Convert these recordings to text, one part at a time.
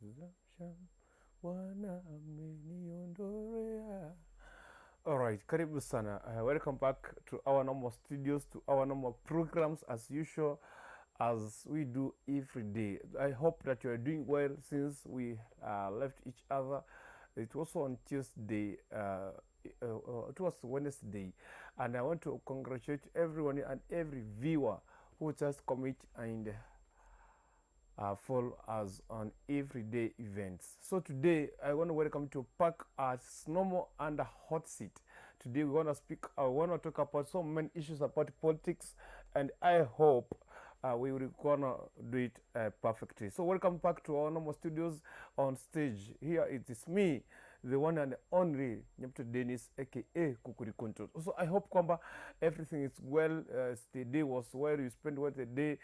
Zamsham, Bwana ameniondolea. Alright, karibu sana. Welcome back to our normal studios, to our normal programs as usual, as we do every day. I hope that you are doing well since we left each other. It was on Tuesday, it was Wednesday, and I want to congratulate everyone and every viewer who just commit and follow us on everyday events. So today I want to welcome to Park as normal under hot seat. Today we want to speak. I want to talk about so many issues about politics, and I hope we will gonna do it perfectly. So welcome back to our normal studios on stage. Here it is me, the one and only Nyamto Dennis, aka Kukuri Control. So I hope kwamba everything is well. The day was well. You spent well the day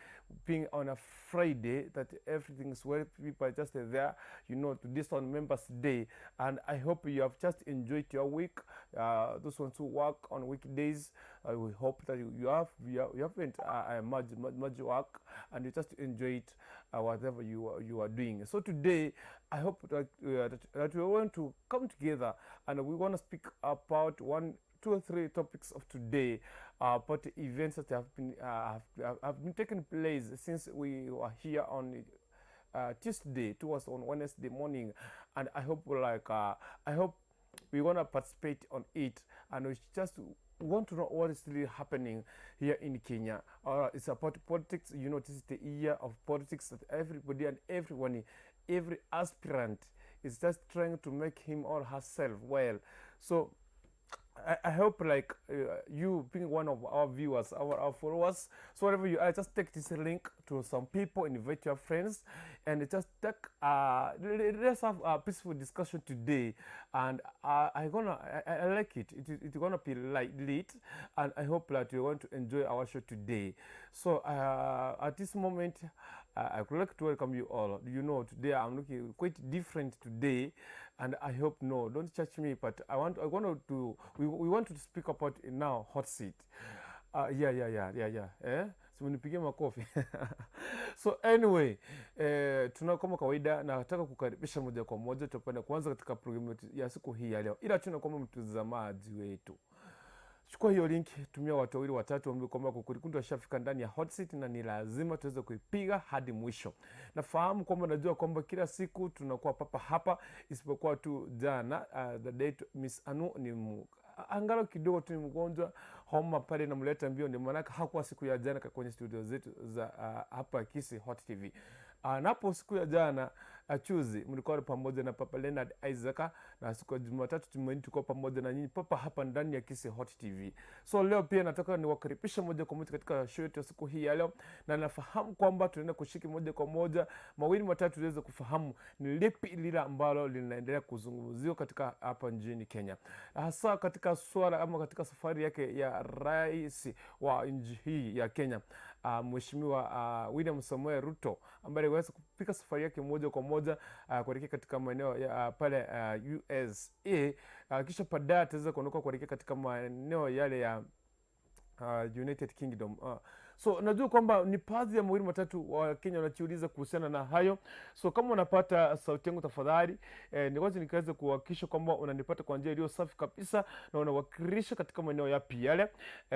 being on a Friday, that everything is well. People are just there, to this on Members Day, and I hope you have just enjoyed your week. Those ones who work on weekdays, we hope that you haven't much, much much work, and you just enjoy it, whatever you are doing. So today, I hope that we want to come together and we want to speak about one, two or three topics of today, about the events that have been taking place since we were here on Tuesday. It was on Wednesday morning, and I hope we want to participate on it, and we just want to know what is really happening here in Kenya. It's about politics. This is the year of politics that everybody and everyone, every aspirant is just trying to make him or herself well. So I hope like you being one of our viewers, our followers, so whatever you are, just take this link to some people, invite your friends, and just take, let's have a peaceful discussion today. And I like it. It's gonna be light lit, and I hope that you're going to enjoy our show today. So at this moment, I would like to welcome you all. Today I'm looking quite different today, and I hope, no, don't judge me, but I want to, we want to speak about now hot seat. Yeah. Eh? So nipigie makofi. So anyway, tuna kama kawaida nataka kukaribisha moja kwa moja tupende kwanza katika programu yetu ya siku hii ya leo. Ila tuna kwamba mtazamaji wetu, chukua hiyo link, tumia watu wawili watatu, waambie kwamba Kukulikundu washafika ndani ya hot seat na ni lazima tuweze kuipiga hadi mwisho. Nafahamu kwamba najua kwamba kila siku tunakuwa papa hapa, isipokuwa tu jana the date Miss Anu ni angalau kidogo tu ni mgonjwa, homa pale namleta mbio, ndio maanake hakuwa siku ya jana kwenye studio zetu za hapa Kisi Hot TV. Napo siku ya jana chuzi mlikuwa pamoja na Papa Leonard Isaac, na siku ya Jumatatu Jumanne tulikuwa pamoja na nyinyi papa hapa ndani ya Kisi Hot TV. So leo pia nataka niwakaribishe moja kwa moja katika show yetu ya siku hii ya leo, na nafahamu kwamba tunaenda kushiki moja kwa moja mawili matatu tuweze kufahamu ni lipi lile ambalo linaendelea kuzungumziwa katika hapa nchini Kenya, hasa katika swala ama katika safari yake ya rais wa nchi hii ya Kenya, Mheshimiwa William Samoei Ruto, ambaye aliweza kupiga safari yake moja kwa moja kuelekea katika maeneo ya pale USA, kisha baadaye ataweza kuondoka kuelekea katika maeneo yale ya United Kingdom. So najua kwamba ni baadhi ya mawili matatu wa Kenya wanajiuliza kuhusiana na hayo. So kama unapata sauti yangu tafadhali, ni kwanza nikaweza kuhakikisha kwamba unanipata kwa njia iliyo safi kabisa na unawakilisha katika maeneo yapi yale.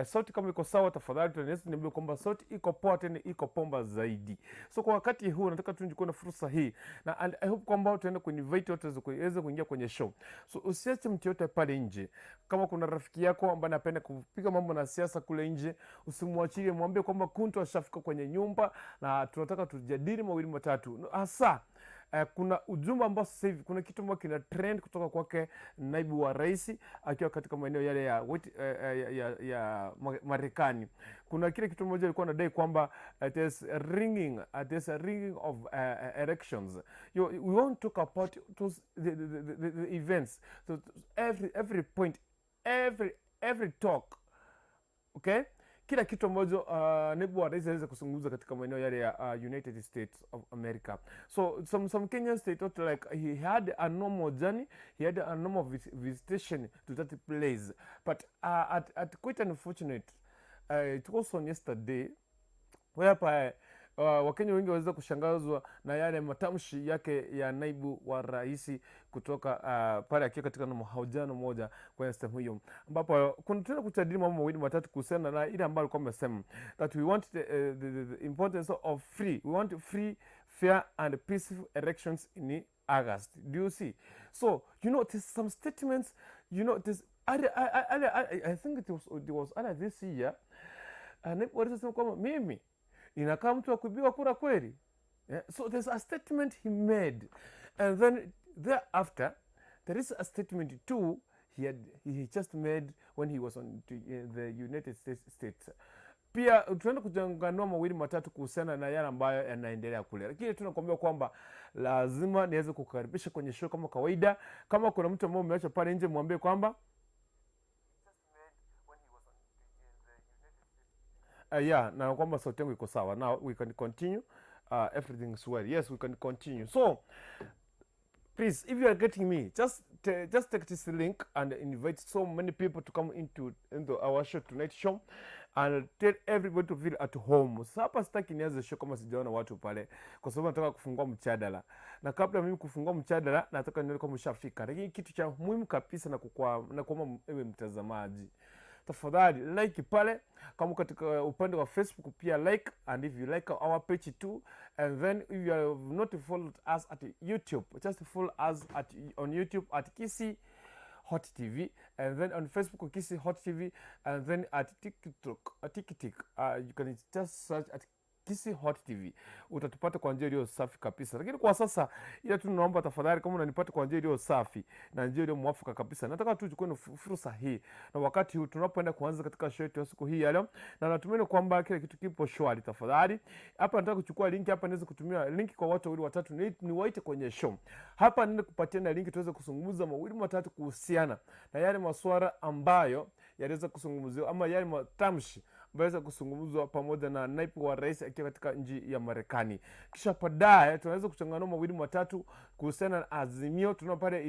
Sauti kama iko sawa, tafadhali tunaweza niambie kwamba sauti iko poa tena iko pomba zaidi. So kwa wakati huu nataka tu nichukue na fursa hii na and I hope kwamba utaenda kuinvite watu waweze kuingia kwenye show. So usiache mtu yote pale nje. Kama kuna rafiki yako ambaye anapenda kupiga mambo na siasa kule nje, usimwachilie, mwambie kwamba Kuntu ashafika kwenye nyumba na tunataka tujadili mawili matatu. Hasa kuna ujumbe ambao sasa hivi kuna kitu ambacho kina trend kutoka kwake naibu wa rais akiwa katika maeneo yale ya Marekani. Kuna kile kitu moja alikuwa anadai kwamba there's a ringing of elections. We want to talk about those, the events, so every point, every talk, okay, kila kitu ambacho naibu wa rais aliweza kuzungumza katika maeneo yale ya United States of America. So some Kenyans, they thought like he had a normal journey, he had a normal visitation to that place, but at quite unfortunate, it was on yesterday whereby Wakenya wengi waweza kushangazwa na yale matamshi yake ya naibu wa rais kutoka pale akiwa katika mahojiano moja kwenye sehemu hiyo, ambapo kuna tena kujadili mambo mawili matatu kuhusiana na ile ambayo alikuwa amesema that we want the importance of free we want free, fair and peaceful elections in August. Do you see? So, there's some statements, there's I think it was earlier this year, naibu wa rais alisema kwamba mimi ninakaa mtu wa kuibiwa kura kweli? Yeah? So there's a statement he made, and then thereafter there is a statement too he just made when he was on the United States. Pia tunaenda kuchanganua mawili matatu kuhusiana na yale ambayo yanaendelea kule, lakini tunakuambia kwamba lazima niweze kukaribisha kwenye show kama kawaida. Kama kuna mtu ambaye umeacha pale nje, mwambie kwamba yeah, na kwamba sauti yangu iko sawa. Now we can continue. Everything is well. Yes, we can continue. So please, if you are getting me, just take this link and invite so many people to come into our show, tonight show, and tell everybody to feel at home. Sasa hapa sitaki nianze show kama sijaona watu pale, kwa sababu nataka kufungua mjadala, na kabla mimi kufungua mjadala, nataka nione kama ushafika. Lakini kitu cha muhimu kabisa na kuomba ewe mtazamaji, tafadhali like pale, kama katika upande wa Facebook pia like, and if you like our page too, and then if you have not followed us at YouTube, just follow us at on YouTube at Kisii Hot TV, and then on Facebook Kisii Hot TV, and then at TikTok, you can just search at Kisii Hot TV, utatupata kwa njia iliyo safi kabisa. Lakini kwa sasa ila tu naomba tafadhali, kama unanipata kwa njia iliyo safi na njia iliyo mwafaka kabisa, nataka tu uchukue fursa hii na wakati huu tunapoenda kuanza katika show yetu ya siku hii ya leo, na natumaini kwamba kila kitu kipo shwari. Tafadhali hapa nataka kuchukua link hapa, niweze kutumia link kwa watu wawili watatu, niwaite kwenye show hapa, niende kupatia na link tuweze kuzungumza mawili matatu kuhusiana na yale masuala ambayo yaliweza kuzungumziwa ama yale matamshi ambayo yaweza kuzungumzwa pamoja na naibu wa rais akiwa katika nchi ya Marekani. Kisha baadaye tunaweza kuchanganua mawili matatu kuhusiana na Azimio. Tunaona pale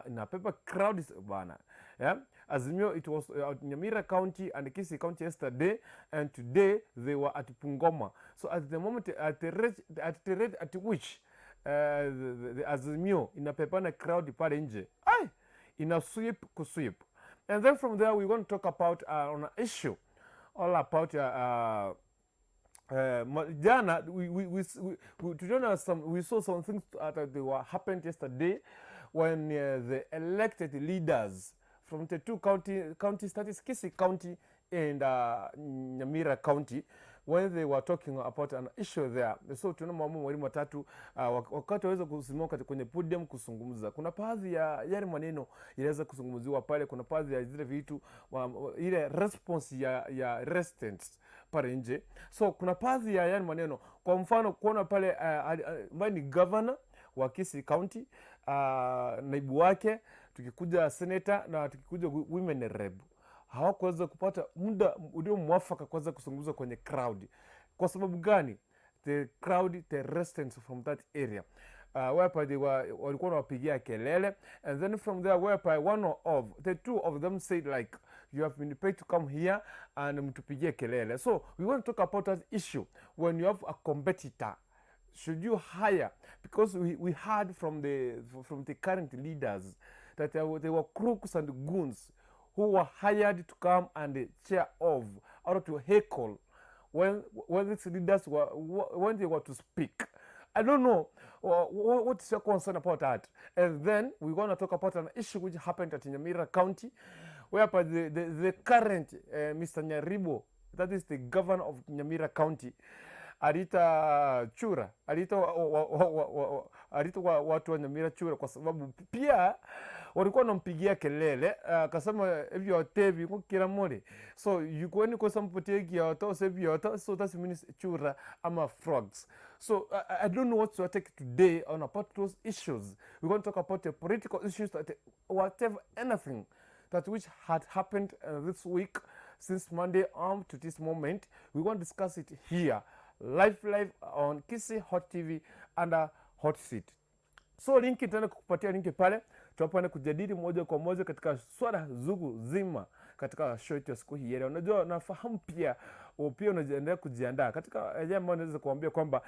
ina pepa crowd bana, yeah? Azimio, it was at Nyamira County and Kisii County yesterday, and today they were at Bungoma. So at the moment, at the rate at which the Azimio inapepana crowd pale nje, ai, ina sweep kusweep. And then from there we want to talk about on an issue all about jana we, tuliona some we saw some things that they were happened yesterday when the elected leaders from the two counties, that is Kisii County and Nyamira County, when they were talking about an issue there. So tunaona mambo mawili matatu wakati waweza kusimama kwenye podium kuzungumza, kuna baadhi ya yale maneno yaliweza kuzungumziwa pale, kuna baadhi ya zile vitu ile response ya residents pale nje. So kuna baadhi ya yale maneno, kwa mfano kuona pale ambaye ni governor wa Kisii County, naibu wake, tukikuja senator na tukikuja women rep, hawakuweza kupata muda ulio mwafaka kuweza kuzungumza kwenye crowd. Kwa sababu gani? The crowd, the residents from that area, whereby they were walikuwa wanawapigia kelele, and then from there whereby one of the two of them said like, "You have been paid to come here and mtupigie kelele." So we want to talk about that issue: when you have a competitor, should you hire? Because we heard from the current leaders that there were crooks and goons who were hired to come and cheer off or to heckle when these leaders were when they were to speak. I don't know what is your concern about that. And then we're going to talk about an issue which happened at Nyamira County, whereby the current Mr. Nyaribo, that is the governor of Nyamira County, aliita chura, aliita watu wa Nyamira chura kwa sababu pia walikuwa wanampigia kelele, akasema ebyote bikukira mole so yukweni kosamputie kyoto se byoto, so that means chura ama frogs. So I don't know what to take today on about those issues. We're going to talk about the political issues, that whatever, anything that which had happened this week since Monday on to this moment. We want to discuss it here live on Kisii Hot TV under Hot Seat. So link nitaenda kukupatia link pale tunapoenda kujadili moja kwa moja katika swala zugu zima. Katika show yetu ya siku hii ya leo. Unajua, nafahamu pia pia unaendelea kujiandaa katika yale ambayo naweza kuambia kwamba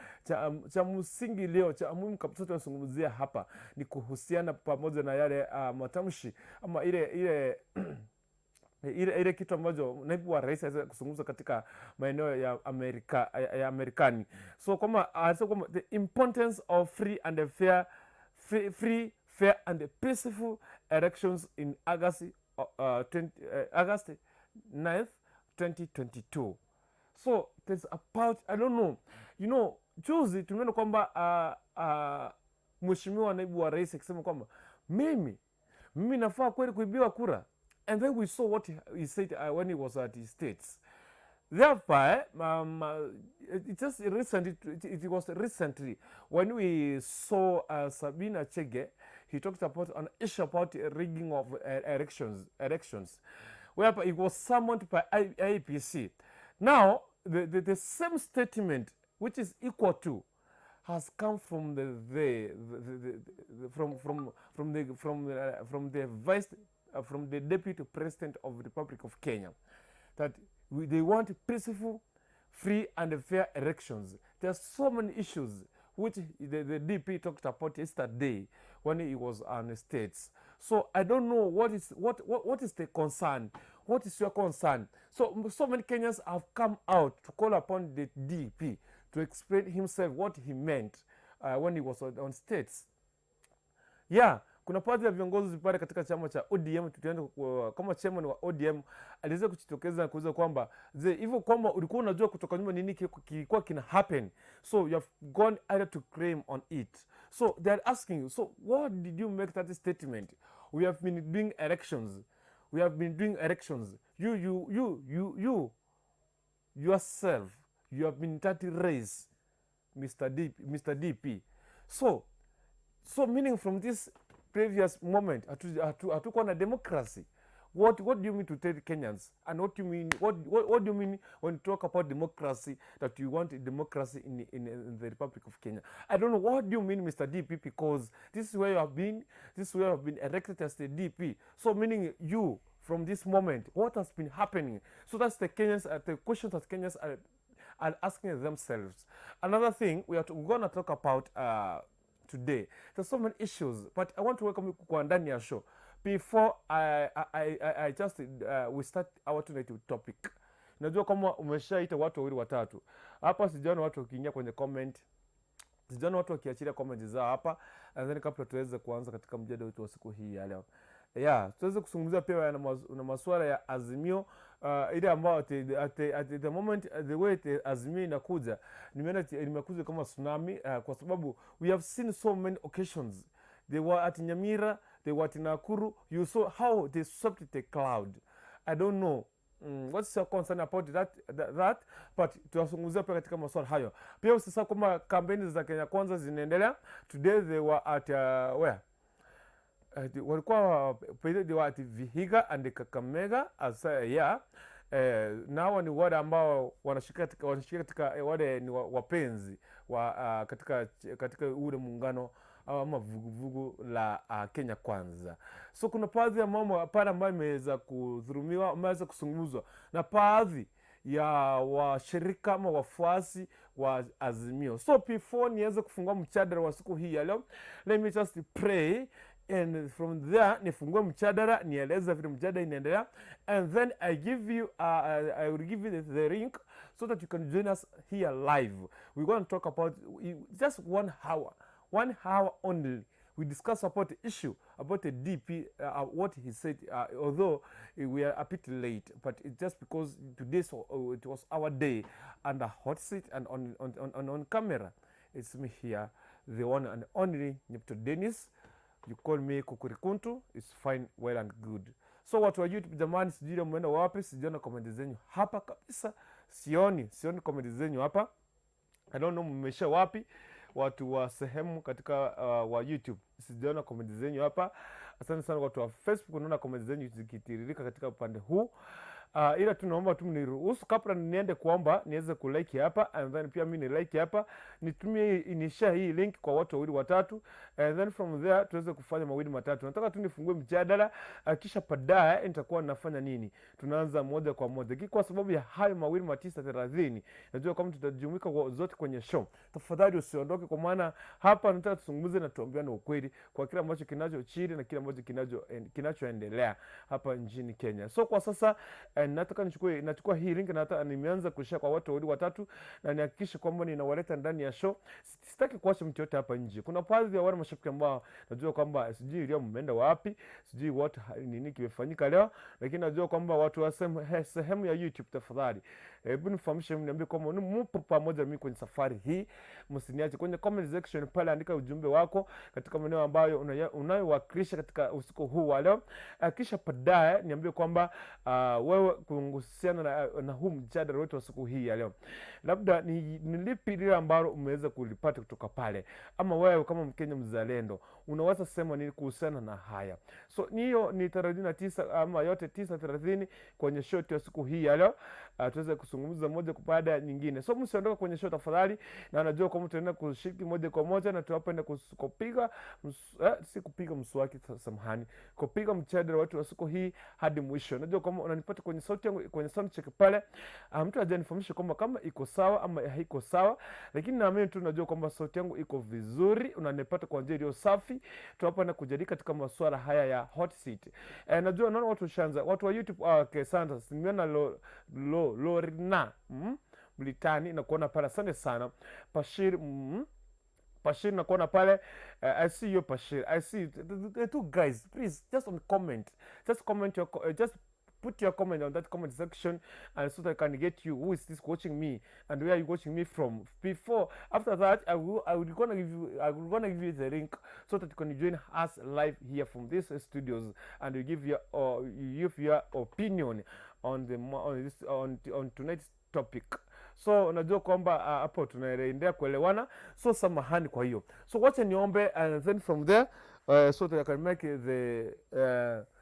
cha msingi leo, cha muhimu kabisa tunazungumzia hapa ni kuhusiana pamoja na yale matamshi ama ile kitu ambacho naibu wa rais aweza kuzungumza katika maeneo ya Amerika ya Amerikani. So kwamba anasema kwamba the importance of free and fair free, fair and peaceful elections in August 20, August 9th 2022. So there's about, I don't know, juzi tumeona kwamba mheshimiwa naibu wa rais akisema kwamba mimi nafaa kweli kuibiwa kura, and then we saw what he said when he was at the States. Thereby, it just recently, it was recently when we saw Sabina Chege, he talked about an issue about rigging of elections, whereby he was summoned by IEBC. Now, the same statement, which is equal to, has come from the from the vice from the deputy president of the Republic of Kenya, that they want peaceful, free and fair elections. There are so many issues which the DP talked about yesterday when he was on the States. So I don't know what is the concern. What is your concern? So many Kenyans have come out to call upon the DP to explain himself what he meant when he was on States. Yeah, kuna baadhi ya viongozi pale katika chama cha ODM, tutaenda kama chairman wa ODM aliweza kujitokeza na kuuliza kwamba je, hivyo kwamba ulikuwa unajua kutoka nyuma nini kilikuwa kina happen, so you have gone either to claim on it. So they are asking you, so what did you make that statement? We have been doing elections, we have been doing elections. You yourself, you have been that race, Mr. D, Mr. DP. So meaning from this previous moment hatukuwa na democracy. What do you mean to tell Kenyans? And what do you mean what do you mean when you talk about democracy, that you want democracy in the Republic of Kenya? I don't know what do you mean, Mr. DP, because this is where you have been, this is where you have been elected as the DP. So meaning you, from this moment, what has been happening? So that's the Kenyans, the questions that Kenyans are asking themselves. Another thing we're gonna talk about today. There's so many issues, but I want to welcome you kwa ndani ya show. Before I just we start our tonight topic. Najua kama umeshaita watu wawili watatu hapa, sijaona watu wakiingia kwenye comment, sijaona watu wakiachilia comment zao hapa, and then kabla tuweze kuanza katika mjadala wetu wa siku hii ya leo, yeah, tuweze kuzungumzia pia na masuala ya Azimio, ile ambayo at the moment, the way the Azimio inakuja, nimeona imekuja kama tsunami, kwa sababu we have seen so many occasions. They were at Nyamira, they were at Nakuru. You saw how they swept the cloud. I don't know what's your concern about that, but tunazungumzia pia katika masuala hayo. Pia usisahau kwamba kampeni za Kenya Kwanza zinaendelea. Today they were at where? Walikuwa they were at Vihiga and Kakamega as yeah. Na hawa ni wale ambao wanashiriki katika wale ni wapenzi wa katika ule muungano ama vuguvugu la Kenya Kwanza. So kuna baadhi ya mambo pale ambayo imeweza kudhulumiwa, ameweza kuzungumzwa na baadhi ya washirika ama wafuasi wa Azimio. So before niweze kufungua mjadala wa siku hii ya leo, let me just pray and from there nifungue mjadala, nieleze vile mjadala inaendelea, and then I will give you the link so that you can join us here live. We're going to talk about just one hour, one hour only. We discuss about the issue about the DP, what he said, although we are a bit late, but it's just because today, so, it was our day under hot seat and on camera. It's me here, the one and only Nyepto Dennis. You call me Kukurikuntu, it's fine, well and good. So watu wa YouTube jamani, sijui leo mmeenda wapi, sijaona comment zenyu hapa kabisa, sioni comment zenyu hapa. I don't know mmesha wapi watu wa sehemu katika wa YouTube, sijaona comment zenyu hapa. Asante sana watu wa Facebook, unaona comment zenyu zikitiririka katika upande huu. Ila tunaomba tu mniruhusu kabla niende kuomba niweze kulike hapa, and then pia mimi ni like hapa, nitumie ni share hii link kwa watu wawili watatu, and then from there tuweze kufanya mawili matatu. Nataka tu nifungue mjadala, kisha baadaye nitakuwa nafanya nini, tunaanza moja kwa moja. Lakini kwa sababu ya hayo mawili matisa 30, najua kama tutajumuika kwa zote kwenye show. Tafadhali usiondoke, kwa maana hapa nataka tuzungumze na tuambiane ukweli kwa kile ambacho kinachojiri na kile ambacho kinachoendelea hapa nchini Kenya. So kwa sasa nataka nachukua hii link na hata nimeanza kushare kwa watu wawili watatu, na nihakikishe kwamba ninawaleta ndani ya show. Sitaki kuacha mtu yote hapa nje. Kuna baadhi ya wale mashabiki ambao najua kwamba sijui leo mmeenda wapi, sijui what nini kimefanyika leo, lakini najua kwamba watu wa sehemu ya YouTube, tafadhali hebu nifahamishe, mniambie kwamba mupo pamoja na mimi kwenye safari hii. Msiniache kwenye comment section pale, andika ujumbe wako katika maeneo ambayo unayowakilisha katika usiku huu wa leo. Kisha baadaye niambie kwamba wewe kuhusiana na huu mjadala wetu wa siku hii ya leo, labda ni lipi lile ambalo umeweza kulipata kutoka pale, ama wewe kama Mkenya mzalendo unaweza sema nini kuhusiana na haya? So hiyo ni 39 ama yote 9:30 kwenye show yetu ya siku hii ya leo, tuweze kuzungumza moja kwa baada ya nyingine. So msiondoke kwenye show tafadhali, na najua kwamba tutaenda kushiriki moja kwa moja na tuwapenda kupiga si kupiga mswaki, samahani, kupiga mjadala wetu wa siku hii hadi mwisho. Najua kwamba unanipata kwenye sauti yangu kwenye sound check pale. Mtu hajanifahamisha kwamba kama iko sawa ama haiko sawa, lakini naamini tu najua kwamba sauti yangu iko vizuri, unanipata kwa njia iliyo safi. Tuwapa kujadili katika masuala haya ya hot seat. Najua naona watu washaanza, watu wa YouTube. Okay, asante. Nimeona lo, lo, Lorna Mlitani na kuona pale, asante sana Bashir Bashir nakuona pale. I see you, Bashir. I see the two guys. Please just on comment, just comment your just put your comment on that comment section, and so that I can get you, who is this watching me and where are you watching me from. Before, after that, I will gonna give you the link so that you can join us live here from these studios and you give your opinion on the mo- on this on tonight's topic. So unajua kwamba hapo tunaendelea kuelewana, so samahani kwa hiyo. So wacha niombe and then from there, so that I can make the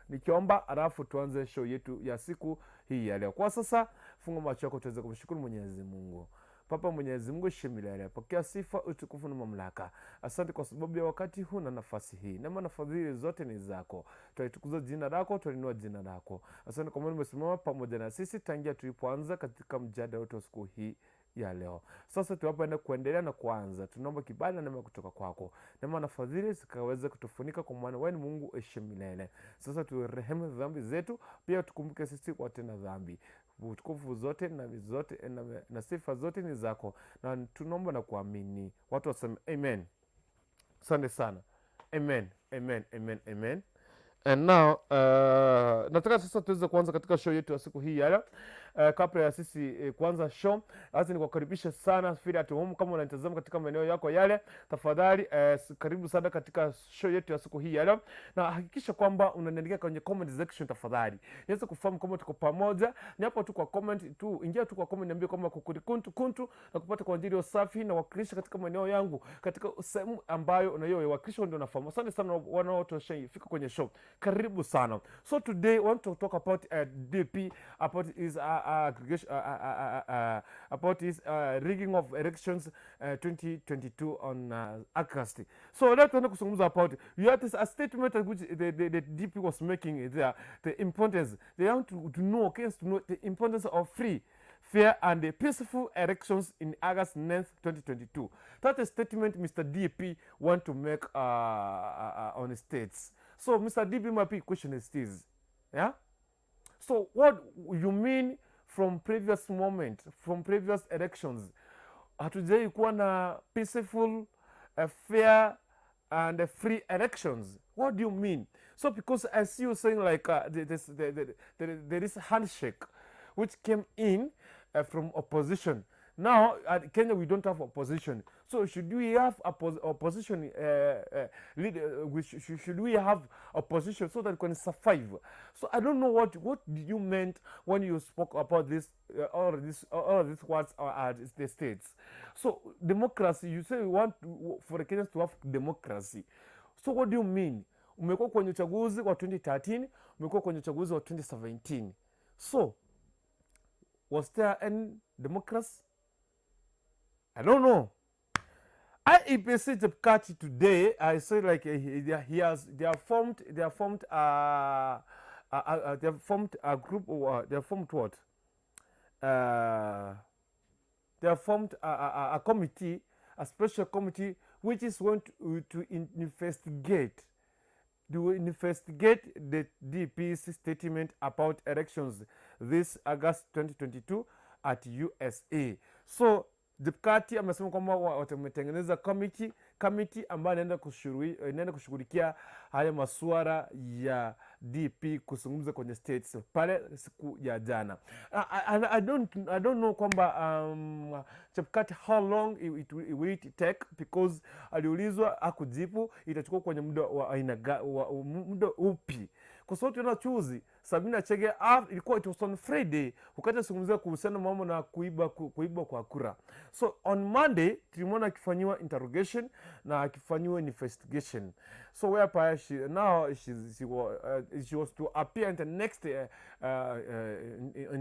nikiomba alafu tuanze show yetu ya siku hii ya leo. Kwa sasa funga macho yako tuweze kumshukuru Mwenyezi Mungu. Papa Mwenyezi Mungu ishi milele, pokea sifa, utukufu na mamlaka. Asante kwa sababu ya wakati huu na nafasi hii. Neema na fadhili zote ni zako. Twalitukuza jina lako, twalinua jina lako. Asante kwa maana umesimama pamoja na sisi tangia tulipoanza katika mjadala wetu wa siku hii ya leo. Sasa tunapoenda kuendelea na kuanza, tunaomba kibali na neema kutoka kwako. Neema na fadhili zikaweze kutufunika, kwa maana wewe ni Mungu ishi milele. Sasa turehemu dhambi zetu, pia tukumbuke sisi watenda dhambi. Utukufu zote na zote na sifa zote ni zako, na tunaomba na kuamini. Watu waseme amen. Asante sana. Amen, amen, amen, amen. And now nataka sasa tuweze kuanza katika show yetu ya siku hii ya leo. Kabla ya sisi kuanza show, basi nikukaribisha sana, feel at home kama unanitazama katika maeneo yako yale, tafadhali karibu sana katika show yetu ya siku hii ya leo, na hakikisha kwamba unaniandikia kwenye comment section tafadhali, niweze kufahamu kama tuko pamoja. Ni hapo tu kwa comment tu, ingia tu kwa comment, niambie kwamba kukuri kuntu kuntu na kupata kwa njia safi na wakilisha katika maeneo yangu katika sehemu ambayo unayowakilisha ndio nafahamu. Asante sana wanaotosha fika kwenye show, karibu sana. So today I want to talk about DP, about his aggregation, about his rigging of elections 2022 on August. So leo tunaenda kuzungumza about, you had this a statement which the DP was making there, the importance they want to know, Kenyans to know the importance of free, fair and peaceful elections in August 9th, 2022. That's a statement Mr. DP want to make on the states. So Mr. DP might be question is this, yeah? So what you mean from previous moment, from previous elections, hatujai kuwa na peaceful, fair and free elections? What do you mean? So because I see you saying like there is handshake which came in from opposition. Now at Kenya we don't have opposition. So should we have opposition leader? Should we have opposition so that we can survive? So I don't know what did you meant when you spoke about this, all of these words are the states. So democracy, you say you want for the Kenyans to have democracy. So what do you mean? Umekuwa kwenye uchaguzi wa 2013, umekuwa kwenye uchaguzi wa 2017. So Was there any democracy? I don't know. IEBC Chebukati today, I say like he has they have formed a group or they have formed what? They have formed a committee, a special committee, which is going to investigate the DP's statement about elections this August 2022 at USA. So Chebukati amesema kwamba wametengeneza committee ambayo inaenda kushughulikia haya masuala ya DP kuzungumza kwenye States pale siku ya jana. I don't know kwamba Chebukati, how long it will it take, because aliulizwa akujibu itachukua kwenye muda wa aina muda upi, kwa sababu tunaona juzi Sabina Chege, ilikuwa, it was on Friday, wakati azungumzia kuhusiana na mambo na kuiba kwa kura. So on Monday tulimwona akifanyiwa interrogation na akifanyiwa investigation. So whereby she was to appear in the next in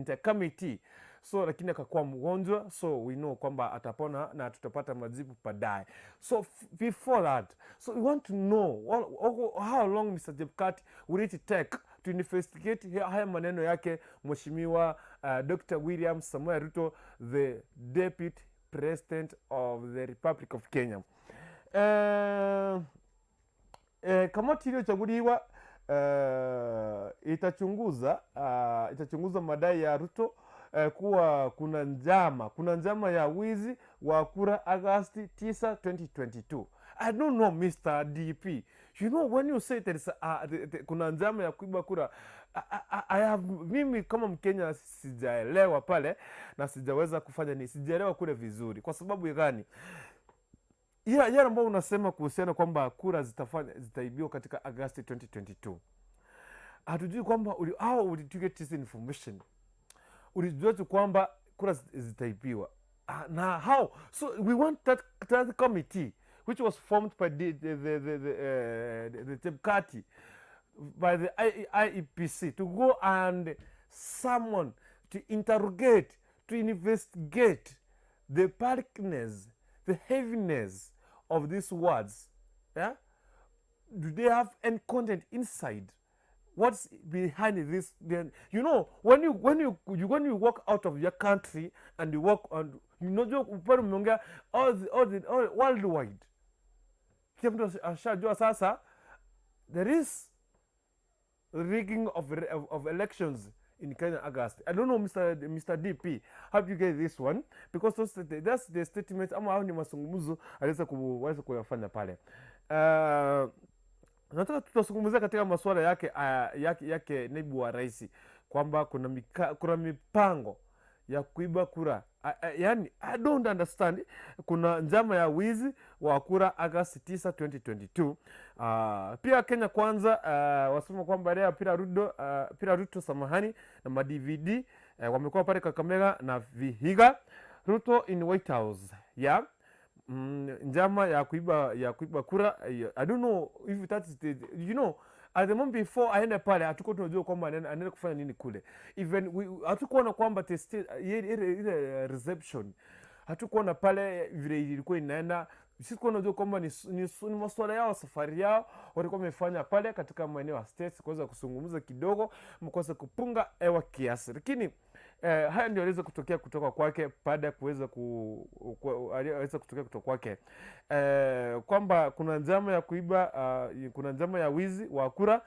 the committee, so lakini akakuwa mgonjwa, so we know kwamba atapona na tutapata majibu baadaye. So before that, so we want to know how long, Mr. Chebukati, will it take to investigate haya maneno yake Mheshimiwa Dr. William Samoei Ruto, the Deputy President of the Republic of Kenya. Kamati iliyochaguliwa itachunguza madai ya Ruto kuwa kuna njama ya wizi wa kura Agosti 9, 2022. I don't know, Mr. DP. You know, when you say there is kuna njama ya kuiba kura, mimi kama Mkenya sijaelewa pale na sijaweza kufanya ni sijaelewa kule vizuri. Kwa sababu gani? Yale ambayo unasema kuhusiana kwamba kura zitaibiwa katika Agosti 2022, hatujui kwamba how did you get this information? Ulijua tu kwamba kura zitaibiwa? Na how? So we want that committee which was formed by the Chebukati, by the IEBC, to go and summon, to interrogate, to investigate the darkness, the heaviness of these words. Yeah? Do they have any content inside? What's behind this? Then when you walk out of your country and you walk on, pale umeongea all worldwide, kila mtu ashajua sasa there is rigging of elections in Kenya August. I don't know, Mr. DP, how do you get this one? Because that's the statement ama hao ni mazungumzo aliweza kuweza kuyafanya pale. Nataka tutazungumzia katika masuala yake naibu wa rais kwamba kuna mipango ya kuiba kura. Yani I don't understand. Kuna njama ya wizi wa kura Agosti 9, 2022. Pia Kenya Kwanza wasema kwamba leo Pira Ruto, samahani, na ma-DVD wamekuwa pale Kakamega na Vihiga. Ruto in White House, yeah. Njama ya kuiba kura, I don't know if that is the, at the moment before aende pale hatukuwa tunajua kwamba anaenda kufanya nini kule. Even hatukuona kwamba ile reception, hatukuona pale vile ilikuwa inaenda. Sisi tunajua kwamba ni masuala yao, safari yao walikuwa wamefanya pale katika maeneo ya States kuweza kuzungumza kidogo, kuweza kupunga hewa kiasi, lakini haya ndio aliweza kutokea kutoka kwake baada ya kuweza aliweza kutokea kutoka kwake kwamba kuna njama ya kuiba, kuna njama ya wizi wa kura.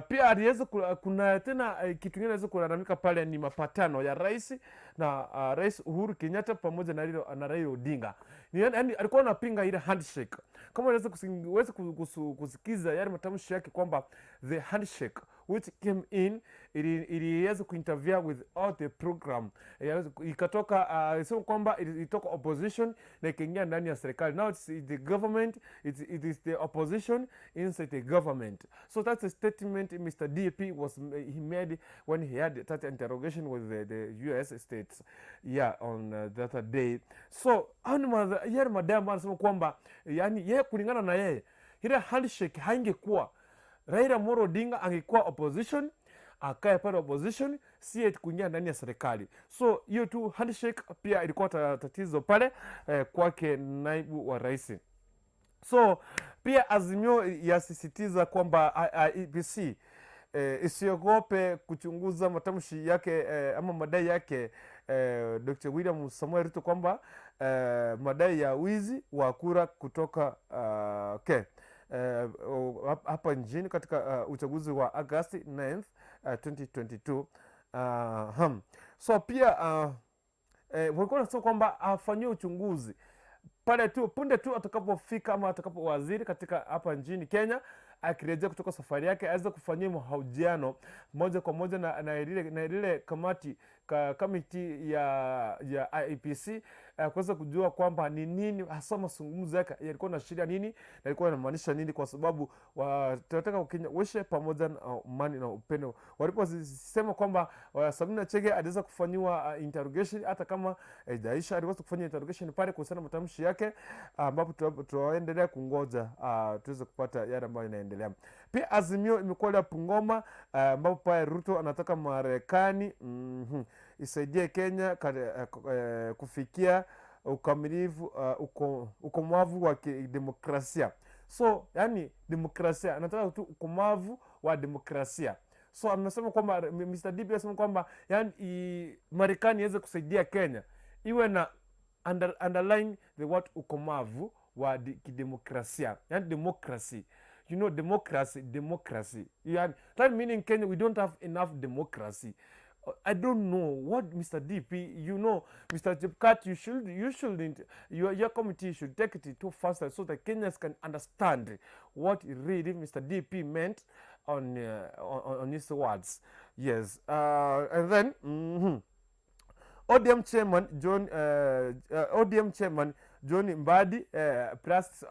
Pia aliweza kuna tena kitu kingine aliweza kulalamika pale ni mapatano ya rais na Rais Uhuru Kenyatta pamoja na Raila Odinga. Yaani alikuwa anapinga ile handshake. Kama unaweza kusikiza yale matamshi yake kwamba the handshake which came in iliweza kuinterfere with all the program. Ikatoka, sio kwamba ilitoka opposition na ikaingia ndani ya serikali. Now it's the government, it is the opposition inside the government. So that's a statement Mr. DP was he made when he had that interrogation with the US states, yeah, on that day. So hao ni yale madai ambayo anasema kwamba yani yeye, kulingana na yeye, ile handshake haingekuwa, Raila Amolo Odinga angekuwa opposition. Akae pale opposition, si eti kuingia ndani ya serikali. So hiyo tu handshake pia ilikuwa tatizo pale kwake naibu wa rais. So pia Azimio yasisitiza kwamba IEBC isiogope kuchunguza matamshi yake ama madai yake Dr. William Samoei Ruto kwamba madai ya wizi wa kura kutoka okay, hapa nchini katika uchaguzi wa Agosti 9th 2022. So pia walikuwa wanasema kwamba afanyiwe uchunguzi pale tu punde tu atakapofika ama atakapowaziri katika hapa nchini Kenya, akirejea kutoka safari yake aweze kufanyia mahojiano moja kwa moja na ile kamati kamiti ya IEBC kuweza kujua kwamba ni nini hasa mazungumzo yake yalikuwa na nini na yalikuwa yanamaanisha nini, kwa sababu tunataka Wakenya waishi pamoja na amani na upendo. Waliposema kwamba Sabina Chege aliweza kufanyiwa interrogation, hata kama haijaisha, aliweza kufanya interrogation pale kuhusiana na matamshi yake, ambapo tunaendelea kungoja tuweze kupata yale ambayo inaendelea. Pia Azimio imekuwa ya Bungoma, ambapo pale Ruto anataka Marekani isaidie Kenya kufikia ukamilifu ukomavu wa kidemokrasia. So yani demokrasia, anataka tu ukomavu wa demokrasia. So amesema kwamba Mr. DP amesema kwamba yani Marekani iweze kusaidia Kenya iwe na underline the word ukomavu wa kidemokrasia, yani democracy. You know, democracy, democracy, yani that meaning Kenya, we don't have enough democracy. I don't know what Mr. DP, you know, Mr. Chebukati, you shouldn't, your committee should take it too faster so that Kenyans can understand what really Mr. DP meant on his words. Yes, and then ODM chairman John Mbadi plus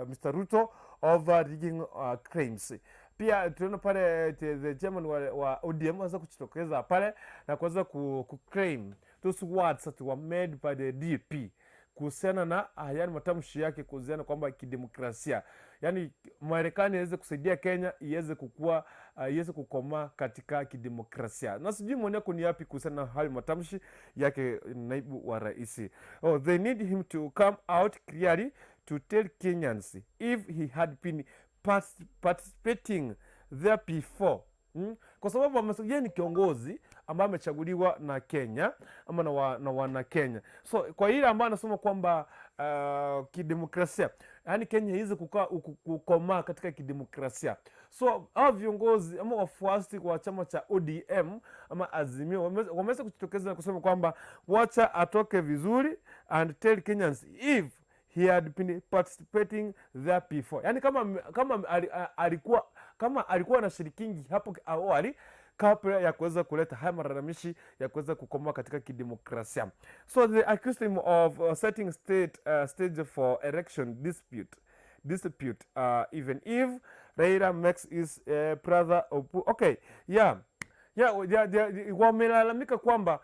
Mr. Ruto over rigging claims. Pia tunaona pale the chairman wa ODM aweza kujitokeza pale na kuweza ku claim those words that were made by the DP kuhusiana na yani matamshi yake kuhusiana kwamba kidemokrasia, yani Marekani iweze kusaidia Kenya iweze kukua, iweze kukomaa katika kidemokrasia. Na sijui maoni yako ni yapi kuhusiana na hayo matamshi yake naibu wa rais. Oh, they need him to come out clearly to tell Kenyans if he had been participating there before. Kwa sababu yeye ni kiongozi ambaye amechaguliwa na Kenya ama na wana Kenya. So kwa ile ambayo anasema kwamba kidemokrasia, yaani Kenya iweze kukomaa katika kidemokrasia. So hao viongozi ama wafuasi wa chama cha ODM ama Azimio wameweza kujitokeza na kusema kwamba wacha atoke vizuri and tell Kenyans if he had been participating there before. Yaani kama alikuwa anashirikingi hapo awali kabla ya kuweza kuleta haya malalamishi ya kuweza kukomaa katika kidemokrasia. So they accused him of setting stage for election dispute even if Raila makes his brother okay, yeah, wamelalamika kwamba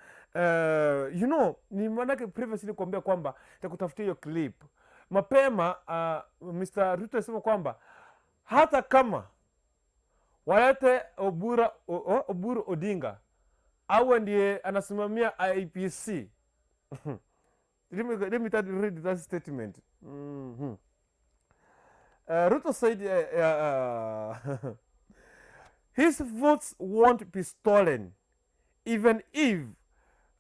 ni maanake previously kuambia kwamba takutafutia hiyo clip mapema. Mr. Ruto alisema kwamba hata kama walete Oburu Odinga awe ndiye anasimamia IEBC. Let me read that statement. Ruto said his votes won't be stolen even if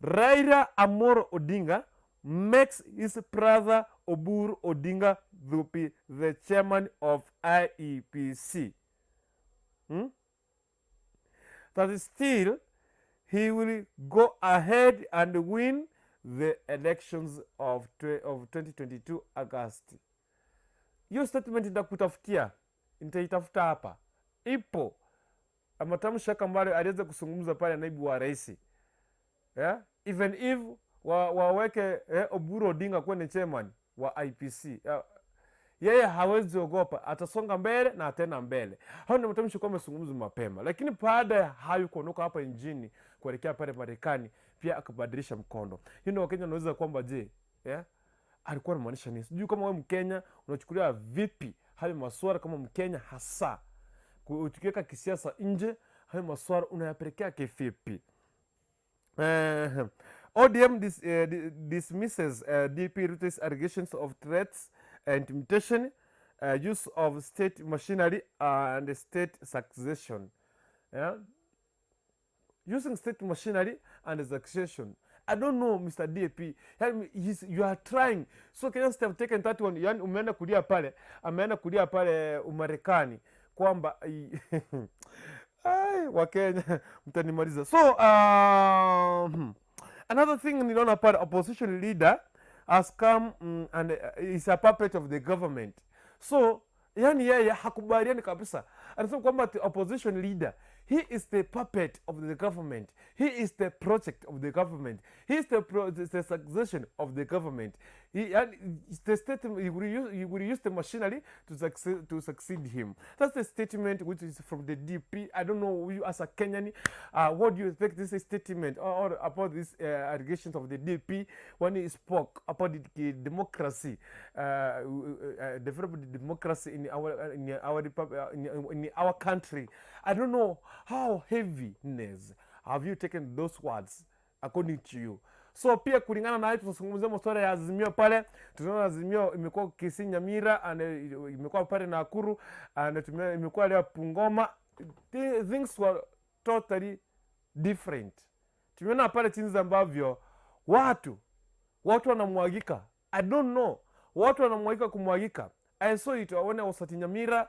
Raila Amolo Odinga makes his brother Oburu Odinga to be the chairman of IEBC. That is, still he will go ahead and win the elections of 2022 August. Hiyo statement nitakutafutia, nitaitafuta hapa, ipo matamshi yake ambayo aliweza kuzungumza pale naibu wa rais, yeah? Even if waweke Oburu Odinga kuwa ni chairman wa IEBC, yeah, yeye hawezi ogopa, atasonga mbele na atena mbele. Hayo ndio matamshi kwa amezungumza mapema, lakini baada ya hayo kuondoka hapa nchini kuelekea pale Marekani, pia akabadilisha mkondo. Hiyo ndio Wakenya wanaweza kwamba je, yeah, alikuwa anamaanisha nini? Sijui kama wewe Mkenya unachukulia vipi hayo masuala kama Mkenya, hasa tukiweka kisiasa nje. Hayo maswala unayapelekea kivipi? ODM dismisses DP Ruto's allegations of threats and intimidation, use of state machinery and state succession. Yeah? Using state machinery and succession. I don't know, Mr. DP. Yani, you are trying. So Kenyans have taken that one. Yani umeenda kulia pale, ameenda kulia pale Umarekani kwamba, ai, Wakenya mtanimaliza. So another thing niliona pale, opposition leader has come and is a puppet of the government. So yani yeye hakubaliani kabisa, anasema kwamba the opposition leader, he is the puppet of the government, he is the project of the government, he is the succession of the government. And the statement, he will use the machinery to succeed him. That's the statement which is from the DP. I don't know, you as a Kenyan, what do you think this statement or about this allegations of the DP when he spoke about the democracy, develop the democracy in our country? I don't know how heaviness have you taken those words according to you. So pia kulingana na hayo, tunazungumzia masuala ya Azimio pale. Tunaona Azimio imekuwa Kisii, Nyamira and imekuwa pale Nakuru and imekuwa leo Bungoma. Things were totally different. Tumeona pale jinsi ambavyo watu wanamwagika. I don't know, watu wanamwagika kumwagika. I saw it when I was at Nyamira,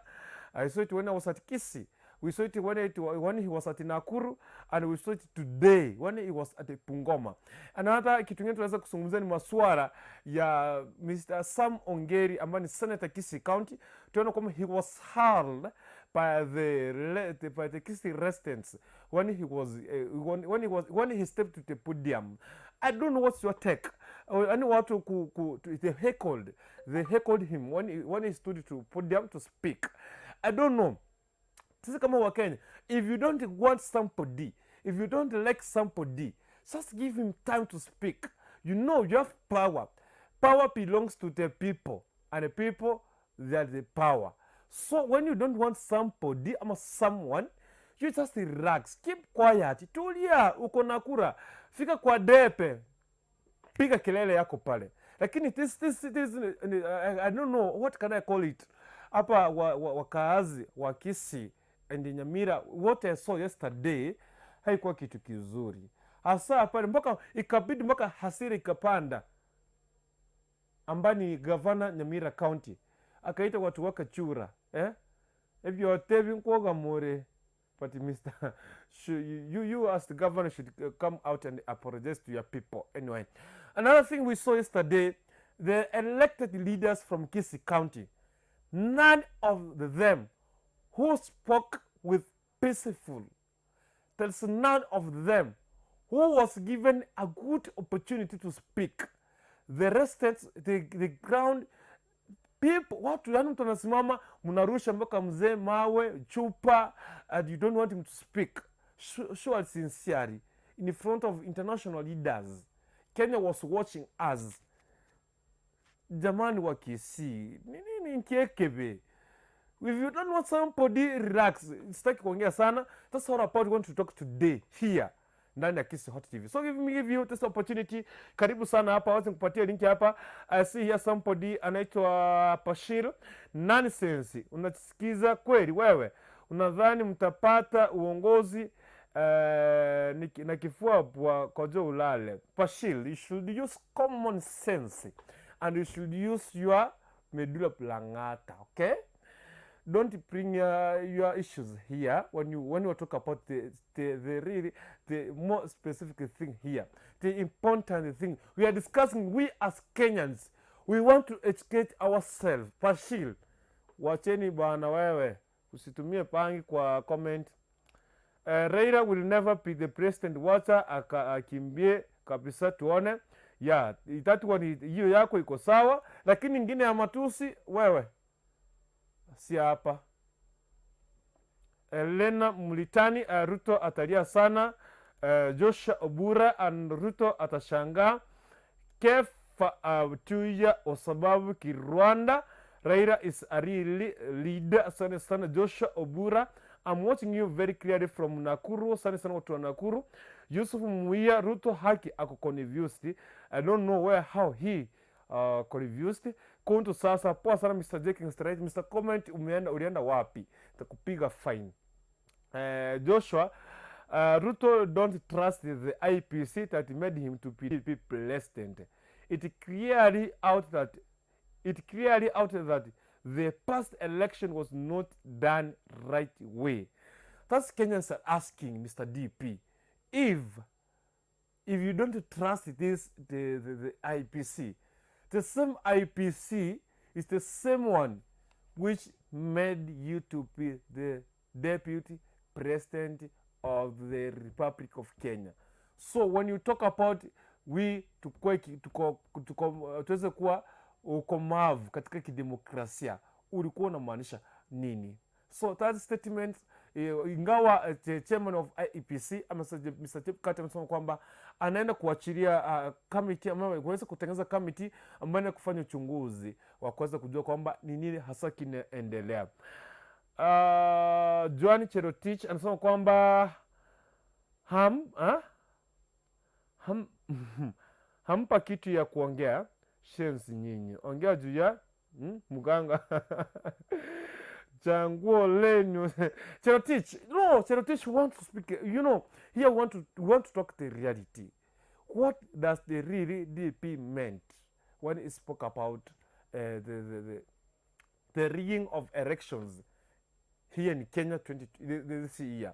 I saw it when I was at Kisii, we saw it when he was at Nakuru, and we saw it today when he was at Bungoma. And hata kitu kingine tunaweza kuzungumzia ni masuala ya Mr. Sam Ongeri ambaye ni Senator Kisii County. Tunaona kwamba he was hurled by the Kisii residents when he stepped to the podium. I don't know what's your take. Yani watu they heckled him when he stood to podium to speak. I don't know. Sisi kama Wakenya, if you don't want somebody, if you don't like somebody, just give him time to speak. You know you have power. Power belongs to the people, and the people, they are the power. So when you don't want somebody ama someone, you just relax, keep quiet, tulia. Uko na kura, fika kwa debe, piga kelele yako pale. Lakini this I don't know what can I call it hapa. Wakaazi wa Kisii and Nyamira, what I saw yesterday haikuwa kitu kizuri, hasa pale mpaka ikabidi mpaka hasira ikapanda, ambaye ni gavana Nyamira County akaita watu wakachura, eh? Ebyote binkwoga more. But Mr. You as the governor should come out and apologize to your people. Anyway, another thing we saw yesterday, the elected leaders from Kisii County, none of them who spoke with peaceful. There's none of them who was given a good opportunity to speak. The residents, the ground people, watu, yani mtu anasimama, mnarusha mpaka mzee mawe, chupa, and you don't want him to speak. Sure, sincerely, in front of international leaders, Kenya was watching us. Jamani wa Kisii, ni nini nkiekebe? If you don't want somebody, relax. Sitaki kuongea sana. That's all about we want to talk today here ndani ya Kisii Hot TV. So give you this opportunity. Karibu sana hapa, wacha nikupatie link hapa. I see here somebody anaitwa Pashir. Nonsense. Unasikiza kweli wewe? Unadhani mtapata uongozi na kifua bwa kojo ulale. Pashir, you should use common sense and you should use your medulla oblongata, okay? Don't bring your issues here when you talk about the really the more specific thing here, the important thing we are discussing. We as Kenyans, we want to educate ourselves. Pashil, wacheni bwana, wewe usitumie pangi kwa comment. Raila will never be the president. Wacha akimbie kabisa tuone. Yeah, that one, hiyo yako iko sawa, lakini ingine ya matusi wewe si hapa. Elena Mlitani, Ruto atalia sana. Joshua Obura and Ruto atashangaa. Kefa Tuya kwa sababu Kirwanda Raila is a real leader. Asante sana Joshua Obura. I'm watching you very clearly from Nakuru. Asante sana watu wa Nakuru. Yusuf Muia, Ruto haki ako confused. I don't know where how he confused. Kuntu sasa, poa sana Mr. J King Straight. Mr. Comment, umeenda ulienda wapi? Takupiga fine. Joshua, Ruto don't trust the IEBC that made him to be president. It clearly out that the past election was not done right way. That's Kenyans are asking Mr. DP if you don't trust this the IEBC, the same IEBC is the same one which made you to be the deputy president of the Republic of Kenya. So when you talk about we tukue tuweze kuwa ukomavu katika kidemokrasia, ulikuwa unamaanisha nini? So that statement, ingawa the chairman of IEBC ama Mr. Chebukati amesema kwamba anaenda kuachilia committee ama kuweza kutengeneza committee ambayo inaenda kufanya uchunguzi wa kuweza kujua kwamba ni nini hasa kinaendelea. Joan Cherotich anasema kwamba hampa kitu ya kuongea, shenzi nyinyi, ongea juu ya mganga chaguo lenu. Cherotich, no, Cherotich want to speak. Here we want to talk the reality. What does the really DP meant when he spoke about the rigging of elections here in Kenya 20, this year?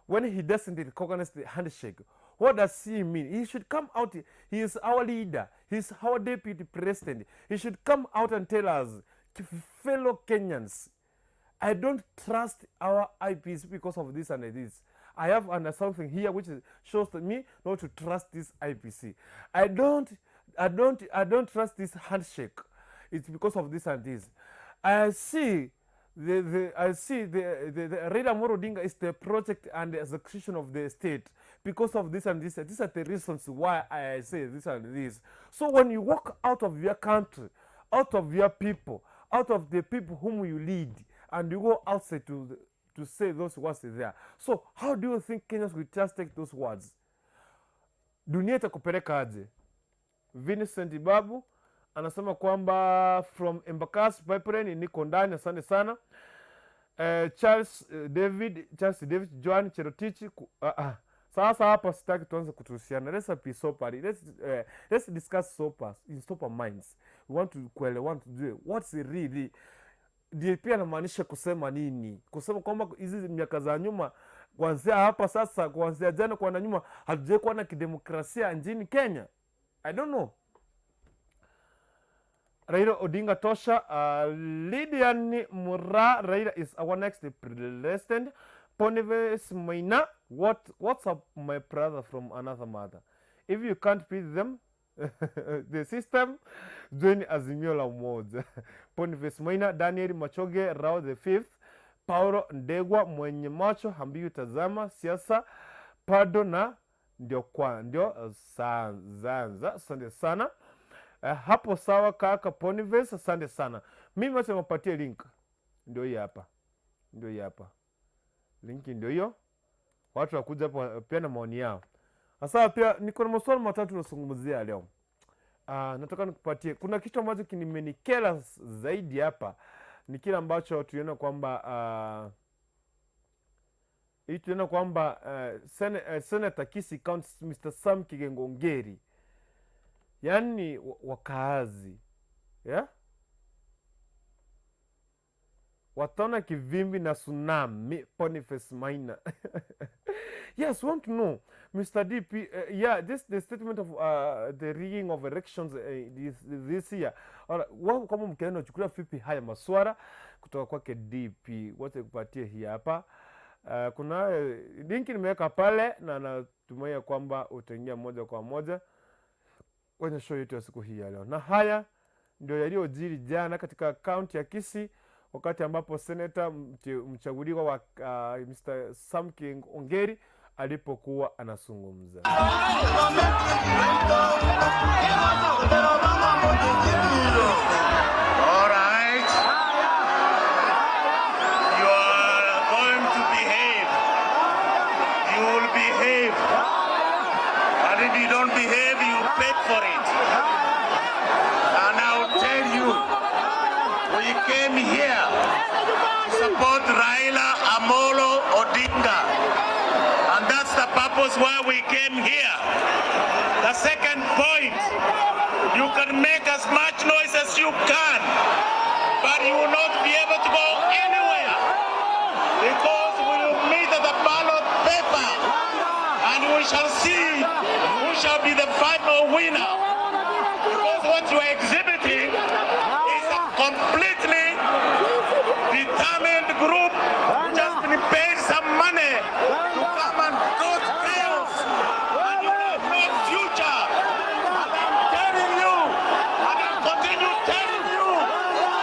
When he doesn't recognize the handshake, what does he mean? He should come out. He is our leader. He's our deputy president. He should come out and tell us, fellow Kenyans, I don't trust our IEBC because of this and this. I have under something here which shows to me not to trust this IEBC. I don't trust this handshake. It's because of this and this. I see the Raila Amolo Odinga is the project and the execution of the state because of this and this. These are the reasons why I say this and this. So when you walk out of your country, out of your people, out of the people whom you lead, and you go outside to say those words there. So how do you think Kenyans will just take those words? Dunia itakupeleka aje? Vincent Babu anasema kwamba from Embakasi Pipeline niko ndani, asante sana. Charles David, Charles David Joan Cherotich Sasa hapa sitaki tuanze kutuhusiana. Let's be sober. Let's discuss sober in sober minds. We want to kuelewana, tujue what's really DP anamaanisha kusema nini, kusema kwamba hizi miaka za nyuma, kuanzia hapa sasa, kuanzia jana kwenda nyuma, hatujawai kuwa na kidemokrasia nchini Kenya. I don't know. Raila Odinga tosha. Lydian Mura, Raila is our next president. Boniface Maina, what's up, my brother from another mother? If you can't beat them, the system, join Azimio la Umoja. Boniface Maina, Daniel Machoge, Rao the fifth, Paulo Ndegwa, mwenye macho hambiwi tazama, siasa bado na ndio kwa ndio zanza. Asante sana. Hapo sawa kaka Boniface, asante sana. Mimi wacha niwapatie link, ndio hii hapa, ndio hii hapa link, ndio hiyo. Watu wakuja hapo pia na maoni yao. Sasa pia niko na maswali matatu nazungumzia leo. Nataka nikupatie, kuna kitu ambacho kimenikera zaidi hapa, ni kile ambacho tuliona kwamba hii tuliona kwamba Senator Kisii County Mr. Sam Kigengongeri, yaani wakaazi, yeah? Wataona kivimbi na tsunami. Boniface Maina, yes, want to know Mr. DP, yeah, this the statement of the rigging of elections this year. Alright, wao kama Mkenya unachukulia vipi haya maswala kutoka kwake DP? Wacha kupatie hii hapa. Kuna link nimeweka pale na natumai kwamba utaingia moja kwa moja kwenye show yetu ya siku hii ya leo. Na haya ndio yaliyojiri jana katika kaunti ya Kisii wakati ambapo seneta mchaguliwa wa Mr. Sam Ongeri alipokuwa anazungumza. All right. You are going to be purpose why we came here. The second point, you can make as much noise as you can, but you will not be able to go anywhere because we will meet at the ballot paper and we shall see who shall be the final winner. Because what you are exhibiting is a completely determined group who just been paid some money to come and cause chaos. And you have no future. And I'm telling you, and I'll continue telling you,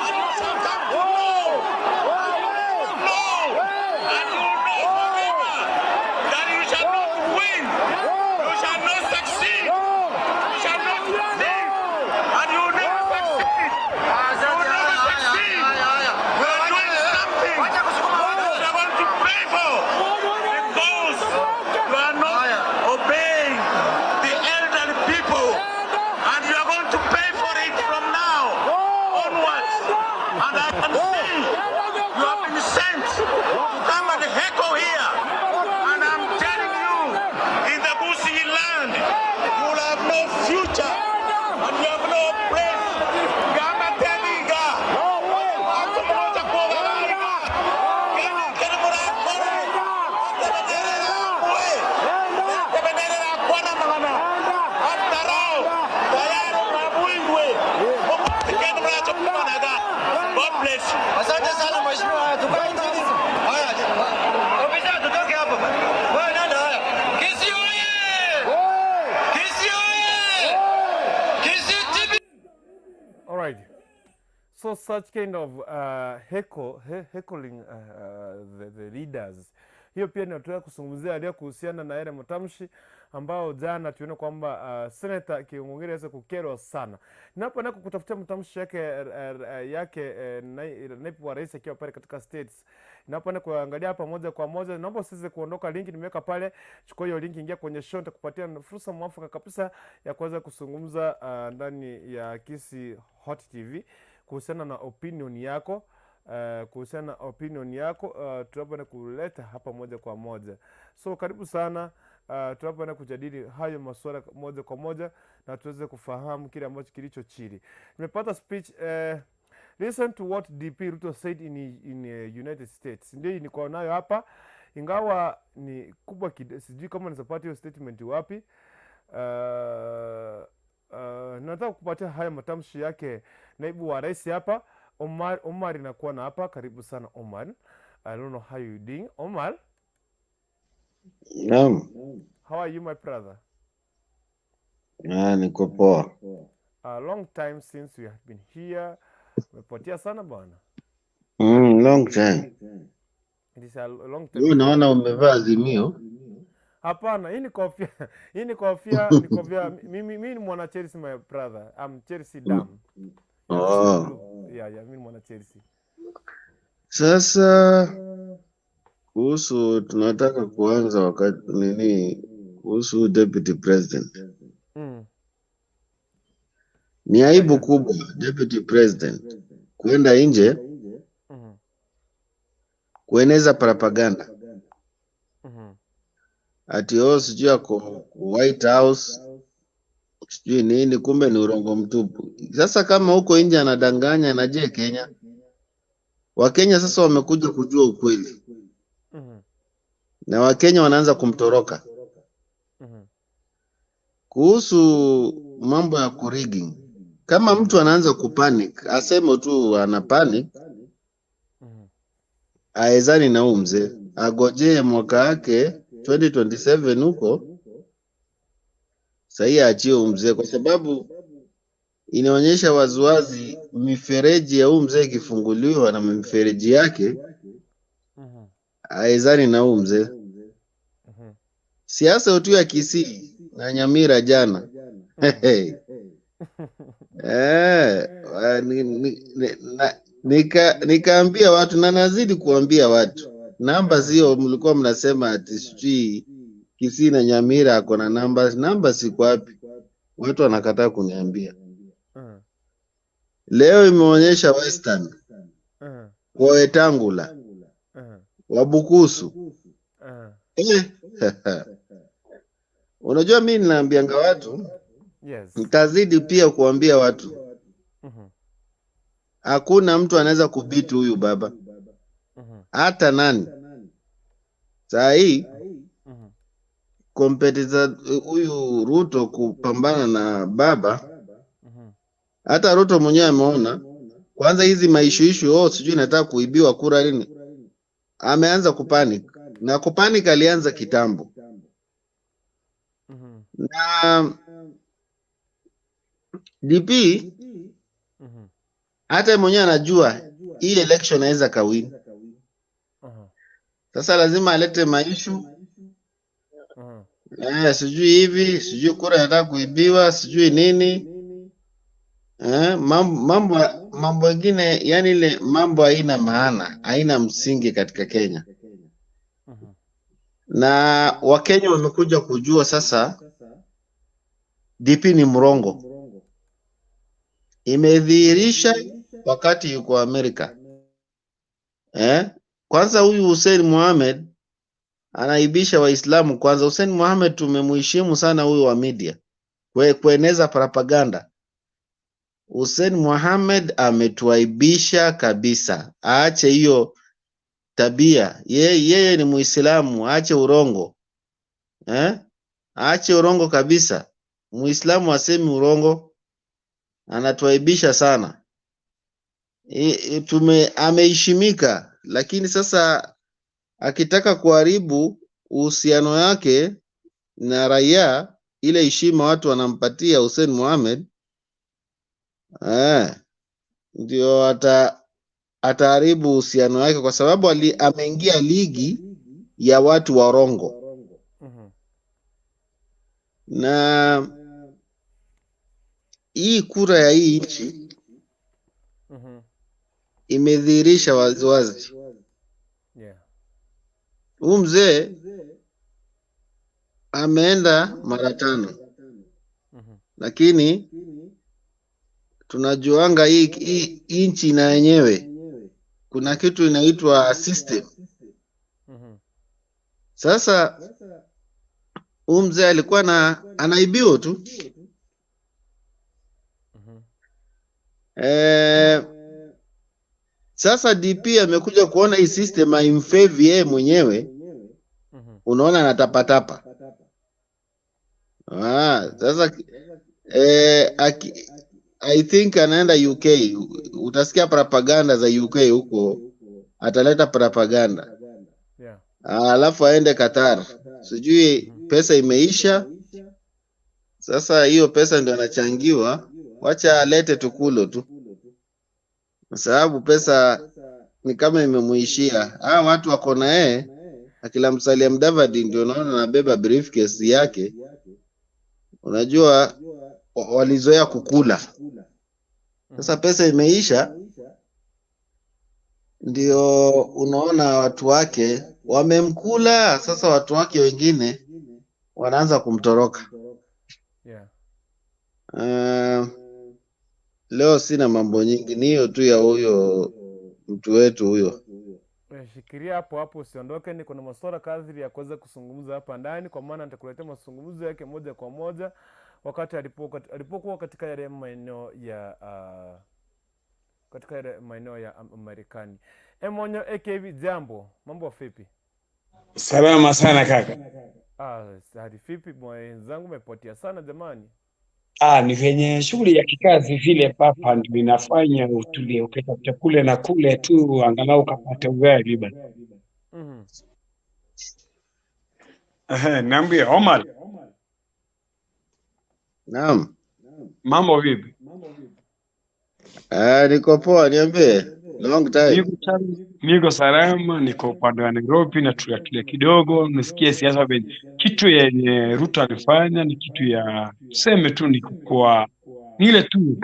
and you shall come to know, and you will know, and you will know forever that you shall not win, you shall not succeed, you shall not succeed, and you will never succeed. You will never succeed. We are doing something that I want to pray for because you are not obeying the elderly people and you are going to pay for it from now onwards. And I can see you have been sent to come and heckle here. And I'm telling you, in the Gusii land, you will have no future and you have no place. Gamba teniga. Watu mmoja kwa wabaiga. Kene murakore. Tebenerera kwe. Tebenerera kwana mangana. After all, tayari mabwingwe. Kene muracho kumanaga. God bless you. Asante sana mheshimiwa, tukae chini. Haya, ofisa tutoke hapo bwana. Wewe nenda haya. Kisii oye! Kisii oye! Kisii TV. All right. So such kind of heckling the leaders. Hiyo pia ninataka kuzungumzia leo kuhusiana na yale matamshi ambao jana tuliona kwamba Senator King'ong'e aliweza kukerwa sana. Ninapoenda kukutafutia matamshi yake naibu wa rais akiwa pale katika States. Ninapoenda kuangalia hapa moja kwa moja, naomba usiweze kuondoka, link nimeweka pale, chukua hiyo link, ingia kwenye show, nitakupatia fursa mwafaka kabisa ya kuweza kuzungumza ndani ya Kisii Hot TV kuhusiana na opinion yako kuhusiana na opinion yako tunapoenda kuleta hapa moja kwa moja. So karibu sana tunapoenda kujadili hayo masuala moja kwa moja na tuweze kufahamu kile ambacho kilicho chini. Nimepata speech. Listen to what DP Ruto said in United States. Ndio niko nayo hapa, ingawa ni kubwa sijui kama nitapata hiyo statement wapi. Nataka kupatia haya matamshi yake naibu wa rais hapa Omar. Omar inakuwa na hapa, karibu sana Omar. I don't know how you doing, Omar. Naam. How are you, my brother? Ah, niko poa. A long time since we have been here. Umepotea sana bwana. Long time. It is a long time. Wewe naona umevaa Azimio. Hapana, hii ni kofia. Hii ni kofia, ni kofia. Mimi ni mwana Chelsea, my brother. I'm Chelsea dam. Yeah, this is Oh. blue. Yeah, mimi ni mwana Chelsea. Sasa kuhusu tunataka kuanza wakati nini kuhusu deputy president. Ni aibu kubwa deputy president kwenda nje kueneza propaganda ati oh, sijui ako White House, sijui nini, kumbe ni urongo mtupu. Sasa kama huko nje anadanganya, na je Kenya? Wakenya sasa wamekuja kujua ukweli na Wakenya wanaanza kumtoroka kuhusu mambo ya kurigging. Kama mtu anaanza kupanic, aseme tu ana panic, aezani na huu mzee, agojee mwaka wake 2027 huko, sahii aachie huu mzee, kwa sababu inaonyesha waziwazi mifereji ya huu mzee ikifunguliwa na mifereji yake aezani na huu mzee. Siasa tu ya Kisii na Nyamira jana. Nikaambia watu na nazidi kuambia watu, namba sio mlikuwa mnasema ati sijui Kisii na Nyamira ako na namba, namba siko wapi? Watu wanakataa kuniambia. Leo imeonyesha Western Wetangula Wabukusu. Eh. Unajua, mi ninaambianga watu, Yes. nitazidi pia kuambia watu, hakuna mtu anaweza kubeat huyu baba, hata nani. Saa hii competitor huyu Ruto kupambana na baba, hata Ruto mwenyewe ameona kwanza hizi maishuishu, oh, sijui nataka kuibiwa kura lini, ameanza kupanic na kupanic alianza kitambo. Na DP hata yeye mwenyewe anajua hii election anaweza kawin. Sasa lazima alete maissue sijui hivi, sijui kura inataka kuibiwa, sijui nini, mambo mengine, yani ile mambo haina maana, haina msingi katika Kenya. Na Wakenya wamekuja kujua sasa DP ni mrongo, imedhihirisha wakati yuko Amerika. Kwanza huyu Hussein Mohamed anaibisha Waislamu. Kwanza Hussein Mohamed tumemuheshimu sana huyu wa media kueneza propaganda. Hussein Mohamed ametuaibisha kabisa, aache hiyo tabia. Yeye ni Muislamu, aache urongo, aache urongo kabisa. Muislamu asemi urongo, anatuaibisha sana. Ameheshimika, lakini sasa akitaka kuharibu uhusiano yake na raia, ile heshima watu wanampatia Hussein Mohamed, ndio ataharibu uhusiano wake, kwa sababu ameingia ligi ya watu warongo. Na hii kura ya hii nchi imedhihirisha waziwazi. Huu mzee ameenda mara 5. Lakini tunajuanga hii nchi na yenyewe kuna kitu inaitwa system. Sasa huu mzee alikuwa na anaibiwa tu. Sasa DP amekuja kuona hii system haimfavor yeye mwenyewe. Unaona anatapatapa. Sasa I think anaenda UK. Utasikia propaganda za UK huko, ataleta propaganda. Alafu aende Qatar. Sijui pesa imeisha. Sasa hiyo pesa ndio anachangiwa, wacha alete tukulo tu. Kwa sababu pesa ni kama imemuishia. Hawa watu wako na yeye, akila Musalia Mudavadi ndio naona anabeba briefcase yake. Unajua walizoea kukula. Sasa pesa imeisha, ndio unaona watu wake wamemkula. Sasa watu wake wengine wanaanza kumtoroka. Leo sina mambo nyingi, ni hiyo tu ya huyo mtu wetu huyo. Shikiria hapo hapo, usiondoke. Niko na masuala kadri ya kuweza kuzungumza hapa ndani, kwa maana nitakuletea mazungumzo yake moja kwa moja wakati alipokuwa katika yale maeneo ya Marekani. Emonyo AKV, jambo, mambo vipi? Salama sana kaka. Hadi vipi mwenzangu, umepotea sana jamani. Ni venye shughuli ya kikazi vile papa ndio inafanya utulie, ukitafuta kule na kule tu angalau ukapata ugali bana. Niambie Omar. Naam. Mambo vipi? Niko poa, niambie. Long time. Niko salama, niko upande wa Nairobi na tulia kidogo, nisikie siasa venye. Kitu yenye Ruto alifanya ni kitu ya seme tu ni kwa ni ile tu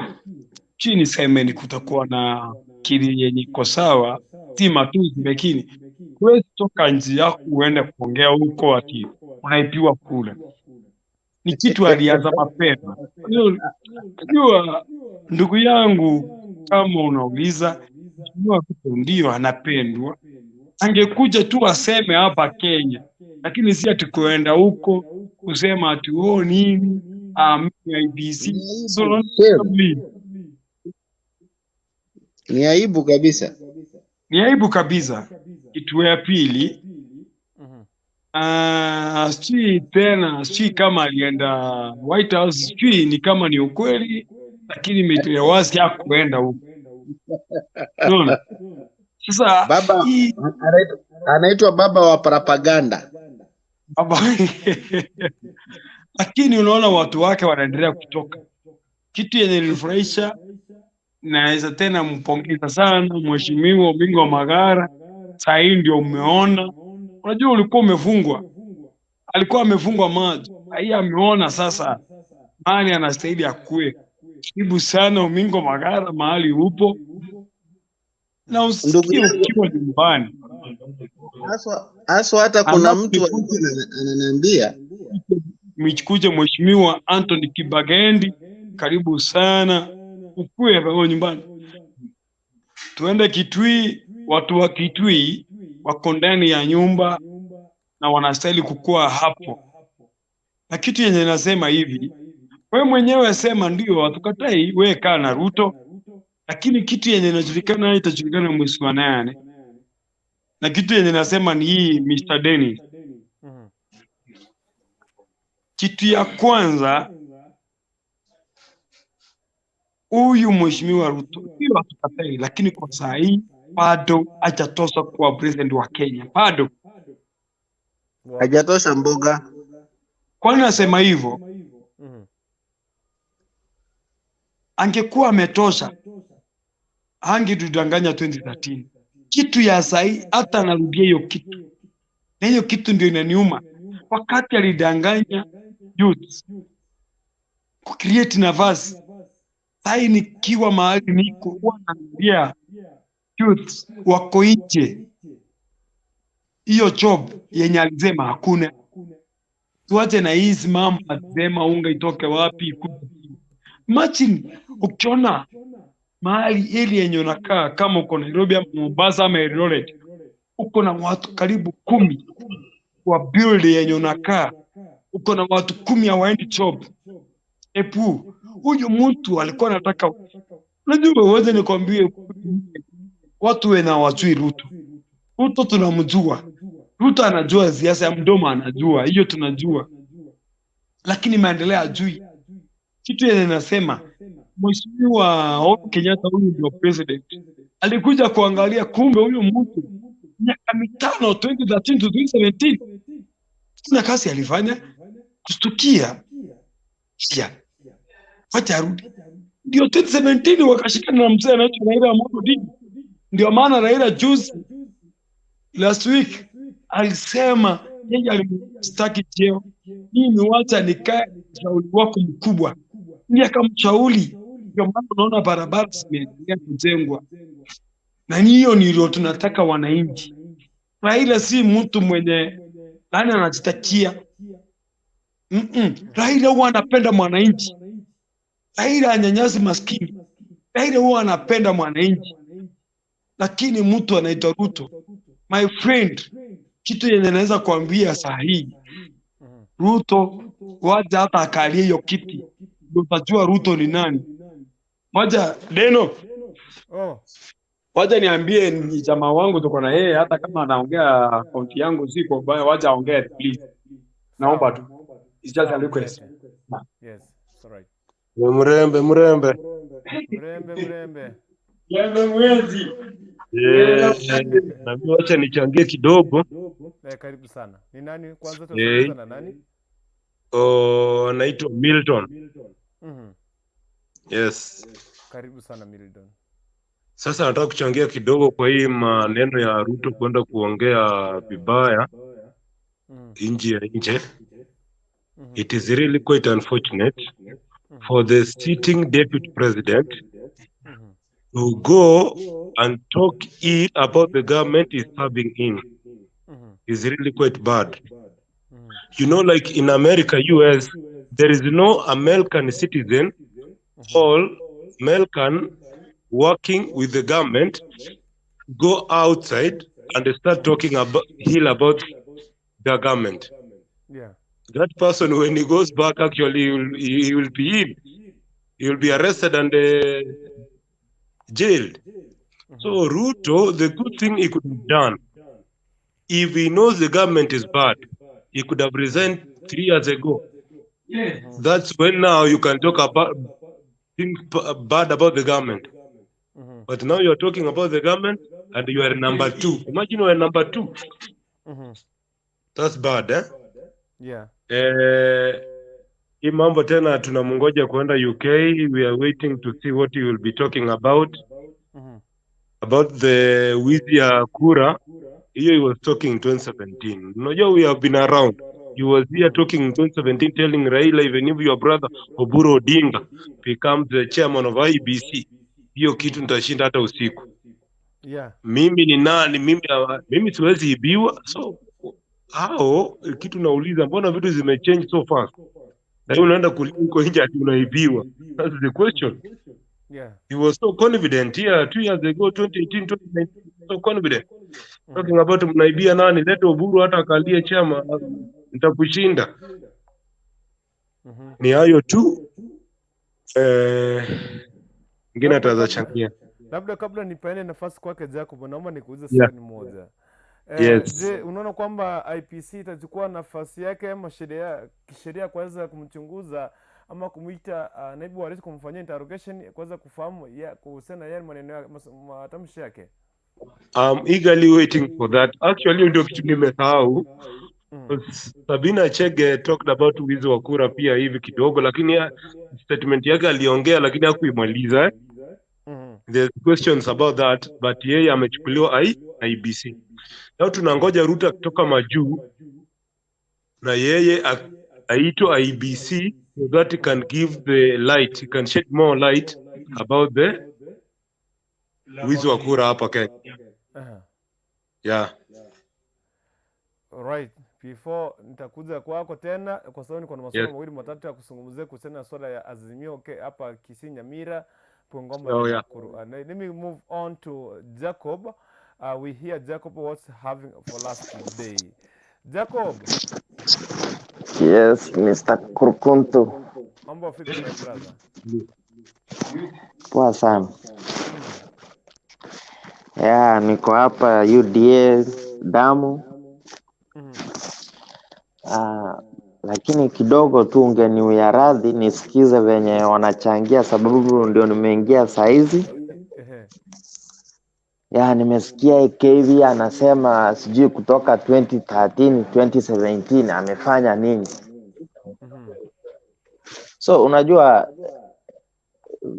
chini seme ni kutakuwa na kili yenye iko sawa, si matuzi lakini huwezi toka nchi yako uende kuongea huko ati unaipiwa kula. Ni kitu alianza mapema. Unajua ndugu yangu, kama unauliza Mheshimiwa Ruto ndio anapendwa, angekuja tu aseme hapa Kenya, lakini si ati kuenda huko kusema ati oh nini mimi IBC. Ni So aibu, shame. please, Ni aibu kabisa. ni aibu kabisa. Kitu ya pili, Mhm. sijui tena, sijui kama alienda White House, sijui ni kama ni ukweli, lakini imetulia wazi hakuenda huko. Unaona? Sasa Baba hii anaitwa baba wa propaganda. baba lakini unaona watu wake wanaendelea kutoka. Kitu yenye nilifurahisha, naweza tena mpongeza sana Mheshimiwa Omingo Magara, saa hii ndio umeona. Unajua ulikuwa umefungwa, alikuwa amefungwa macho, saa hii ameona sasa mahali anastahili akue. Karibu sana Omingo Magara mahali upo, na Ndugu usikie yangu ukiwa nyumbani. haswa hata kuna Alafu mtu nikuje alikuwa ananiambia michukuje Mheshimiwa Anthony Kibagendi, karibu sana, ukue hapo nyumbani. Tuende Kitui, watu wa Kitui wako ndani ya nyumba na wanastahili kukua hapo. Na kitu yenye nasema hivi, wewe mwenyewe sema ndio, hatukatai, wewe kaa na Ruto, lakini kitu yenye inajulikana itajulikana mwezi wa 8. Na kitu yenye nasema ni hii, Mr. Dennis, Mhm. kitu ya kwanza huyu mheshimiwa Ruto ndio hatukatai, lakini kwa saa hii bado hajatosha kuwa president wa Kenya, bado. Wow. hajatosha mboga. Kwani nasema hivyo? Mhm. Angekuwa ametosha angetudanganya 2013. Kitu ya sahi hata anarudia hiyo kitu, na hiyo kitu ndio inaniuma. Wakati alidanganya youth kucreate nafasi, sahi nikiwa mahali niko huwa naangalia youth wako nje, hiyo job yenye alisema hakuna. Tuache na hizi mambo alisema unga itoke wapi ikuje. Imagine ukiona mahali ili yenye unakaa kama uko Nairobi ama Mombasa ama Eldoret, uko na watu karibu 10 kwa build yenye unakaa, uko na watu 10 hawaendi job. Epu, huyu mtu alikuwa anataka, unajua, uweze nikwambie, watu wenye hawajui Ruto. Ruto tunamjua, Ruto anajua siasa ya mdomo, anajua hiyo, tunajua, lakini maendeleo hajui. Kitu yenye nasema Mheshimiwa Uhuru Kenyatta, huyu ndio president, alikuja kuangalia, kumbe huyu mtu miaka 5 2013 to 2017 kuna kazi alifanya, kustukia ya wacha arudi. Ndio 2017 wakashikana na mzee anaitwa Raila Amolo Odinga. Ndio maana Raila juzi last week alisema yeye alimstaki cheo, mimi wacha nikae mshauri wako mkubwa, ndiye akamshauri. Ndio maana unaona barabara zimeendelea kujengwa, na hiyo ndio tunataka wananchi. Raila si mtu mwenye nani anajitakia. Raila huwa anapenda mwananchi. Raila anyanyasi maskini. Raila huwa anapenda mwananchi, lakini mtu anaitwa Ruto, my friend, kitu yenye naweza kuambia saa hii, Ruto waja hata akalie hiyo kiti, ndio utajua Ruto ni nani. Waja Deno, Oh, waja niambie ni jamaa wangu tuko na yeye, hata kama anaongea akaunti yangu si kwa ubaya, waja aongee please, naomba tu, it's just a request. Yes, it's all right. Mrembe, mrembe. Mrembe, mrembe. Mrembe mwezi. Eh, na mimi wacha nichangie kidogo. Eh, karibu sana. Ni nani kwanza Eh, tunazungumza na nani? oh, anaitwa Milton. Mhm. Yes. Karibu sana Milton. Sasa nataka kuchangia kidogo kwa hii maneno ya Ruto kwenda kuongea vibaya nje ya nje. It is really quite unfortunate for the sitting deputy president to go and talk ill about the government he's serving in. Is really quite bad. You know, like in America, US, there is no American citizen or American working with the government go outside and start talking about ill about the government. Yeah. That person, when he goes back, actually he will be in. He will be arrested and jailed. So Ruto, the good thing he could have done, if he knows the government is bad, he could have resigned 3 years ago. That's when now you can talk about things bad about the government. But now you're talking about the government and you are number 2. Imagine you are number 2. That's bad, eh? Yeah. Hii mambo tena tunamngoja kuenda UK. We are waiting to see what he will be talking about. About the wizi ya kura. Hiyo he was talking in 2017. Unajua we have been around. He was here talking in 2017 telling Raila, even if your brother Oburu Odinga becomes the chairman of IEBC, hiyo kitu nitashinda hata usiku. Yeah. Mimi ni nani? Mimi siwezi ibiwa. So hao kitu nauliza, mbona vitu zimechange so fast? Na wewe unaenda kulia huko nje ati unaibiwa. That's the question. Yeah. He was so confident here 2 years ago, 2018, 2019, so confident. Talking about mnaibia nani? Leta Oburu hata akalie chama, nitakushinda. Ni hayo tu. Mwingine ataweza changia. Labda kabla nipeane nafasi kwake Jacob, naomba nikuulize swali moja. Yes. Je, unaona kwamba IPC itachukua nafasi yake ama sheria kisheria kuweza kumchunguza ama kumuita naibu wa rais kumfanyia interrogation kuweza kufahamu kuhusiana na yale maneno yake, matamshi yake? I'm eagerly waiting for that. Actually ndio kitu nimesahau. Sabina Chege talked about wizi wa kura pia hivi kidogo, lakini statement yake aliongea lakini hakuimaliza. There's questions about that, but yeye amechukuliwa IEBC. Leo tunangoja Ruto kutoka majuu na yeye aitwe IEBC so that he can give the light, he can shed more light about the wizi wa kura hapa Kenya. Yeah. Right. Before nitakuja kwako tena kwa sababu niko na maswali mawili matatu ya kuzungumzia kuhusiana na swala ya Azimio hapa Kisii, Nyamira, Bungoma na Nakuru. Let me move on to Jacob. We hear Jacob was having for last day. Jacob. Yes, Mr. Kurkuntu. Mambo vipi my brother? Poa sana. Yeah, niko hapa UDA damu. Lakini kidogo tu ungeniwia radhi nisikize venye wanachangia sababu ndio nimeingia saizi. Ya, nimesikia KV anasema sijui kutoka 2013, 2017 amefanya nini. So unajua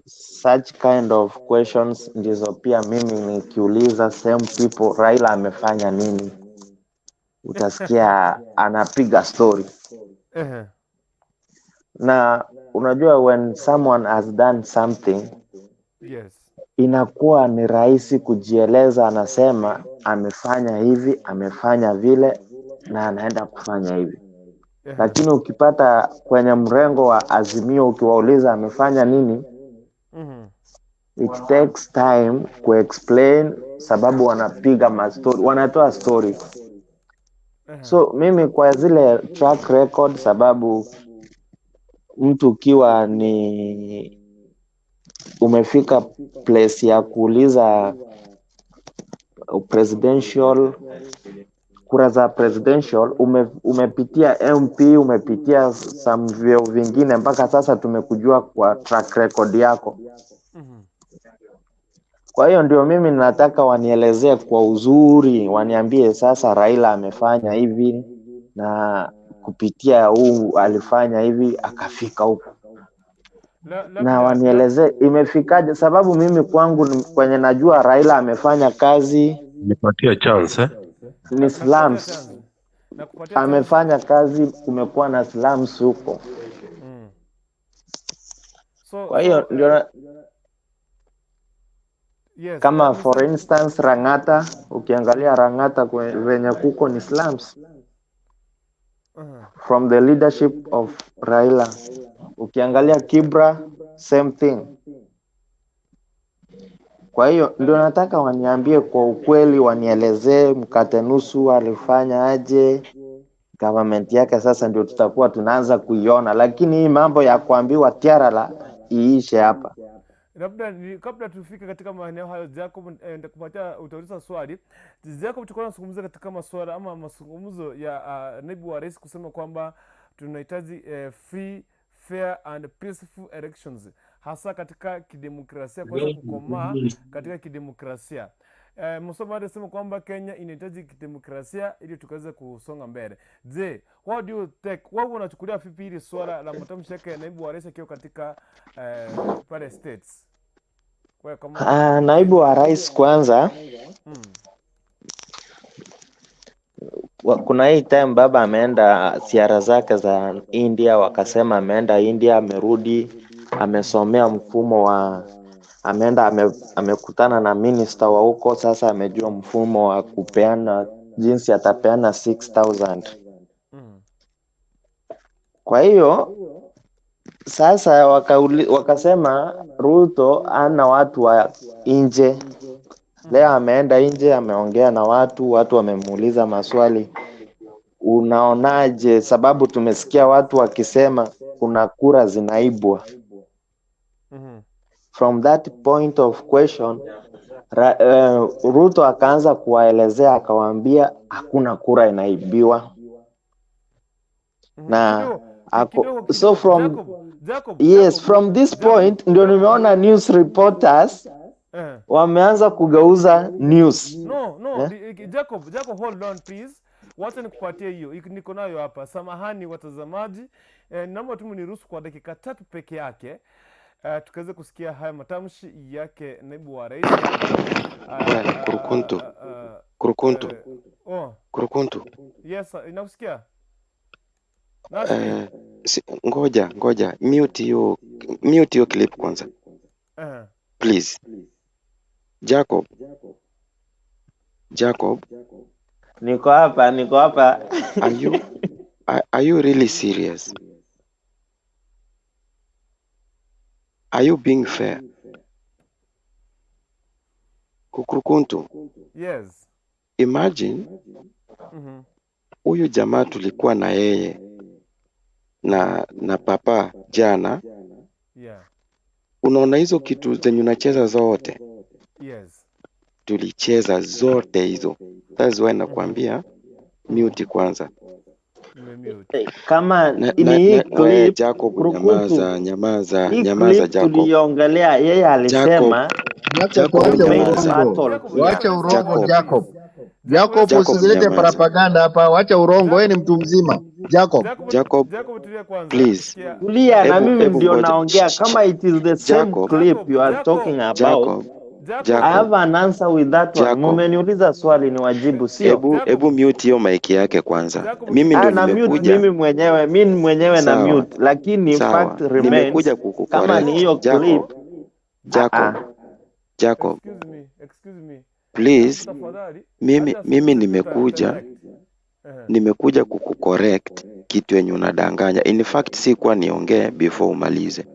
such kind of questions ndizo pia mimi nikiuliza same people Raila amefanya nini, utasikia anapiga story. Na unajua when someone has done something, yes, inakuwa ni rahisi kujieleza, anasema amefanya hivi, amefanya vile na anaenda kufanya hivi. Lakini ukipata kwenye mrengo wa Azimio ukiwauliza amefanya nini, it takes time ku explain sababu wanapiga ma story, wanatoa story. So mimi kwa zile track record, sababu mtu ukiwa ni umefika place ya kuuliza presidential, kura za presidential, umepitia MP, umepitia some vyeo vingine mpaka sasa tumekujua kwa track record yako. Kwa hiyo ndio mimi nataka wanielezee kwa uzuri, waniambie sasa Raila amefanya hivi na kupitia huu alifanya hivi akafika huko. Na wanielezee imefikaje, sababu mimi kwangu kwenye najua Raila amefanya kazi, nipatie chance ni slums. Amefanya kazi, kumekuwa na slums huko. Kwa hiyo ndio yes, kama for instance Rangata, ukiangalia Rangata venye kuko ni slums. From the leadership of Raila. Ukiangalia Kibra, same thing. Kwa hiyo ndio nataka waniambie kwa ukweli, wanielezee mkate nusu alifanya aje, Government yake sasa ndio tutakuwa tunaanza kuiona, lakini hii mambo ya kuambiwa tiarala iishe hapa. Labda kabla tufike katika maeneo hayo, Jacob, nitakupatia utauliza swali. Jacob, tulikuwa tunazungumzia katika masuala ama mazungumzo ya naibu wa rais kusema kwamba tunahitaji free, fair and peaceful elections, hasa katika kidemokrasia, kuweza kukomaa katika kidemokrasia. Musoma alisema kwamba Kenya inahitaji kidemokrasia ili tukaweze kusonga mbele. Je, what do you take? Wewe unachukulia vipi hili swala la matamshi yake naibu wa rais akiwa katika pale States? Wewe kama Naibu wa rais kwanza, kuna hii time baba ameenda ziara zake za India, wakasema ameenda India, amerudi, amesomea mfumo wa ameenda amekutana na minister wa huko, sasa amejua mfumo wa kupeana jinsi atapeana 6000. Kwa hiyo sasa wakasema Ruto ana watu wa nje. Leo ameenda nje, ameongea na watu, watu wamemuuliza maswali, unaonaje? Sababu tumesikia watu wakisema kuna kura zinaibwa. From that point of question, Ruto akaanza kuwaelezea, akawaambia hakuna kura inaibiwa. Na Kidogo, so kidogo, from Jacob, Jacob, yes, Jacob, from this Jacob, point ndio Jacob. nimeona news reporters wameanza kugeuza news. No, Eh? Jacob, Jacob, hold on please. Wacha nikupatie hiyo. Niko nayo hapa. Samahani watazamaji. Naomba tu mniruhusu kwa dakika 3 peke yake. Tukaweze kusikia haya matamshi yake naibu wa rais. Wewe, Kurukuntu. Kurukuntu. Oh. Kurukuntu. Yes, sir. Nakusikia. Nasikia. Ngoja, ngoja. Mute hiyo clip kwanza. Please. Jacob. Jacob. Niko hapa, niko hapa. Are you really serious? Are you being fair? Kurukuntu. Yes. Imagine huyu jamaa tulikuwa na yeye na papa jana. Unaona hizo kitu zenye unacheza zote? Yes. Tulicheza zote hizo. That's why nakwambia mute kwanza. Nimemute. Kama ni hii clip, Jacob, Kurukuntu, nyamaza, nyamaza, hii nyamaza clip Jacob. tuliongelea, yeye Jacob, alisema Jacob, the main nyamaza. battle. Wacha urongo Jacob. Jacob. Jacob, Jacob, usilete nyamaza. propaganda hapa, wacha urongo, wewe ni mtu mzima. Jacob. Jacob, Jacob, tulia kwanza. please. Sikia. Tulia na Hebu mimi hebu ndio ngoja. naongea, kama it is the same Jacob, clip you are talking about. Jacob, I have an answer with that one. Jacob. Mumeniuliza swali ni wajibu, sio? Hebu mute hiyo mic yake kwanza. Mimi ndio Na mute nimekuja. mimi mwenyewe na Sawa. mute, lakini Sawa. fact remains Nimekuja kama ni kukucorrect. hiyo Jacob, clip. Jacob, Jacob. Excuse me, excuse me. Please, Tafadhali, mimi acha mimi asikize nimekuja direct. nimekuja kukucorrect kitu yenye unadanganya. In fact si kuwa niongee before umalize,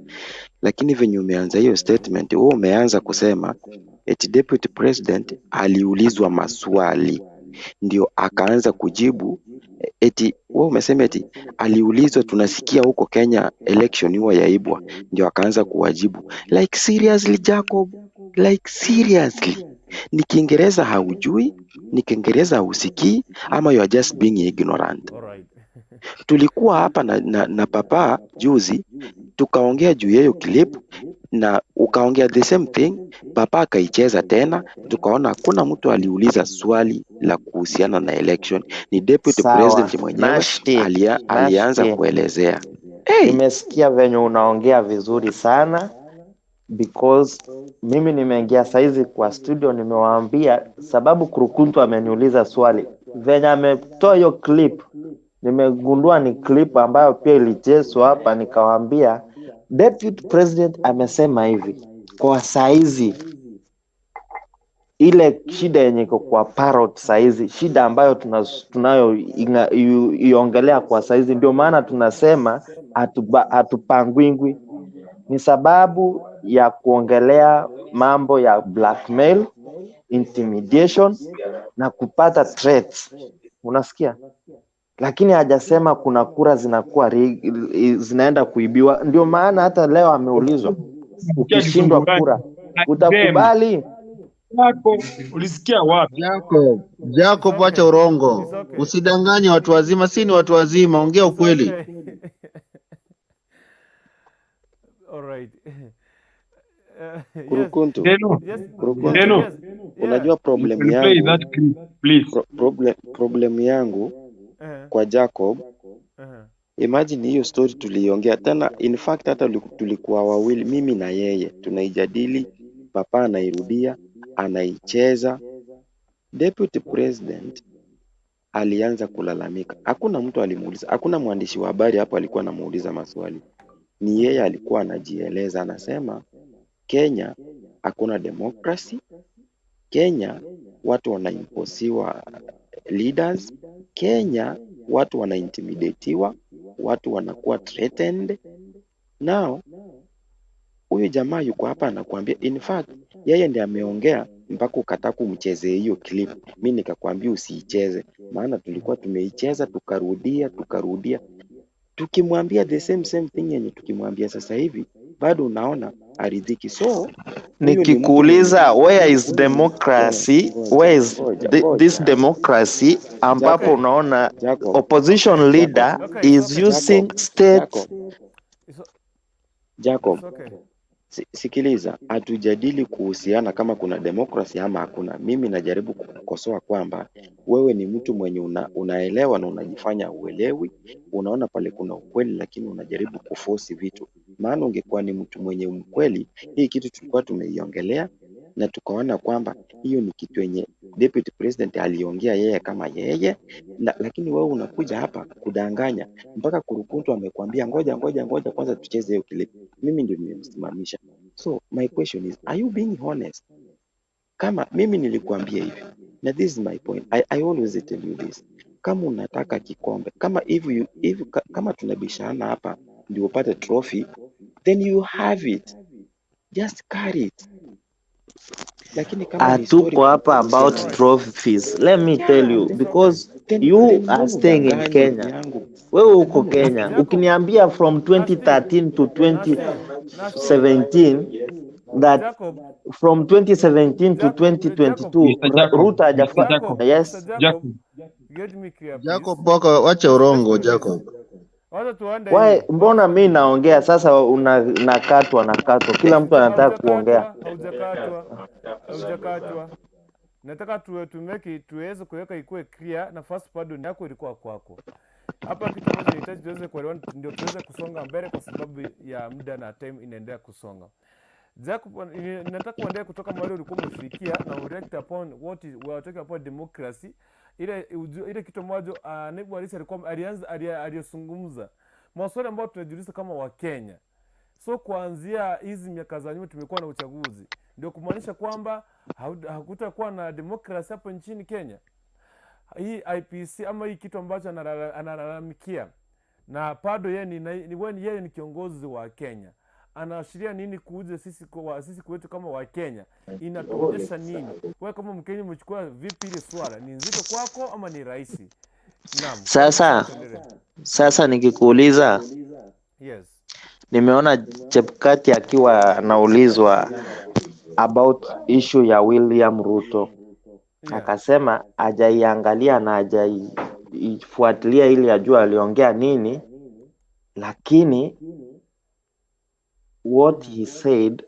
lakini venye umeanza hiyo statement, wewe umeanza kusema eti deputy president aliulizwa maswali ndio akaanza kujibu. Eti wewe umesema eti aliulizwa, tunasikia huko Kenya election huwa yaibwa, ndio akaanza kuwajibu. Like seriously Jacob, like seriously, ni Kiingereza haujui, ni Kiingereza hausikii, ama you are just being ignorant. Alright. Tulikuwa hapa na papa juzi tukaongea juu ya hiyo clip na ukaongea the same thing, papa akaicheza tena, tukaona hakuna mtu aliuliza swali la kuhusiana na election. Ni deputy Sawa, president mwenyewe Nashti, alianza Nashti. kuelezea. Hey! Nimesikia venye unaongea vizuri sana because mimi nimeingia saizi kwa studio, nimewaambia sababu Kurukuntu ameniuliza swali venye ametoa hiyo clip, nimegundua ni clip ambayo pia ilichezwa hapa, nikawaambia deputy president amesema hivi kwa saizi ile shida yenye iko kwa Parrot saizi, shida ambayo tunayo iongelea kwa saizi, ndio maana tunasema hatupangwingwi, ni sababu ya kuongelea mambo ya blackmail, intimidation na kupata threats. Unasikia? Lakini hajasema kuna kura zinakuwa zinaenda kuibiwa. Ndio maana hata leo ameulizwa, Ulisikia ukishindwa kizungu gani? kura Alisema utakubali? yako ulisikia wapi? Jacob, It's Jacob, wacha okay. urongo, It's okay. usidanganye watu wazima. Si ni watu wazima, ongea It's ukweli. okay. All right. Yes. Kurukuntu, Deno, Yes. Yes. Kurukuntu, Deno, Yes. Yeah. unajua you problem can play yangu that clip please. problem yangu kwa Jacob, imagine hiyo story tuliongea tena. In fact hata tulikuwa wawili, mimi na yeye tunaijadili, papa anairudia, anaicheza. Deputy President alianza kulalamika, hakuna mtu alimuuliza, hakuna mwandishi wa habari hapo alikuwa anamuuliza maswali, ni yeye alikuwa anajieleza, anasema Kenya hakuna democracy, Kenya watu wanaimposiwa leaders, Kenya watu wanaintimidatiwa, watu wanakuwa threatened. Now huyu jamaa yuko hapa anakuambia, in fact yeye ndiye ameongea mpaka ukataka kumchezee hiyo clip. Mi nikakwambia usiicheze, maana tulikuwa tumeicheza tukarudia tukarudia, tukimwambia the same same thing yenye tukimwambia sasa hivi bado unaona aridhiki. So huyu ni mtu mwenye Nikikuuliza, where is democracy? ngoja Where is ngoja this ngoja democracy ambapo Okay. unaona Jacob opposition Jacob leader Okay. It's is okay. using Jacob state Jacob It's, Jacob it's okay. Sikiliza, hatujadili kuhusiana kama kuna demokrasi ama hakuna. Mimi najaribu kukukosoa kwamba wewe ni mtu mwenye unaelewa na unajifanya uelewi, unaona pale kuna ukweli, lakini unajaribu kufosi vitu. Maana ungekuwa ni mtu mwenye mkweli, hii kitu tulikuwa tumeiongelea na tukaona kwamba hiyo ni kitu yenye deputy president aliongea yeye kama yeye na, lakini wewe unakuja hapa kudanganya mpaka Kurukuntu amekwambia ngoja ngoja ngoja kwanza tucheze hiyo clip. Mimi ndio nimemsimamisha. So my question is, are you being honest? Kama mimi nilikuambia hivi, na this is my point. I always tell you this. Kama unataka kikombe, kama if you, if, kama tunabishana hapa ndio upate trophy, then you have it. Just carry it. Lakini kama ni story Hatuko hapa about kuhusiana Alright. trophies. Let me tell yeah, you then, because then, you then are mbona staying in udanganye ndugu Kenya. yangu? Wewe uko Mbona Kenya. udanganye? Jacob, Ukiniambia from Nasty, 2013 to Nasty, Nasty, 2017 that Jacob, from 2017 to Jacob, Jacob, 2022 Mr. Jacob, Ruto Mr. hajafa Jacob, Jacob, yes. Mr. Jacob, Jacob. get me clear please. Jacob, waka wacha Let's urongo do this. Jacob. Wacha tuende Why, hivi. Wacha mbona tuende mi hivi. naongea sasa una nakatwa nakatwa, kila mtu anataka kuongea. Haujakatwa, haujakatwa, haujakatwa. Nataka tuwe tumeke tuweze kuweka ikuwe clear na first pardon yako ilikuwa kwako. Hapa kitu ambacho nahitaji tuweze kuelewana ndio tuweze kusonga mbele kwa sababu ya muda na time inaendelea kusonga. Jacob, nataka kuendelea kutoka mahali ulikuwa umefikia na react upon what is, we are talking about democracy. Ile kitu ambacho naibu wa rais alikuwa alianza aliyozungumza maswali ambayo tunajiuliza kama Wakenya. So kuanzia hizi miaka za nyuma tumekuwa na uchaguzi, ndio kumaanisha kwamba hakutakuwa na demokrasi hapo nchini Kenya. Hii IPC ama hii kitu ambacho analalamikia na bado yeye ni, ni, yeye ni kiongozi wa Kenya, anaashiria nini kuuza sisi kwa sisi kwetu kama wa Kenya? Inatuonyesha nini? Wewe kama Mkenya umechukua vipi ile swala? Ni nzito kwako ama ni rahisi? Naam, karibu sana, Sasa tuendelee. sasa nikikuuliza, Yes. nimeona Chebukati akiwa anaulizwa about issue ya William Ruto, Yeah. akasema hajaiangalia na hajaifuatilia ili ajue aliongea nini, lakini what he said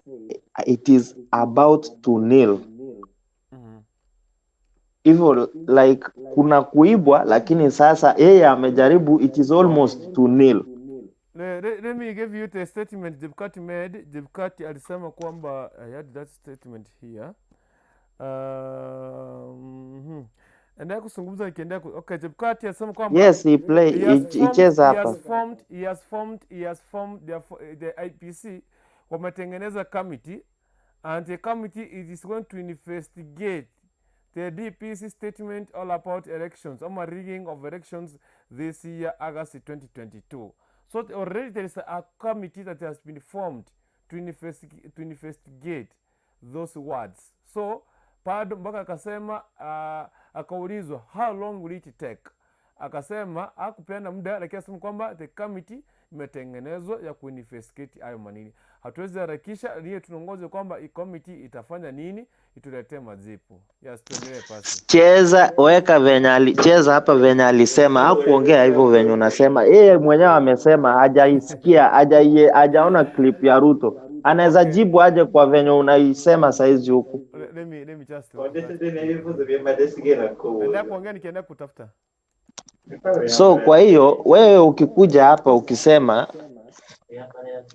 it is about to nil. Hivyo like kuna kuibwa, lakini sasa yeye amejaribu, it is almost to nil. Let me give you the statement Chebukati made. Chebukati alisema kwamba I had that statement here. Endelea kuzungumza nikiendelea okay, Chebukati alisema kwamba Yes, he play he has formed, icheza he hapa. has formed, he has formed, he has formed the IPC wametengeneza committee and the committee is going to investigate the DPC statement all about elections ama rigging of elections this year August 2022. So already there is a committee that has been formed to investigate those words. So bado mpaka akasema akaulizwa how long will it take, Akasema hakupeana muda, lakini akasema kwamba the committee imetengenezwa ya kuinvestigate hayo manini. Hatuwezi harakisha, niye tunongoze kwamba hii committee itafanya nini, ituletee majibu. Yes, tuendelee pasi. Cheza weka venye alicheza hapa, venye alisema, hakuongea hivyo venye unasema. Yeye mwenyewe amesema hajaisikia, hajaona clip ya Ruto. Anaweza Okay. jibu aje kwa venye unaisema saizi huku? Let me just look that clip. Endelea kuongea nikiendelea kutafuta. So kwa hiyo wewe ukikuja hapa ukisema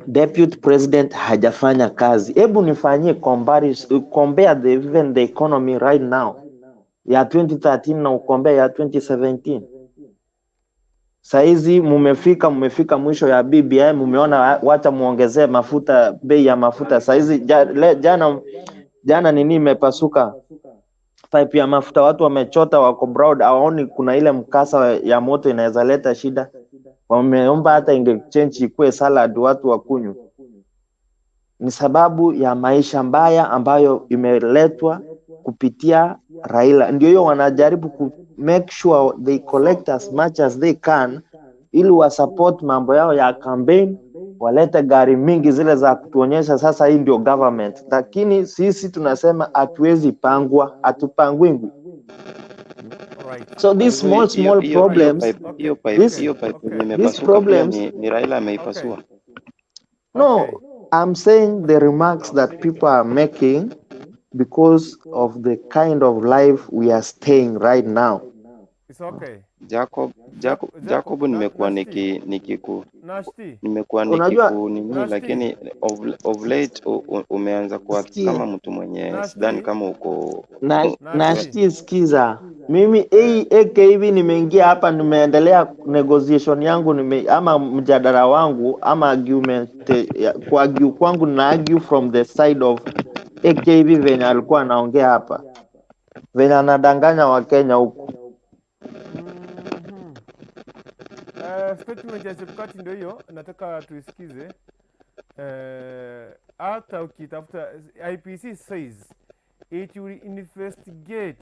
deputy president hajafanya kazi, hebu nifanyie comparison, compare the, even the economy right now ya 2013 na ukompare ya 2017. Saizi mumefika mwisho ya BBI, mumeona wacha muongezee mafuta, bei ya mafuta saizi jana nini imepasuka pipe ya mafuta, watu wamechota, wako proud, hawaoni kuna ile mkasa ya moto inaweza leta shida. Wameomba hata ingechange ikuwe salad watu wakunywe. Ni sababu ya maisha mbaya ambayo imeletwa kupitia Raila. Ndio hiyo wanajaribu ku make sure they collect as much as they can ili wasupport mambo yao ya campaign, walete gari mingi zile za kutuonyesha sasa hii ndio government. Lakini sisi tunasema hatuwezi pangwa, hatupangwingwi. Right. So Kwa these hivyo small hiyo small hiyo hiyo problems, pipe Okay. hiyo pipe this hiyo pipe Okay. yenye these imepasuka pia problems ni Raila Okay. ameipasua. No, Okay. I'm saying the remarks that people are making because of the kind of life we are staying right now. It's okay. Jacob Jacob Jacob, Jacob nimekuwa Nashti. niki nikiku Nashti. nimekuwa Unajua, nikiku nini, Nashti. lakini of late umeanza kuwa sikia kama mtu mwenye sidhani Nashti. kama uko na Nashti. nashti, sikiza mimi AK hivi nimeingia hapa, nimeendelea negotiation yangu ama mjadala wangu ama argument kuargue kwangu na argue from the side of AK hivi venye alikuwa anaongea hapa, venye anadanganya Wakenya huku. Statement ya Chebukati ndio hiyo, nataka tuisikize. Hata ukitafuta IPC says it will investigate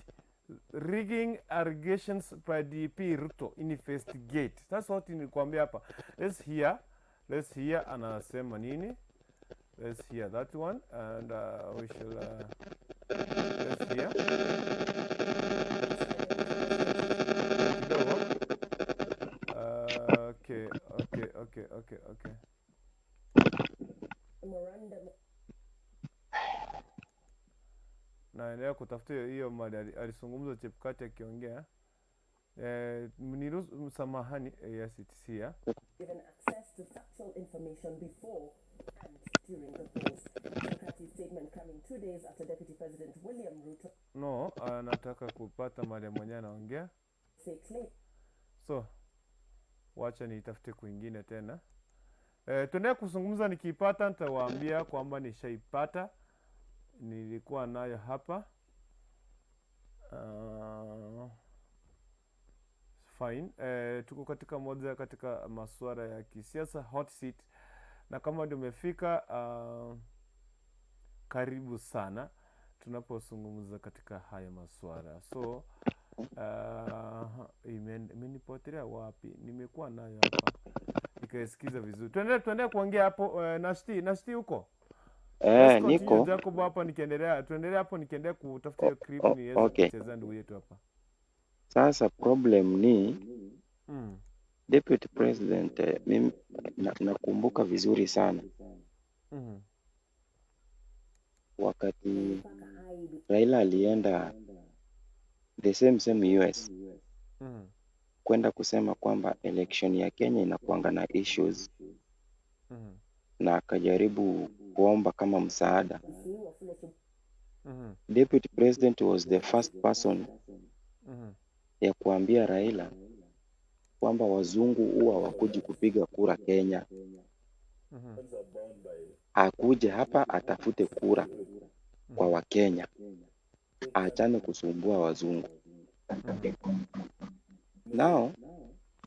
rigging allegations by DP Ruto. Investigate. That's what nilikwambia hapa. Let's hear. Let's hear anasema nini. Let's hear that one and we shall let's hear kidogo. Okay. Naendelea kutafuta hiyo mali alizungumza Chebukati akiongea. Mniruhusu, samahani, yes, it is here. Given access to factual information before and during the polls. Chebukati's statement coming 2 days after Deputy President William Ruto No, nataka kupata mali mwenyewe anaongea. say claim So, wacha niitafute kwingine tena. Tuendelee kuzungumza, nikiipata nitawaambia kwamba nishaipata. Nilikuwa nayo hapa. Fine. Tuko katika moja katika masuala ya kisiasa hot seat, na kama ndio umefika, karibu sana tunapozungumza katika haya masuala. So imenipotelea wapi? Nimekuwa nayo hapa nikaisikiza vizuri. Tuendelee kuongea hapo. Nashti huko. Let's continue Niko Jacob hapa nikiendelea, tuendelee hapo nikiendelea kutafuta hiyo clip niweze okay. kuchezea ndugu yetu hapa. Sasa problem ni Deputy President, mimi nakumbuka vizuri sana wakati Raila alienda the same same US kwenda kusema kwamba election ya Kenya inakuanga na issues na akajaribu kuomba kama msaada. Deputy President was the first person ya kuambia Raila kwamba wazungu huwa hawakuji kupiga kura Kenya, akuje hapa atafute kura kwa Wakenya, aachane kusumbua wazungu. Now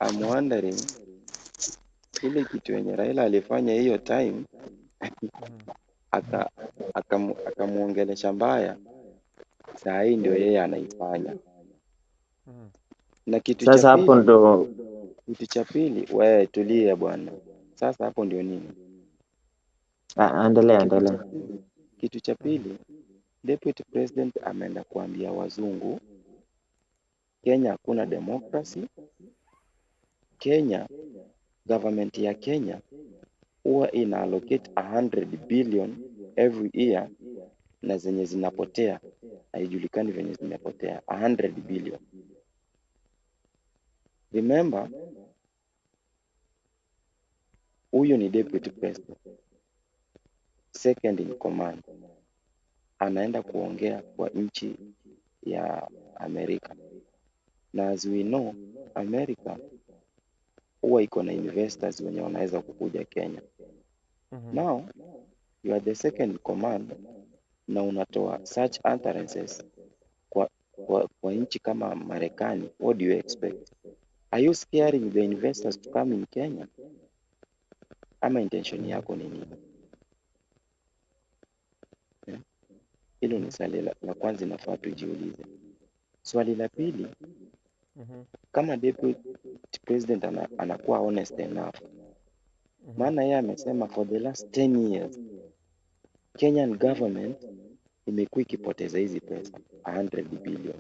I'm wondering ile kitu yenye Raila alifanya hiyo time akamuongelesha mbaya, saa hii ndio yeye anaifanya. Na kitu cha Sasa hapo pili, ndo kitu cha pili, wewe tulia bwana. Sasa hapo ndio nini? Endelea, Kitu cha endelea. pili, kitu cha pili, Deputy President ameenda kuambia wazungu Kenya hakuna democracy. Kenya, government ya Kenya huwa ina allocate 100 billion every year, na zenye zinapotea haijulikani venye zimepotea 100 billion. Remember, huyu ni deputy president, second in command, anaenda kuongea kwa nchi ya Amerika, na as we know America huwa iko na investors wenye wanaweza kukuja Kenya. Now you are the second in command na unatoa such utterances kwa nchi kama Marekani, what do you expect? Are you scaring the investors to come in Kenya? Ama intention yako ni nini? Eh? Hilo ni swali la kwanza inafaa tujiulize. Swali la pili, kama deputy president anakuwa honest enough, maana yeye amesema for the last 10 years Kenyan government imekuwa ikipoteza hizi pesa 100 billion.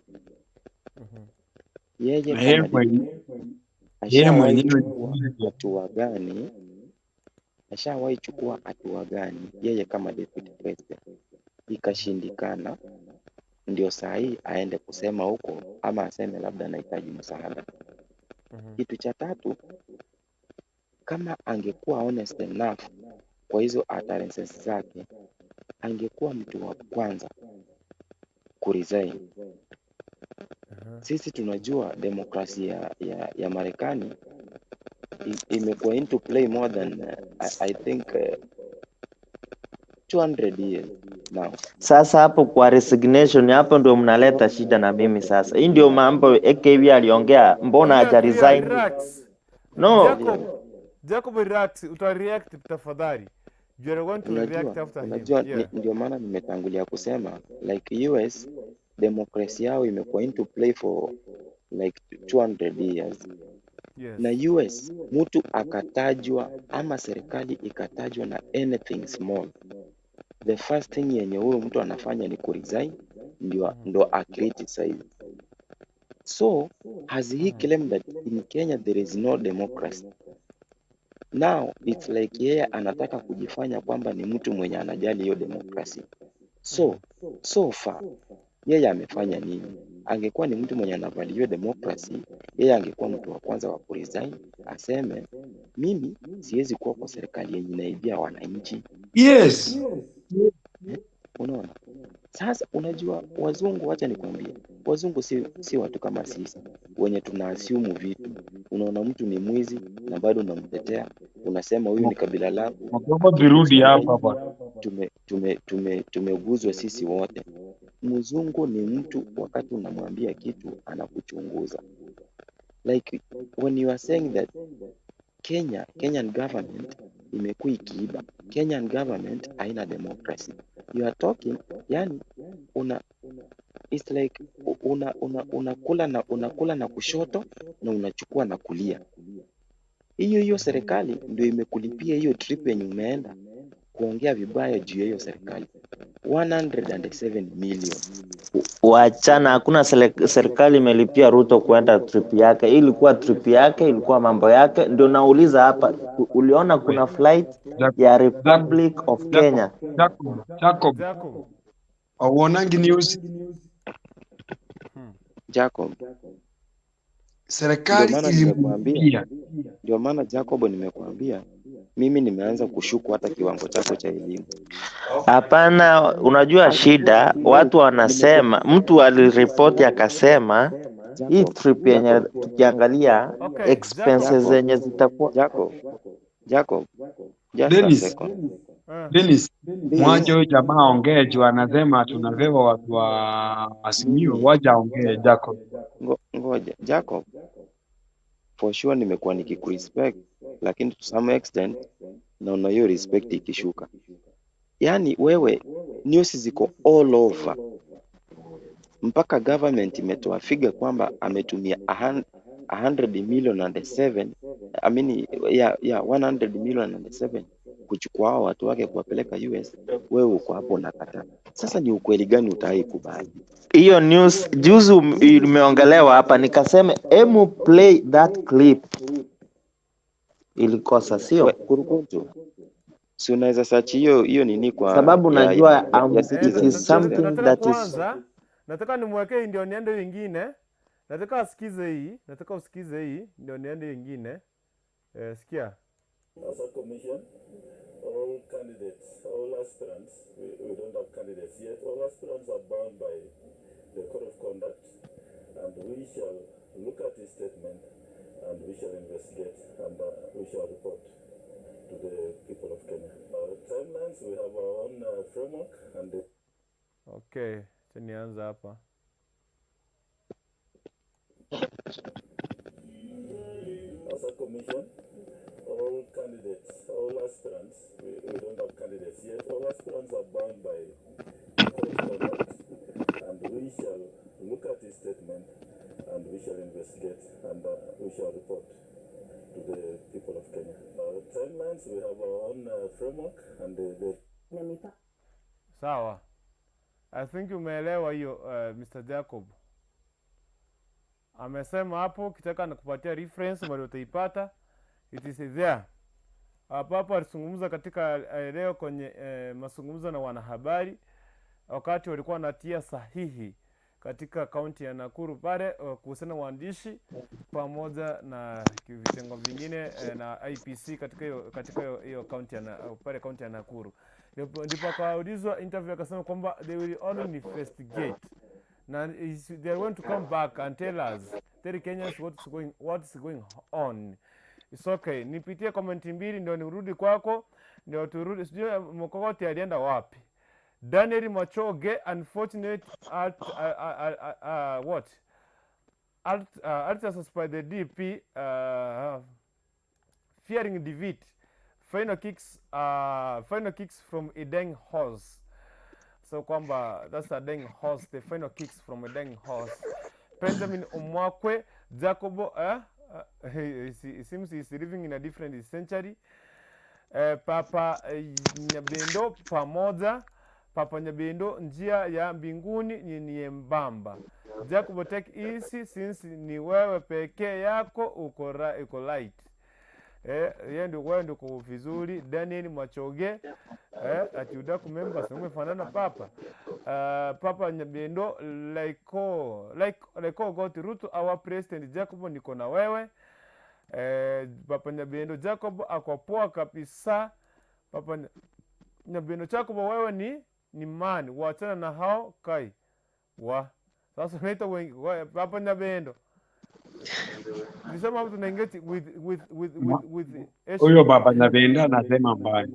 Yeye Na yeye kama deputy yeye ashawahi mwenyewe chukua hatua gani? Ashawahi chukua hatua gani yeye kama deputy president ikashindikana, ndio saa hii aende kusema huko ama aseme labda anahitaji msaada. Kitu cha tatu, kama angekuwa honest enough kwa hizo utterances zake, angekuwa mtu wa kwanza kuresign. Sisi tunajua demokrasia ya Marekani imekuwa into play more than I think 200 years now. Sasa hapo kwa resignation, hapo ndio mnaleta shida na mimi sasa. Hii ndio mambo AKV aliongea, mbona Tulia, haja tulia, resign? relax. No, Jacob, Jacob, relax. Utareact tafadhali. You are going to react Unajua, after him. unajua Yeah. ndio maana nimetangulia kusema like US demokrasia yao imekuwa into play for like 200 years. Yes. Na US mtu akatajwa ama serikali ikatajwa na anything small, the first thing yenye huyo mtu anafanya ni kuresign, ndio acriticize. So has he claimed that in Kenya there is no democracy? Now it's like yeye anataka kujifanya kwamba ni mtu mwenye anajali hiyo demokrasi. So far yeye amefanya nini? Angekuwa ni mtu mwenye anavalue hiyo demokrasi, yeye angekuwa mtu wa kwanza wa kuresign, aseme mimi siwezi kuwa kwa serikali yenye inaibia wananchi. Yes. Unaona? Sasa unajua wazungu, wacha nikwambie, wazungu si watu kama sisi wenye tuna assume vitu. Unaona mtu ni mwizi na bado unamtetea, unasema huyu ni kabila langu. Magogo virudi hapa bwana. Tumeguzwa sisi wote. Mzungu ni mtu, wakati unamwambia kitu anakuchunguza. Like when you are saying that Kenyan government imekuwa ikiiba, Kenyan government haina democracy. You are talking, yani una, it's like una, una, unakula na, unakula na kushoto na unachukua na kulia. Hiyo hiyo serikali ndio imekulipia hiyo trip yenye umeenda kuongea vibaya juu ya hiyo serikali. 107 million. Wachana, hakuna serikali imelipia Ruto kuenda trip yake. Hii ilikuwa trip yake, ilikuwa mambo yake. Ndio nauliza hapa, uliona kuna flight ya Republic of Kenya? Jacob, Jacob. Hauonangi news? Jacob. Serikali Ndio maana nimekuambia. ilimlipia. Ndio maana Jacob nimekuambia mimi nimeanza kushuku hata kiwango chako cha elimu. Hapana, unajua shida, watu wanasema, mtu aliripoti akasema hii trip yenye tukiangalia expenses zenye zitakuwa Jacob, just a Dennis, second. Dennis, mwache huyu jamaa aongee juu anasema tunabeba watu wa Azimio, wacha aongee Jacob. Ngoja Jacob, for sure nimekuwa nikikurespect, lakini to some extent naona hiyo respect ikishuka. Yaani wewe news ziko all over, mpaka government imetoa figure kwamba ametumia 100 million and 7, I mean, yeah, 100 million and 7 kuchukua hao watu wake kuwapeleka US, wewe uko hapo unakataa. Sasa ni ukweli gani utawahi kubali? Hiyo news juzi imeongelewa hapa, nikasema emu play that clip, ilikosa sio? Kurukuntu, si unaweza search hiyo hiyo nini kwa Sababu ya, najua ya it Citizen is something Nataka that is kwanza, nataka nimwekee ndio niende ingine. Nataka asikize hii, nataka usikize hii ndio niende ingine. Sikia. As a commission, all candidates, all aspirants, we don't have candidates yet, all aspirants are bound by the code of conduct, and we shall look at his statement and we shall investigate and we shall report to the people of Kenya. Our timelines, we have our own framework and the Okay, acha nianza hapa. As a commission, all candidates, all aspirants, we don't have candidates yet, all aspirants are bound by the code of conduct, and we shall look at his statement and we shall investigate and we shall report to the people of Kenya. Our timelines, we have our own framework and the Sawa. I think umeelewa hiyo Mr. Jacob. Amesema hapo kitaka nakupatia reference bado utaipata. It is there. Hapo hapo alizungumza katika leo kwenye mazungumzo na wanahabari wakati walikuwa wanatia sahihi katika kaunti ya Nakuru pale kuhusiana na waandishi pamoja na vitengo vingine na IPC katika hiyo kaunti ya pale kaunti ya Nakuru. Ndipo akaulizwa interview akasema kwamba they will only investigate na they are going to come back and tell us, tell Kenyans what's going on. It's okay. Nipitie comment mbili ndio nirudi kwako, ndio turudi. Sijui Mkokoti alienda wapi. Daniel Machoge, unfortunate at what? Alt by the DP fearing defeat. Final kicks from a dying horse. So kwamba that's a dying horse, the final kicks from a dying horse. Benjamin Omwakwe, Jacobo, he seems he's living in a different century. Papa Nyabendo pamoja Papa Nyabendo, njia ya mbinguni ni nyembamba. Jacobo, take easy since ni wewe pekee yako uko light. Yeye ndio wewe ndio uko vizuri. Daniel Machoge, ati udaku members umefanana papa. Papa Nyabendo, like oh God Ruto our president. Jacob, niko na wewe. Papa Nyabendo Jacob ako poa kabisa. Papa Nyabendo Jacob, wewe ni man, wachana na hao kai wa sasa unaita wengi Papa Nyabendo. Nilisema hapo tuna engage with Huyo heshima. Baba Nyabenda anasema mbaya.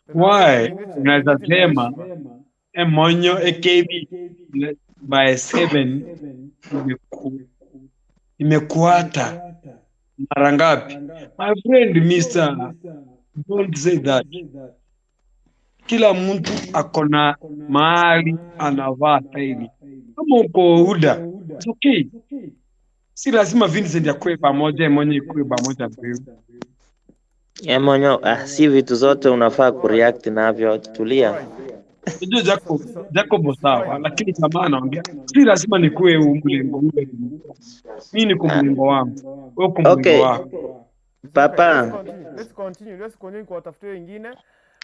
Tunasema Why? tuna Unaweza engage na sema heshima. Emonyo AKB by 7 imekuata mara ngapi? My friend Mr. Don't say that. Kila mtu akona mahali anavaa taili. Kama uko UDA, it's okay. Si lazima Vincent akuwe pamoja, Emonyo ikuwe pamoja na wewe. Emonyo, si vitu zote unafaa kureact navyo, tulia. Unajua Jacob, Jacob sawa, lakini jamaa anaongea. Si lazima nikuwe huu mlengo ule. Mimi niko mlengo wangu. Wewe uko mlengo wako. Papa. Let's continue. Let's continue. Let's continue kuwatafutia wengine.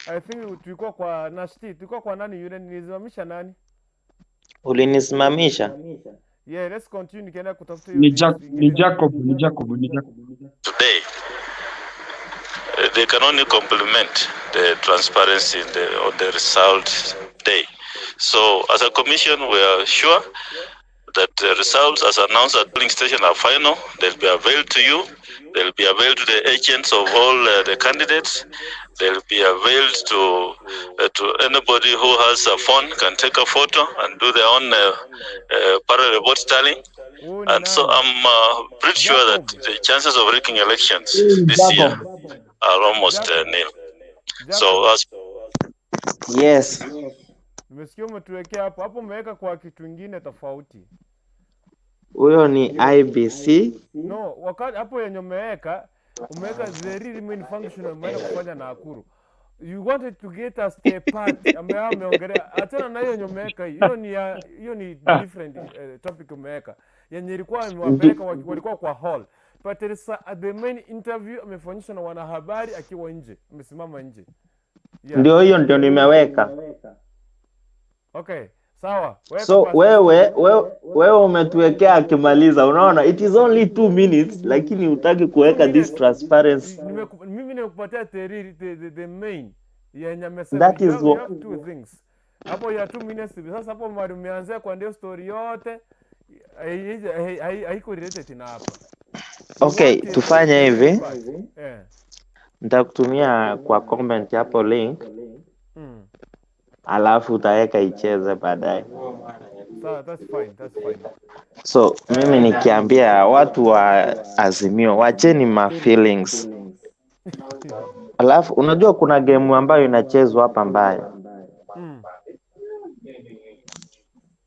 I think tulikuwa kwa Nashti, tulikuwa kwa nani yule nilisimamisha nani? Ulinisimamisha? Yeah, let's continue nikienda kutafuta hiyo Ni vitu Jacob, ni vingine. Jacob, ni Jacob, ni Jacob. Today, they can only complement the transparency on the result day. So, as a commission, we are sure that the results as announced at polling station are final. They'll be availed to you. They'll be availed to the agents of all the candidates. They'll be availed to anybody who has a phone can take a photo and do their own parallel vote tallying. Huyu ni And so nani? I'm pretty sure that the chances of rigging elections this year Jacob. are almost Jacob. nil. Jacob. So as Yes. Nimesikia umetuwekea hapo hapo, umeweka kwa kitu ingine tofauti. Huyo ni IBC. No, wakati hapo yenye umeweka the real main function umeenda kufanya Nakuru. You wanted to get us the part ambayo ameongelea. Achana na hiyo yenye umeweka hiyo. Hiyo ni different topic umeweka. Yenye ilikuwa imewapeleka walikuwa kwa hall. But there is the main interview amefanyishwa na wanahabari akiwa nje, amesimama nje. Yeah. Ndio hiyo ndio nimeweka. Okay, sawa. Weka So Pastor Steve. wewe umetuwekea akimaliza, unaona it is only 2 minutes, lakini hutaki Two kuweka this minutes. transparency. Mimi nimekupatia the main yenye amesema. That You is have, you what have two things hapo ya 2 minutes. Sasa hapo mahali umeanzia kwa ndio story yote haiko related na hapa. We Okay, want tufanye the main hivi, part. nitakutumia kwa comment hapo link, alafu utaweka icheze baadaye. Sawa, that's fine, that's fine. So mimi nikiambia watu wa Azimio wacheni ma feelings. Alafu unajua kuna game ambayo inachezwa hapa mbaya.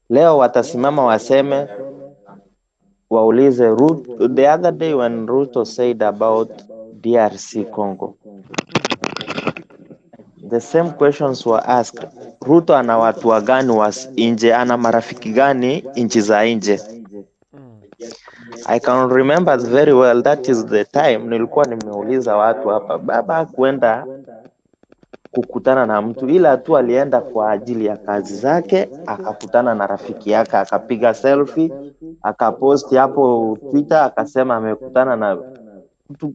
Leo watasimama waseme, waulize Ruto. The other day when Ruto said about DRC Congo, the same questions were asked. Ruto ana watu wa gani wa nje? Ana marafiki gani nchi za nje? I can remember very well, that is the time nilikuwa nimeuliza watu hapa, baba hakuenda kukutana na mtu, ila tu alienda kwa ajili ya kazi zake, akakutana na rafiki yake, akapiga selfie, akaposti hapo Twitter, akasema amekutana na mtu.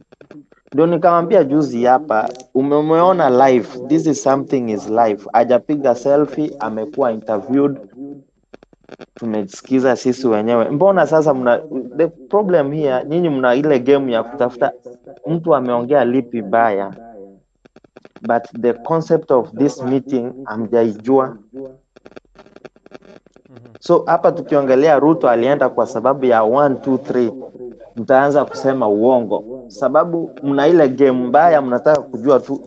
Ndio nikamwambia juzi hapa, umeona live, this is something is live. Hajapiga selfie, amekuwa interviewed, tumesikiza sisi wenyewe. Mbona sasa mna the problem here, nyinyi mna ile game ya kutafuta mtu ameongea lipi baya, but the concept of this meeting hamjaijua. So hapa tukiongelea Ruto alienda kwa sababu ya 1 2 3, mtaanza kusema uongo, sababu mna ile game mbaya, mnataka kujua tu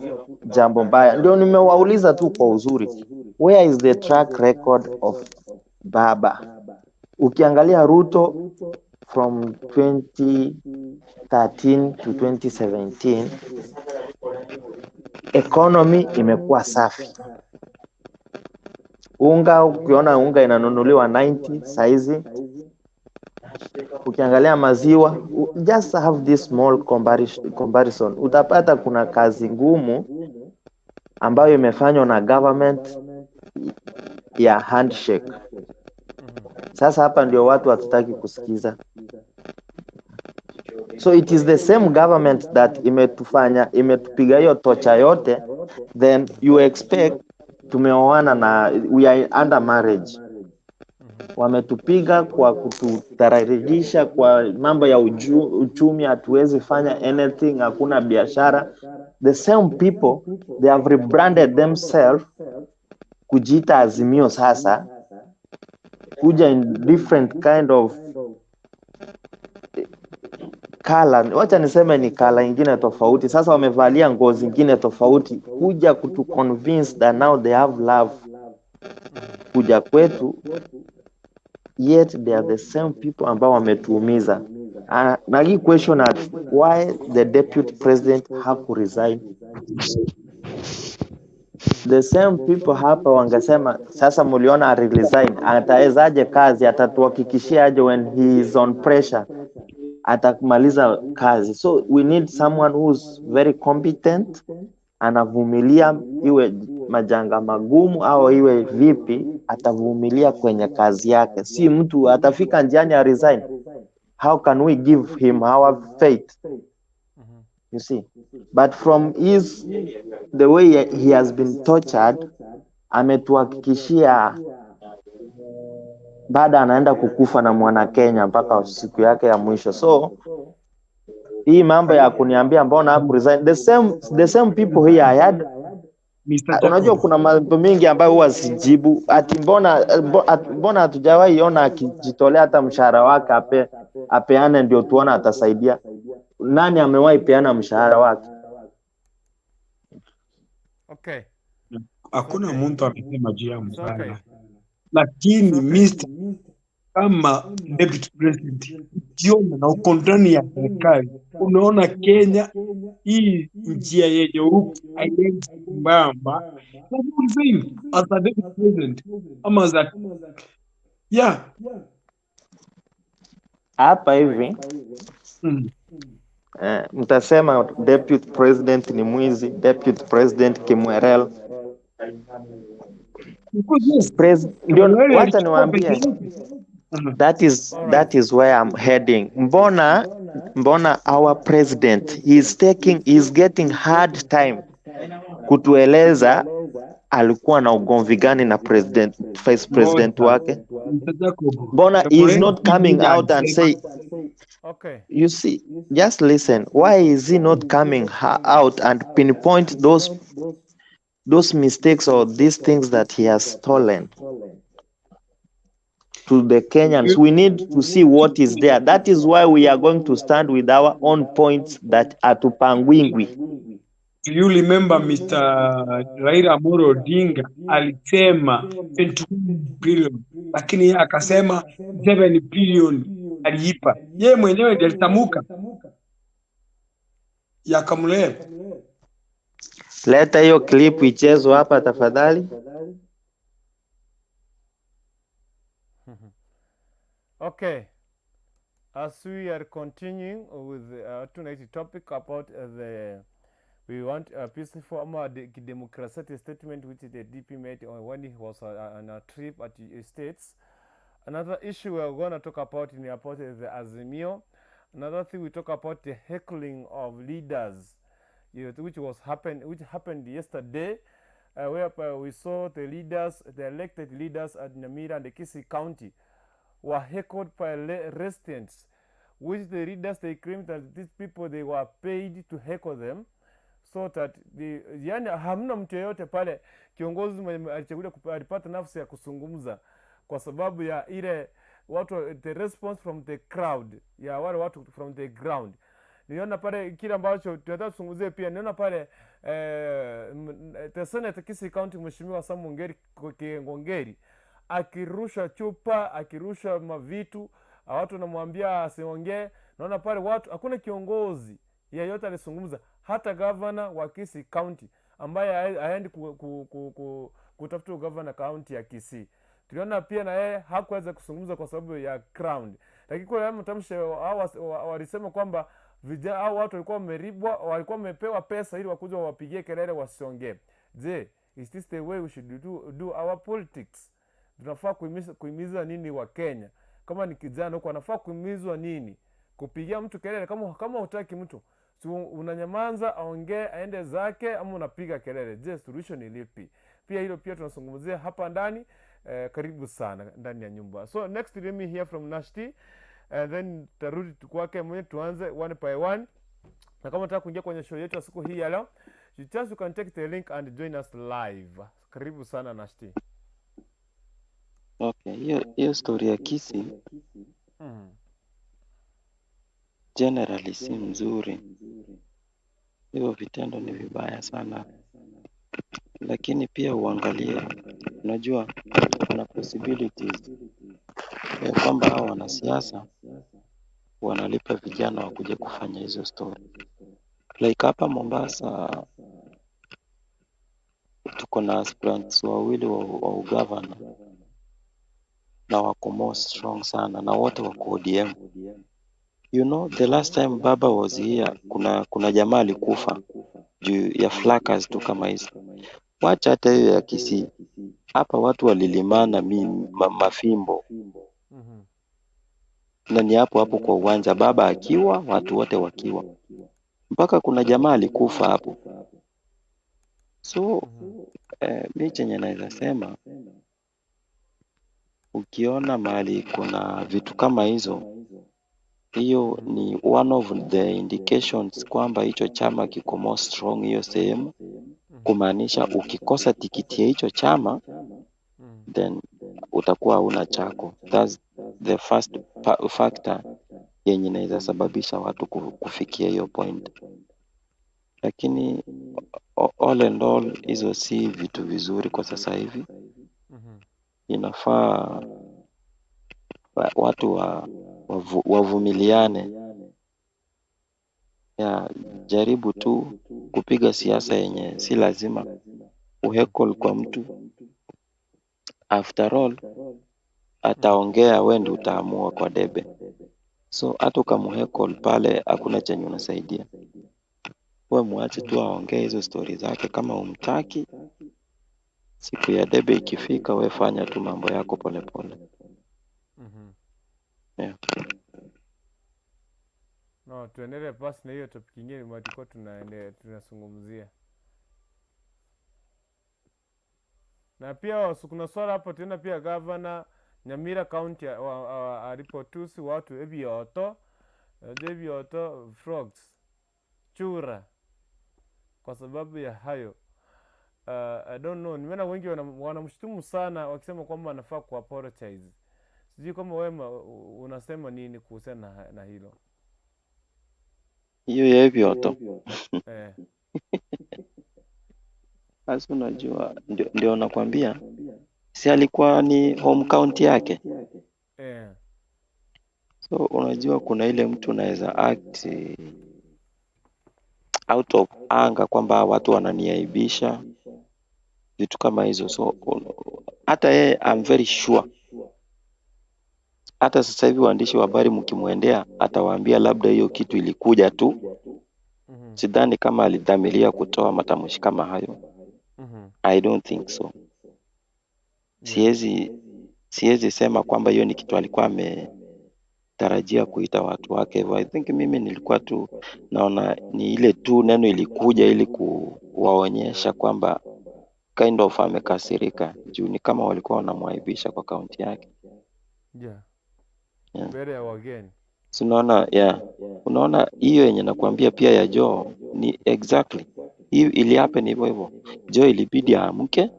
jambo mbaya. Ndio nimewauliza tu kwa uzuri, where is the track record of Baba? Ukiangalia Ruto from 2013 to 2017, economy imekuwa safi. Unga, ukiona unga inanunuliwa 90 saizi, ukiangalia maziwa, just have this small comparison, utapata kuna kazi ngumu ambayo imefanywa na government ya handshake. Sasa hapa ndio watu hatutaki kusikiza. So it is the same government that imetufanya, imetupiga hiyo torture yote, then you expect tumeoana na we are under marriage. Wametupiga kwa kututararijisha kwa mambo ya uchumi, hatuwezi fanya anything, hakuna biashara. The same people, they have rebranded themselves kujiita Azimio sasa, kuja in different kind of color, wacha niseme ni color ingine tofauti. Sasa wamevalia ngozi ingine tofauti, kuja kutu convince that now they have love kuja kwetu, yet they are the same people ambao wametuumiza. Na hii question at why the deputy president hakuresign, the same people hapa wangesema sasa, mliona resign, atawezaje kazi? Atatuhakikishia aje when he is on pressure atamaliza kazi? So we need someone who's very competent, anavumilia iwe majanga magumu au iwe vipi, atavumilia kwenye kazi yake, si mtu atafika njiani a resign. How can we give him our faith? You see, but from his the way he has been tortured, ametuhakikishia baada anaenda kukufa na mwana Kenya mpaka siku yake ya mwisho. So hii mambo ya kuniambia mbona hakuresign, the same people here I had. Mr. Unajua Jacob, kuna mambo mingi ambayo huwa sijibu ati mbona hatujawahi ona akijitolea hata mshahara wake apeane ndio tuone atasaidia. Nani amewahi peana mshahara wake? Okay. Hakuna Okay. mtu amesema juu ya It's okay. mshahara, lakini It's okay. Mr. Kama deputy president, ukiona na uko ndani ya serikali, unaona Kenya hii njia yenye huku haiendi sambamba, lazima uresign as a deputy president ama as a yeah. Hapa hivi mtasema deputy president ni mwizi, deputy president Kimwerel. Because yes, Ndio, Kimwerel wacha alichukua niwaambie. pesa yote. That is where I'm heading. Mbona our president he is getting hard time kutueleza alikuwa na ugomvi gani na president, vice president Ngoja, wake. Mr. Jacob, Mbona he is Kimwerel not coming mmoja out and alisema say, Okay. you see, just listen, why is he not coming out and pinpoint those mistakes or these things that he has stolen to the Kenyans? We need to see what is there. That is why we are going to stand with our own points that hatupangwingwi. Do you remember Mr. Raila Amolo Odinga alisema 21 billion, lakini yeye akasema 7 billion aliipa yeye mwenyewe, ndiye alitamka yakamlea. Leta hiyo clip ichezwe hapa tafadhali. Okay. As we are continuing with tonight's topic about the we want a peaceful ama democratic statement which the DP made on when he was on a trip at the States. Another issue we are going to talk about in about the Azimio. Another thing we talk about the heckling of leaders, which happened yesterday, where we saw the leaders, the elected leaders at Nyamira and the Kisii County, were heckled by residents, which the leaders, they claimed that these people, they were paid to heckle them so that the, yani hamna mtu yeyote pale kiongozi mwenye alichaguliwa alipata nafasi ya kuzungumza kwa sababu ya ile watu, the response from the crowd, ya wale watu from the ground. Niliona pale kile ambacho tunataka tuzungumzie pia, niliona pale the Senate Kisii County, Mheshimiwa Sam Ongeri Kiengongeri akirusha chupa, akirusha mavitu, watu wanamwambia asiongee. Naona pale watu, hakuna kiongozi yeyote alizungumza, hata gavana wa Kisii County ambaye haendi kutafuta ugavana county ya Kisii, tuliona pia na yeye hakuweza kuzungumza kwa sababu ya crowd. Lakini kwa matamshi hao walisema kwamba vijana au watu walikuwa wamelipwa, walikuwa wamepewa pesa ili wakuja wawapigie kelele wasiongee. Je, is this the way we should do our politics? Tunafaa kuhimiza nini wa Kenya? Kama ni kijana huko anafaa kuhimizwa nini? Kupigia mtu kelele? Kama hutaki mtu, si unanyamaza aongee aende zake, ama unapiga kelele? Je, solution ni lipi? Pia hilo pia tunazungumzia hapa ndani. Karibu sana ndani ya nyumba. So next let me hear from Nashti and then tarudi kwake mwenyewe, tuanze one by one. Na kama unataka kuingia kwenye show yetu ya siku hii ya leo, you can take the link and join us live. Karibu sana, Nashti. Okay, hiyo story ya Kisii generally si mzuri. Hivyo vitendo ni vibaya sana, lakini pia uangalie, unajua kuna possibilities ya kwamba hao wanasiasa wanalipa vijana wakuje kufanya hizo story. Like hapa Mombasa tuko na aspirants wawili wa ugavana na wako more strong sana na wote wako ODM. You know, the last time Baba was here, kuna jamaa alikufa juu ya fracas tu kama hizo. Wacha hata hiyo ya Kisii. Hapa watu walilimana mafimbo na ni hapo hapo kwa uwanja, baba akiwa, watu wote wakiwa, mpaka kuna jamaa alikufa hapo. So mi chenye naweza sema, ukiona mahali kuna vitu kama hizo, hiyo ni one of the indications kwamba hicho chama kiko more strong hiyo sehemu, kumaanisha ukikosa tikiti ya hicho chama then utakuwa hauna chako. That's the first factor yenye inaweza sababisha watu kufikia hiyo point. Lakini all and all, hizo si vitu vizuri kwa sasa hivi. Inafaa Watu wavumiliane. Ya, jaribu tu kupiga siasa yenye si lazima uheckle kwa mtu. After all ataongea, wewe ndio utaamua kwa debe. So hata ukamuheckle pale hakuna chenye unasaidia. We muache tu aongee hizo stori zake, kama umtaki, siku ya debe ikifika, we fanya tu mambo yako polepole. Yeah. No, tuendelee pasi na hiyo topic nyingine ambayo tulikuwa tunaendelea tunazungumzia. Na pia kuna swala hapo tena pia governor Nyamira County alipotusi watu ebioto, ebioto frogs, chura kwa sababu ya hayo. I don't know, nimeona wengi wanamshutumu sana wakisema kwamba anafaa ku apologize. Sijui kama wewe unasema nini kuhusiana na hilo. Hiyo ya ebioto. Sasa unajua ndio nakwambia, si alikuwa ni home county yake. So unajua kuna ile mtu unaweza act out of anger kwamba watu wananiaibisha, vitu kama hizo. So hata yeye I'm very sure, hata sasa hivi waandishi wa habari mkimwendea atawaambia labda hiyo kitu ilikuja tu. Sidhani kama alidhamiria kutoa matamshi kama hayo. I don't think so. Siwezi sema kwamba hiyo ni kitu alikuwa ametarajia kuita watu wake hivyo. I think mimi nilikuwa tu naona ni ile tu neno ilikuja ili kuwaonyesha kwamba kind of amekasirika, juu ni kama walikuwa wanamwaibisha kwa kaunti yake. Yeah. Mbele ya wageni. So unaona, yeah. Unaona hiyo yenye nakwambia pia ya Joe ni exactly hiyo ili happen hivyo hivyo. Joe ilibidi aamke,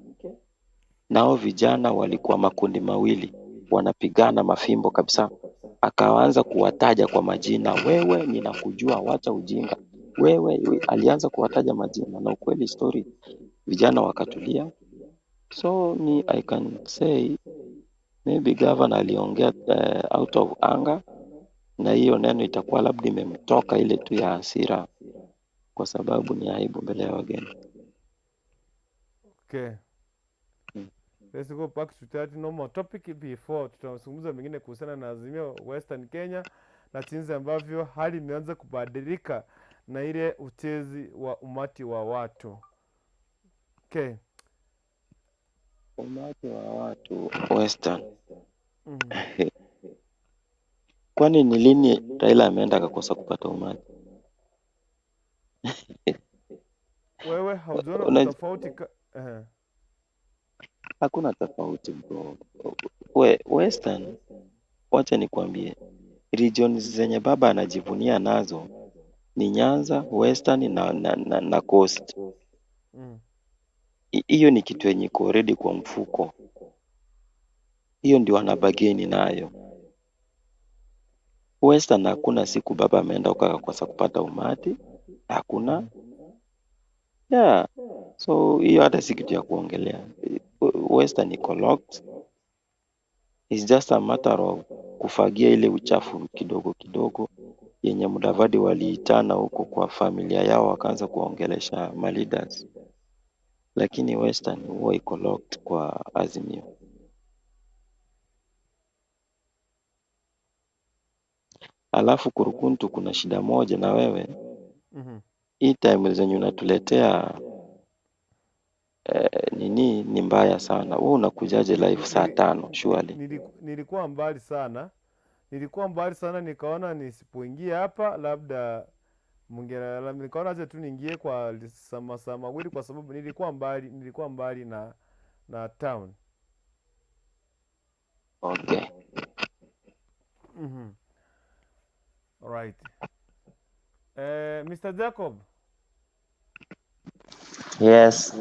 nao vijana walikuwa makundi mawili wanapigana mafimbo kabisa. Akaanza kuwataja kwa majina, wewe ninakujua, wacha ujinga wewe. Alianza kuwataja majina, na ukweli story vijana wakatulia. So ni I can say maybe governor aliongea out of anger, na hiyo neno itakuwa labda imemtoka ile tu ya hasira, kwa sababu ni aibu mbele ya wageni. Okay. Let's go back to that normal topic before tutazungumza mengine kuhusiana na Azimio Western Kenya na jinsi ambavyo hali imeanza kubadilika na ile utezi wa umati wa watu. Okay. Umati wa watu Western. Kwani ni lini Raila ameenda akakosa kupata umati? Wewe haujaona tofauti? Hakuna tofauti bro. Western, wacha nikwambie, regions zenye baba anajivunia nazo ni Nyanza, Western na Coast. Hiyo ni kitu yenye iko already kwa mfuko. Hiyo ndio anabageni nayo. Western hakuna siku baba ameenda akakosa kupata umati, hakuna. Yeah. So hiyo hata si kitu ya kuongelea. Western iko locked. It's just a matter of kufagia ile uchafu kidogo kidogo yenye Mudavadi waliitana huko kwa familia yao wakaanza kuongelesha ma leaders. Lakini Western huwa iko locked kwa Azimio. Alafu Kurukuntu, kuna shida moja na wewe. Hii time zenye unatuletea nini ni mbaya sana. Wewe unakujaje live saa 5 surely? Nilikuwa mbali sana. Nilikuwa mbali sana, nikaona nisipoingia hapa labda mngela, nikaona acha tu niingie kwa masaa mawili kwa sababu nilikuwa mbali na town. Okay. Right. Mr. Jacob. Yes.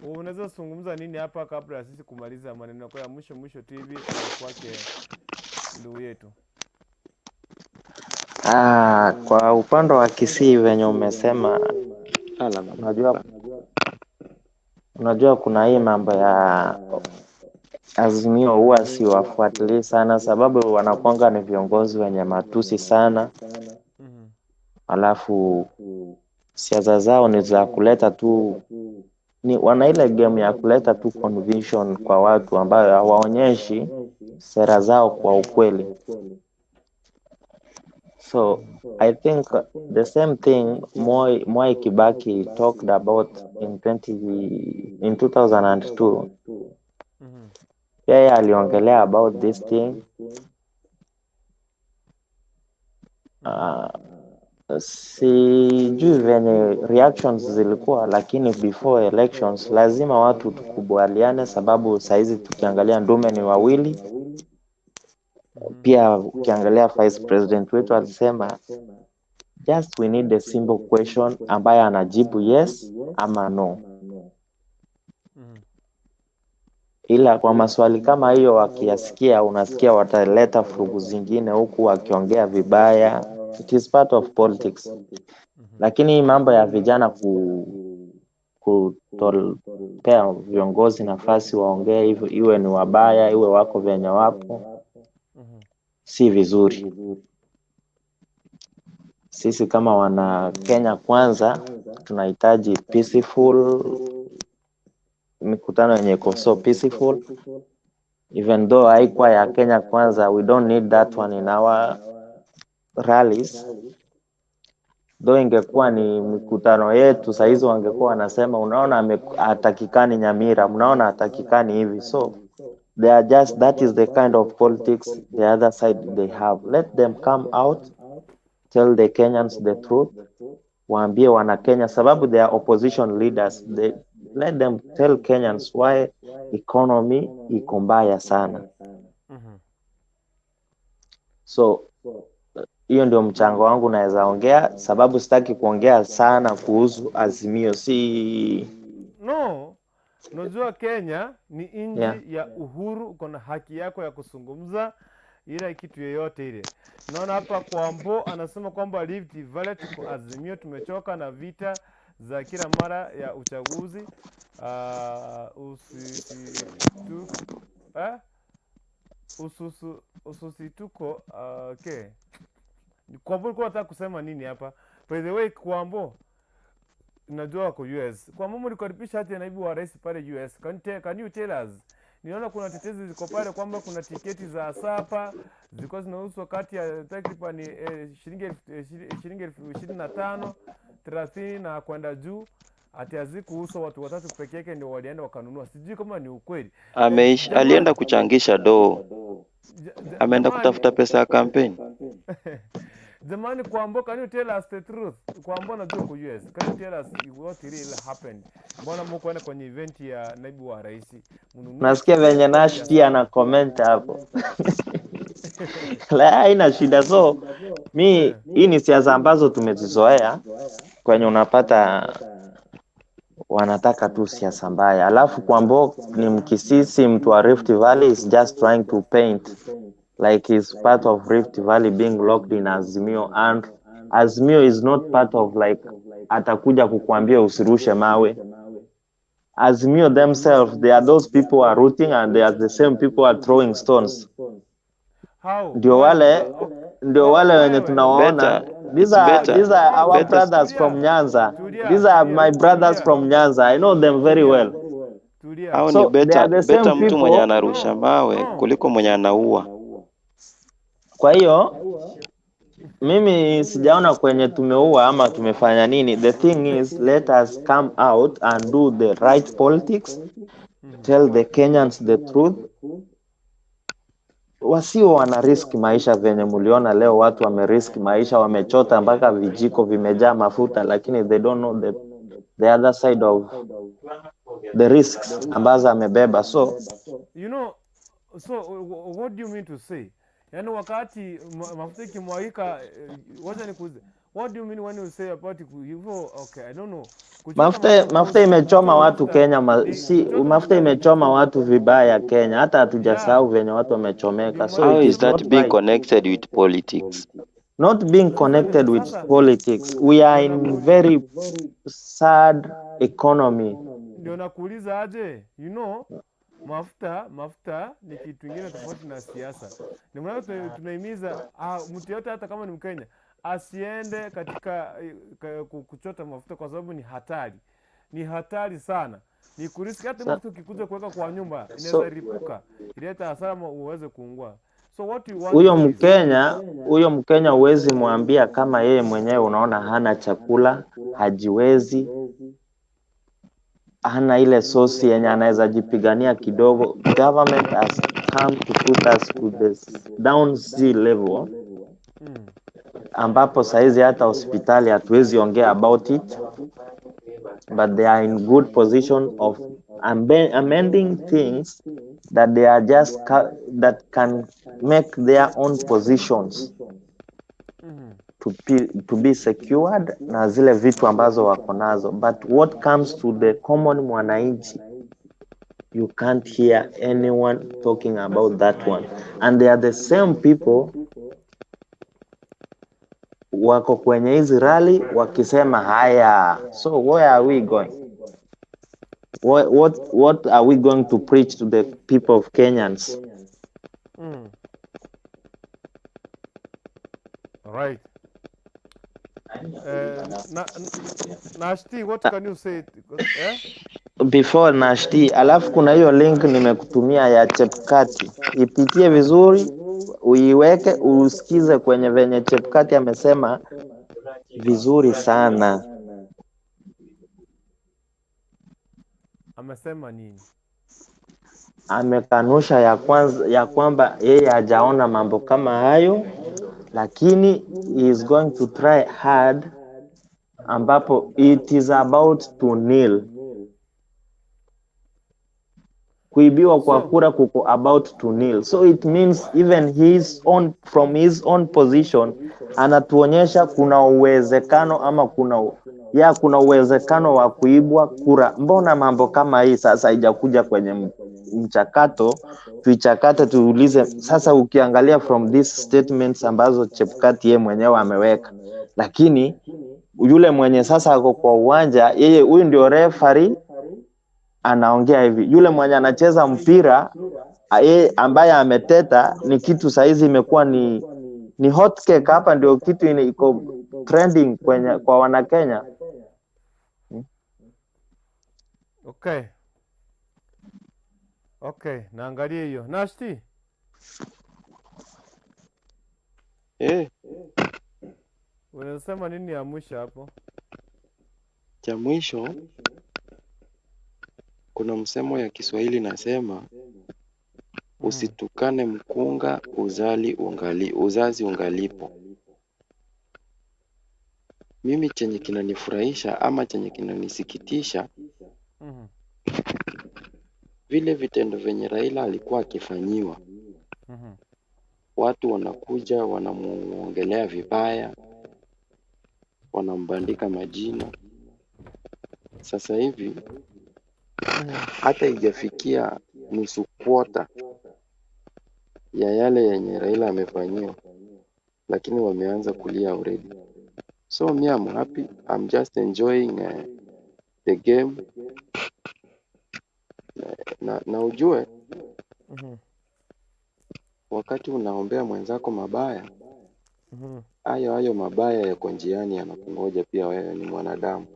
Unaweza zungumza nini hapa kabla sisi kumaliza maneno yako ya mwisho TV kwake ndugu yetu? Kwa upande wa Kisii venye umesema, unajua kuna hii mambo ya Azimio huwa siwafuatilii sana, sababu wanakuanga ni viongozi wenye matusi sana, alafu siasa zao ni za kuleta tu, ni wana ile game ya kuleta tu conviction kwa watu ambayo hawaonyeshi sera zao kwa ukweli. So I think the same thing Mwai Kibaki talked about in 2002. Yeye aliongelea about this thing. Sijui venye reactions zilikuwa, lakini before elections lazima watu tukubaliane, sababu saizi tukiangalia ndume ni wawili. Pia ukiangalia vice president wetu alisema just we need a simple question ambayo anajibu yes ama no. Ila kwa maswali kama hiyo wakiyasikia, unasikia wataleta furugu zingine huku wakiongea vibaya. It is part of politics. Lakini hii mambo ya vijana kutopea viongozi nafasi waongee hivyo, iwe ni wabaya, iwe wako venye wapo, si vizuri. Sisi kama wana Kenya kwanza tunahitaji peaceful mikutano yenye iko so peaceful, even though haikuwa ya Kenya kwanza, we don't need that one in our rallies. Though ingekuwa ni mikutano yetu saizi wangekuwa wanasema unaona hatakikani Nyamira, mnaona hatakikani hivi. So they are just, that is the kind of politics the other side they have. Let them come out, tell the Kenyans the truth, waambie wana Kenya, sababu they are opposition leaders. They, let them tell Kenyans why economy iko mbaya sana. So hiyo ndio mchango wangu naweza ongea, sababu sitaki kuongea sana kuhusu Azimio. Si No, unajua Kenya ni nchi ya uhuru, uko na haki yako ya kuzungumza ila kitu yoyote ile. Naona hapa Kwambo anasema kwamba Rift Valley tuko Azimio, tumechoka na vita za kila mara ya uchaguzi. Ususituko okay. Kwambo ulikuwa unataka kusema nini hapa? By the way, Kwambo najua wako US. Kwambo mlikaribisha hata naibu wa rais pale US. Can you tell us? Niona kuna tetezi ziko pale kwamba kuna tiketi za Sapa zilikuwa zinauzwa kati ya takriban shilingi 25,000 30 na kwenda juu, ati hazikuuzwa, watu watatu peke yake ndio walienda wakanunua. Sijui kama ni ukweli. Alienda kuchangisha doo, ameenda kutafuta pesa ya kampeni. Jamani, Kwambo, can you tell us the truth? Kwambo najua uko US. Can you tell us what really happened? Mbona mko kwenye event ya naibu wa rais? Nasikia venye Nash pia ana comment hapo. La, haina shida. So mi hii ni siasa ambazo tumezizoea, kwenye unapata wanataka tu siasa mbaya. Alafu Kwambo ni Mkisisi, mtu wa Rift Valley, is just trying to paint like he's part of Rift Valley being locked in Azimio, and Azimio is not part of like atakuja kukuambia usirushe mawe. Azimio themselves, they are those people who are rooting and they are the same people who are throwing stones. Ndio wale wenye tunawaona. These are our brothers from Nyanza. These are my brothers from Nyanza. I know them very well. Hao ni beta mtu mwenye anarusha mawe kuliko mwenye anaua. Kwa hiyo mimi sijaona kwenye tumeua ama tumefanya nini. The thing is, let us come out and do the right politics. Tell the Kenyans the truth. Wasio wana risk maisha venye muliona leo watu wamerisk maisha, wamechota mpaka vijiko vimejaa mafuta, lakini they don't know the other side of the risks ambazo amebeba. So you know, so what do you mean to say? Yani wakati mafuta ikimwagika, wacha nikuulize, what do you mean when you say about hivyo? Okay, I don't know. Mafuta imechoma watu Kenya, mafuta imechoma watu vibaya Kenya. Hata hatujasahau venye watu wamechomeka. So how is that being connected with politics? Not being connected with politics. We are in very sad economy. Ndio nakuuliza aje, you know, Mafuta ni kitu ingine tofauti na siasa. Ni maana tunahimiza mtu yote hata kama ni Mkenya asiende katika kuchota mafuta kwa sababu ni hatari. Ni hatari sana. Ni kuriski hata mafuta ukikuja kuweka kwa nyumba inaweza ripuka, ileta hasara uweze kuungua. So what you want Huyo is Mkenya huwezi mwambia kama yeye mwenyewe unaona hana chakula, hajiwezi, hana ile sosi yenye anaweza jipigania kidogo. Government has come to put us to the down C level, ambapo saizi hata hospitali hatuwezi ongea about it, but they are in good position of amending things that they are just that can make their own positions to be secured na zile vitu ambazo wako nazo. But what comes to the common mwananchi, you can't hear anyone talking about that one, and they are the same people wako kwenye hizi rally wakisema haya. So where are we going? What are we going to preach to the people of Kenyans? All right. Nashti, what can you say? Before Nashti, alafu kuna hiyo link nimekutumia ya Chepkati, ipitie vizuri, uiweke, usikize kwenye venye Chepkati amesema vizuri sana. Amesema nini? Amekanusha ya kwanza ya kwamba yeye hajaona mambo kama hayo, lakini he is going to try hard, ambapo it is about to nil. Kuibiwa kwa kura kuko about to nil. So it means even his own, from his own position, anatuonyesha kuna uwezekano ama kuna uwezekano wa kuibwa kura. Mbona mambo kama hii sasa haijakuja kwenye mchakato? Tuichakate, tuulize. Sasa ukiangalia from these statements ambazo Chepkati yeye mwenyewe ameweka, lakini yule mwenye sasa ako kwa uwanja, yeye huyu ndio referee anaongea hivi, yule mwenye anacheza mpira yeye ambaye ameteta, ni kitu saizi imekuwa ni hot cake hapa, ndio kitu iko trending kwenye kwa wana Kenya. Okay, naangalia hiyo. Nashti? Unasema nini ya mwisho hapo? Cha mwisho, kuna msemo ya Kiswahili nasema, usitukane mkunga uzazi ungalipo. Mimi chenye kinanifurahisha ama chenye kinanisikitisha, vile vitendo venye Raila alikuwa akifanyiwa, watu wanakuja wanamuongelea vibaya, wanambandika majina. Sasa hivi hata ijafikia nusu quarter ya yale yenye Raila amefanyiwa, lakini wameanza kulia already. So me, I'm happy. I'm just enjoying the game. Na ujue wakati unaombea mwenzako mabaya, hayo mabaya yako njiani yanakungoja pia, wewe ni mwanadamu.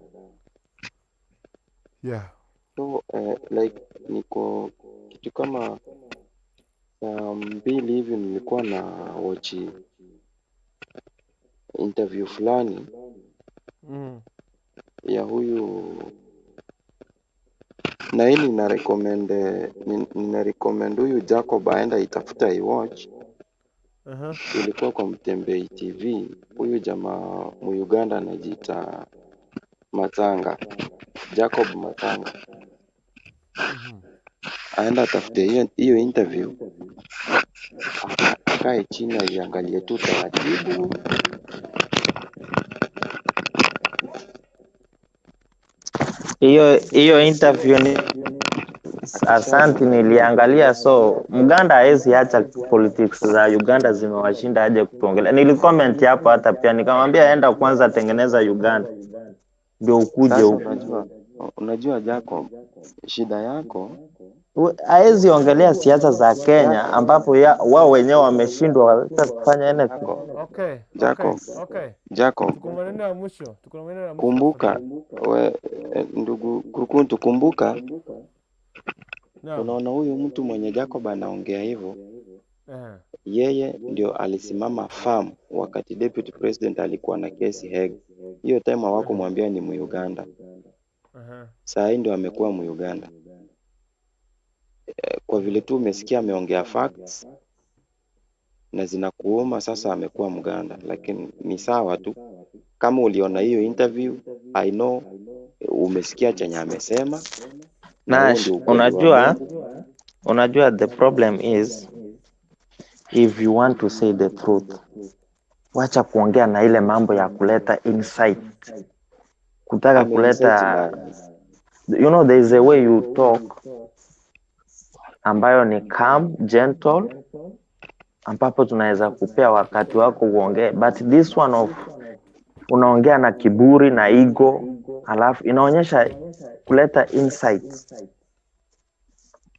So like niko kitu kama saa 2 hivi nilikuwa na watch interview fulani ya huyu, na hii nina recommend huyu Jacob aenda itafuta iwatch. Ilikuwa kwa Mtembei TV. Huyu jamaa Muuganda anajiita Matanga, Jacob Matanga. Aenda atafute hiyo interview, akae chini aiangalie tu taratibu. Hiyo interview ni asante, niliangalia. So Muganda haezi acha politics za Uganda zimewashinda aje kutuongelea. Nilicomment hapo hata pia nikamwambia enda kwanza tengeneza Uganda ndio ukuje huku. Unajua Jacob, shida yako Haezi ongelea siasa za Kenya ambapo wao wenyewe wameshindwa hata kufanya anything. Jacob, Okay, okay, Jacob, okay. Jacob, Tuko maneno ya mwisho, tuko na maneno ya mwisho kumbuka tafadhali. we, ndugu Kurukuntu, kumbuka, Naam. unaona huyu mtu mwenye Jacob anaongea hivyo, Eh. yeye ndio alisimama firm wakati deputy president alikuwa na kesi Hague. Hiyo time hawakumwambia ni Muuganda, saa hii ndio amekuwa Muuganda. Kwa vile tu umesikia ameongea facts na zinakuuma, sasa amekuwa Mganda, lakini ni sawa tu. Kama uliona hiyo interview, I know umesikia chenye amesema, na huo Nash, ndio ukweli wa unajua Mungu. unajua the problem is if you want to say the truth, wacha kuongea na ile mambo ya kuleta insight, kutaka Ameinsight kuleta nani? you know there is a way you talk ambayo ni calm, gentle, ambapo tunaweza kupea wakati wako uongee, but this one of unaongea na kiburi na ego, alafu inaonyesha kuleta insights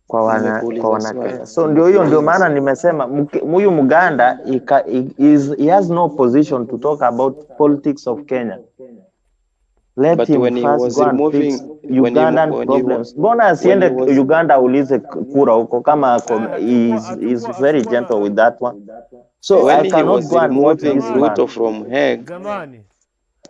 kwa wana kwa Nimekuuliza wana swali, Kenya. So ndio hiyo, ndio nimekuuliza maana nimesema huyu Muganda he has no position to talk about politics of Kenya. Let But him when he first was go and fix removing, when he Ugandan when he problems. Mbona when he asiende was Uganda aulize kura huko kama ako, Ah, he hatukuwa is hatukuwa very hatukuwa gentle na with that one. So when I he cannot was go and watch removing this man. Ruto from Hague, Jamani,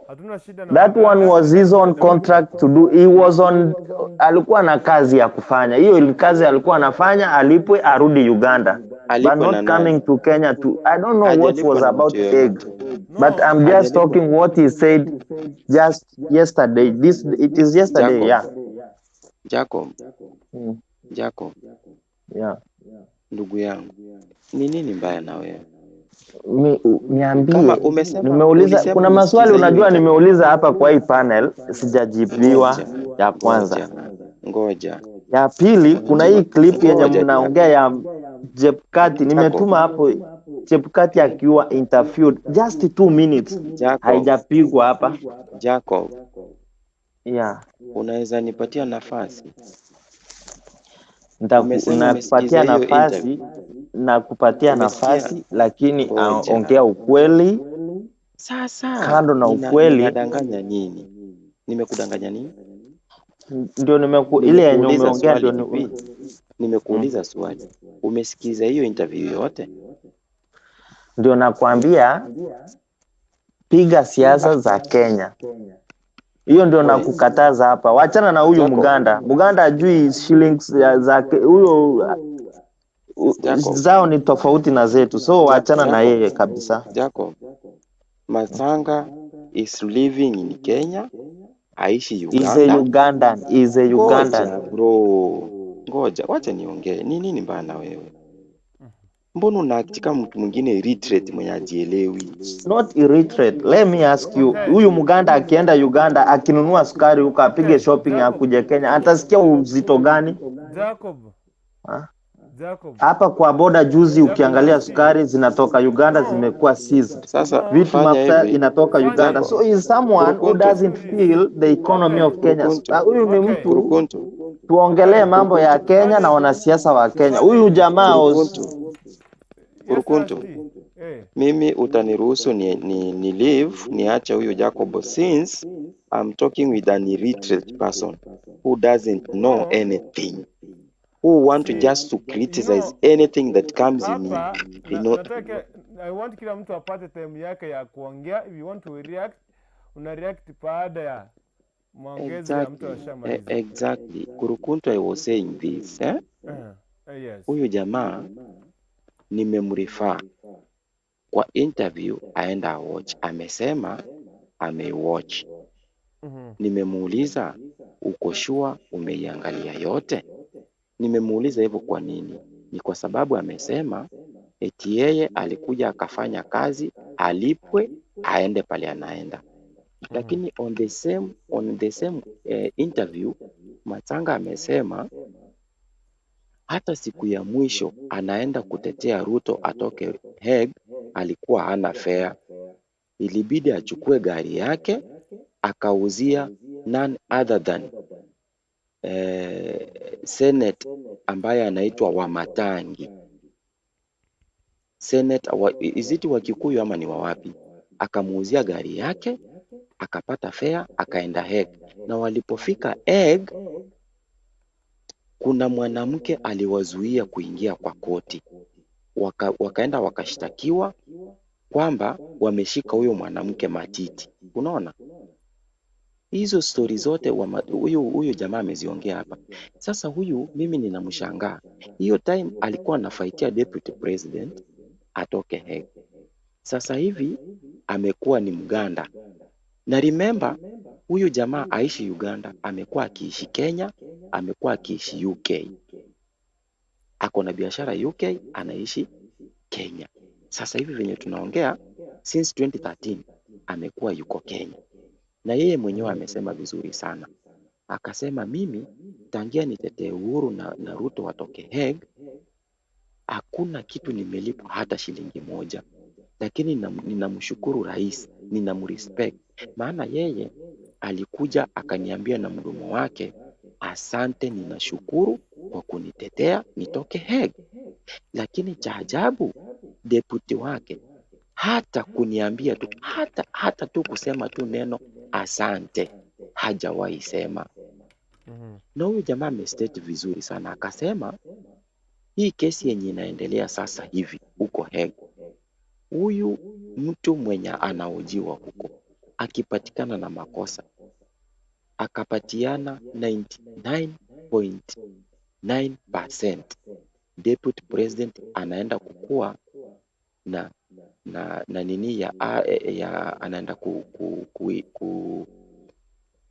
hatuna shida na That one Waganda. was his own contract to do. He was on, alikuwa na kazi ya kufanya. Hiyo ni kazi alikuwa anafanya, alipwe arudi Uganda. But alipwe not na nani? coming to Kenya to, I don't know what Hajalipwa was na about mtu yoyote. Hague. But No, I'm just Hajalipwa. talking what he said just yesterday. This it is yesterday, Jacob, yeah. Jacob, Mm, Jacob, yeah. ndugu yangu, ni nini mbaya na wewe? Mi, Kama niambie, umesema nimeuliza ulisema kuna maswali umesikiza hiyo unajua, interview. nimeuliza hapa kwa hii panel sijajibiwa. Ngoja, Ya kwanza, ngoja, ngoja. ya pili, kuna hii Unajua, clip yenye ngoja mnaongea Jacob, ya Jepkati, Jacob, nimetuma hapo Chepkati akiwa interviewed just 2 minutes, Jacob, haijapigwa hapa. Jacob, Yeah, unaweza nipatia nafasi? Umesema umesikiza nakupatia hiyo nafasi, interview. nakupatia Umesikia? nafasi, lakini Ngoja. ongea ukweli. Sasa Kando na ukweli, ninadanganya nini? Nimekudanganya nini? ndio ile yenye Nimekuuliza umeongea swali ndio hivi, nimekuuliza swali, umesikiza hiyo interview yote? Ndio nakwambia piga siasa za Kenya. Hiyo ndio We, nakukataza hapa. Wachana na huyu Jacob, Muganda. Muganda ajui shillings za huyo Jacob, zao ni tofauti na zetu, so wachana na Jacob, yeye kabisa. Jacob, Matanga is living in Kenya, aishi Is a Uganda. Ugandan, is a Ngoja Ugandan. bro, ngoja, wacha niongee. Ni nini mbaya na wewe? Mbona una-act kama mtu mwingine illiterate mwenye ajielewi? Not illiterate. Let me ask you, Okay, huyu Muganda akienda Uganda akinunua sukari huko apige okay, shopping Jacob, akuje Kenya atasikia uzito gani? Jacob, Ha? Jacob, Hapa kwa boda juzi, Jacob ukiangalia Rashid. sukari zinatoka Uganda No, zimekuwa seized, Sasa no, vitu fanya mafuta hivi inatoka fanya Uganda. Jacob, So is someone who Kurukuntu, doesn't hivi. feel the economy Okay, of Kenya. Kurukuntu, Huyu ni okay, mtu Kurukuntu, tuongelee okay. mambo ya Kurukuntu, Kenya Fanya na hivi, wanasiasa wa Kenya. fanya Huyu hivi. jamaa was Kurukuntu, Yes, Kurukuntu. Rashid. Eh. Mimi utaniruhusu ni leave niache huyu Jacob since I'm talking with an illiterate person who doesn't know No, anything, who want to see, just to you criticize know, anything that comes in, hapa you know. nataka I want kila mtu apate time yake ya kuongea. If you want to react, una react baada ya maongezi ya mtu Exactly, ashamaliza. exactly. Kurukuntu, I was saying this, eh? Yes. Huyu jamaa nimemrefer kwa interview aenda watch, amesema ameiwatch. Nimemuuliza uko sure umeiangalia yote? Nimemuuliza hivyo kwa nini? Ni kwa sababu amesema eti yeye alikuja akafanya kazi alipwe aende pale anaenda. Lakini on the same interview Matanga amesema hata siku ya mwisho anaenda kutetea Ruto atoke Hague, alikuwa hana fare, ilibidi achukue gari yake akauzia none other than Senate ambaye anaitwa Wamatangi, senator wa, is it wa Kikuyu ama ni wa wapi, akamuuzia gari yake, akapata fare, akaenda Hague. Na walipofika Hague, kuna mwanamke aliwazuia kuingia kwa koti, wakaenda wakashtakiwa kwamba wameshika huyo mwanamke matiti. Unaona hizo stori zote huyu jamaa ameziongea hapa. Sasa huyu mimi ninamshangaa, hiyo time alikuwa anafightia deputy president atoke Hague. Sasa hivi amekuwa ni Mganda. Na remember huyu jamaa aishi Uganda, amekuwa akiishi Kenya, amekuwa akiishi UK, ako na biashara UK, anaishi Kenya. Sasa hivi venye tunaongea, since 2013 amekuwa yuko Kenya, na yeye mwenyewe amesema vizuri sana, akasema mimi tangia nitetee Uhuru na Ruto watoke Hague, hakuna kitu nimelipwa hata shilingi moja, lakini ninamshukuru rais, ninamrespect, maana yeye alikuja akaniambia na mdomo wake, asante, ninashukuru kwa kunitetea nitoke Hague. Lakini cha ajabu, deputy wake hata kuniambia tu hata tu kusema tu neno asante hajawahi sema. Na huyu jamaa amestate vizuri sana, akasema hii kesi yenye inaendelea sasa hivi huko Hague, huyu mtu mwenye anahojiwa huko akipatikana na makosa akapatiana 99.9%, deputy president anaenda kukua na nini ya anaenda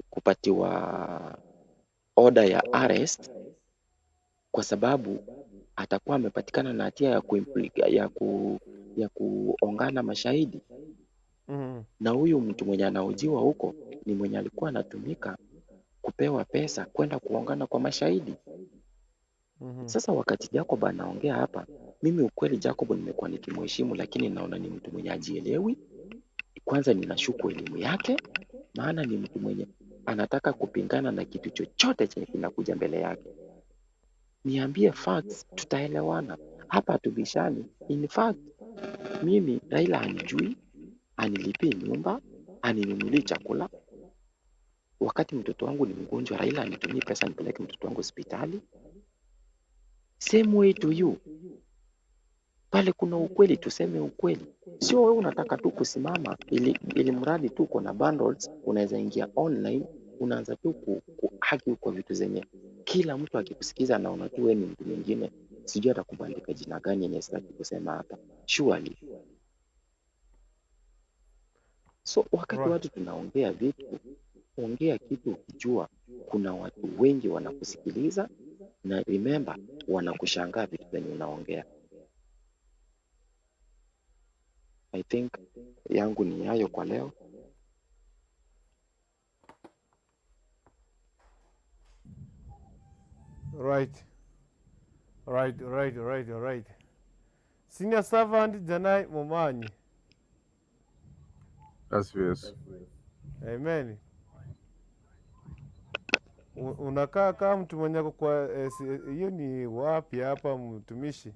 kupatiwa order ya arrest kwa sababu atakuwa amepatikana na hatia ya kuongana mashahidi. Na huyu mtu mwenye anahojiwa huko ni mwenye alikuwa anatumika kupewa pesa kwenda kuongana kwa mashahidi. Sasa wakati Jacob anaongea hapa, mimi ukweli Jacob nimekuwa nikimheshimu, lakini naona ni mtu mwenye ajielewi. Kwanza ninashuku elimu yake, maana ni mtu mwenye anataka kupingana na kitu chochote chenye kinakuja mbele yake. Niambie facts, tutaelewana. Hapa hatubishani. In fact, mimi Raila hanijui, anilipii nyumba, aninunulii chakula. Wakati mtoto wangu ni mgonjwa, Raila anitumii pesa nipeleke mtoto wangu hospitali. Same way to you. Pale kuna ukweli, tuseme ukweli. Sio wewe unataka tu kusimama ili mradi tu uko na bundles, unaweza ingia online, unaanza tu kuargue kwa vitu zenye kila mtu akikusikiza anaona tu wewe ni mtu mwingine, sijui atakubandika jina gani yenye sitaki kusema hapa. Surely. So wakati watu tunaongea vitu, ongea kitu ukijua kuna watu wengi wanakusikiliza, na remember wanakushangaa vitu zenye unaongea. I think yangu ni hayo kwa leo. Right. Senior servant Janai Momanyi. That's yes. Amen. Unakaa kama mtu mwenye ako kwa hiyo ni wapi hapa mtumishi?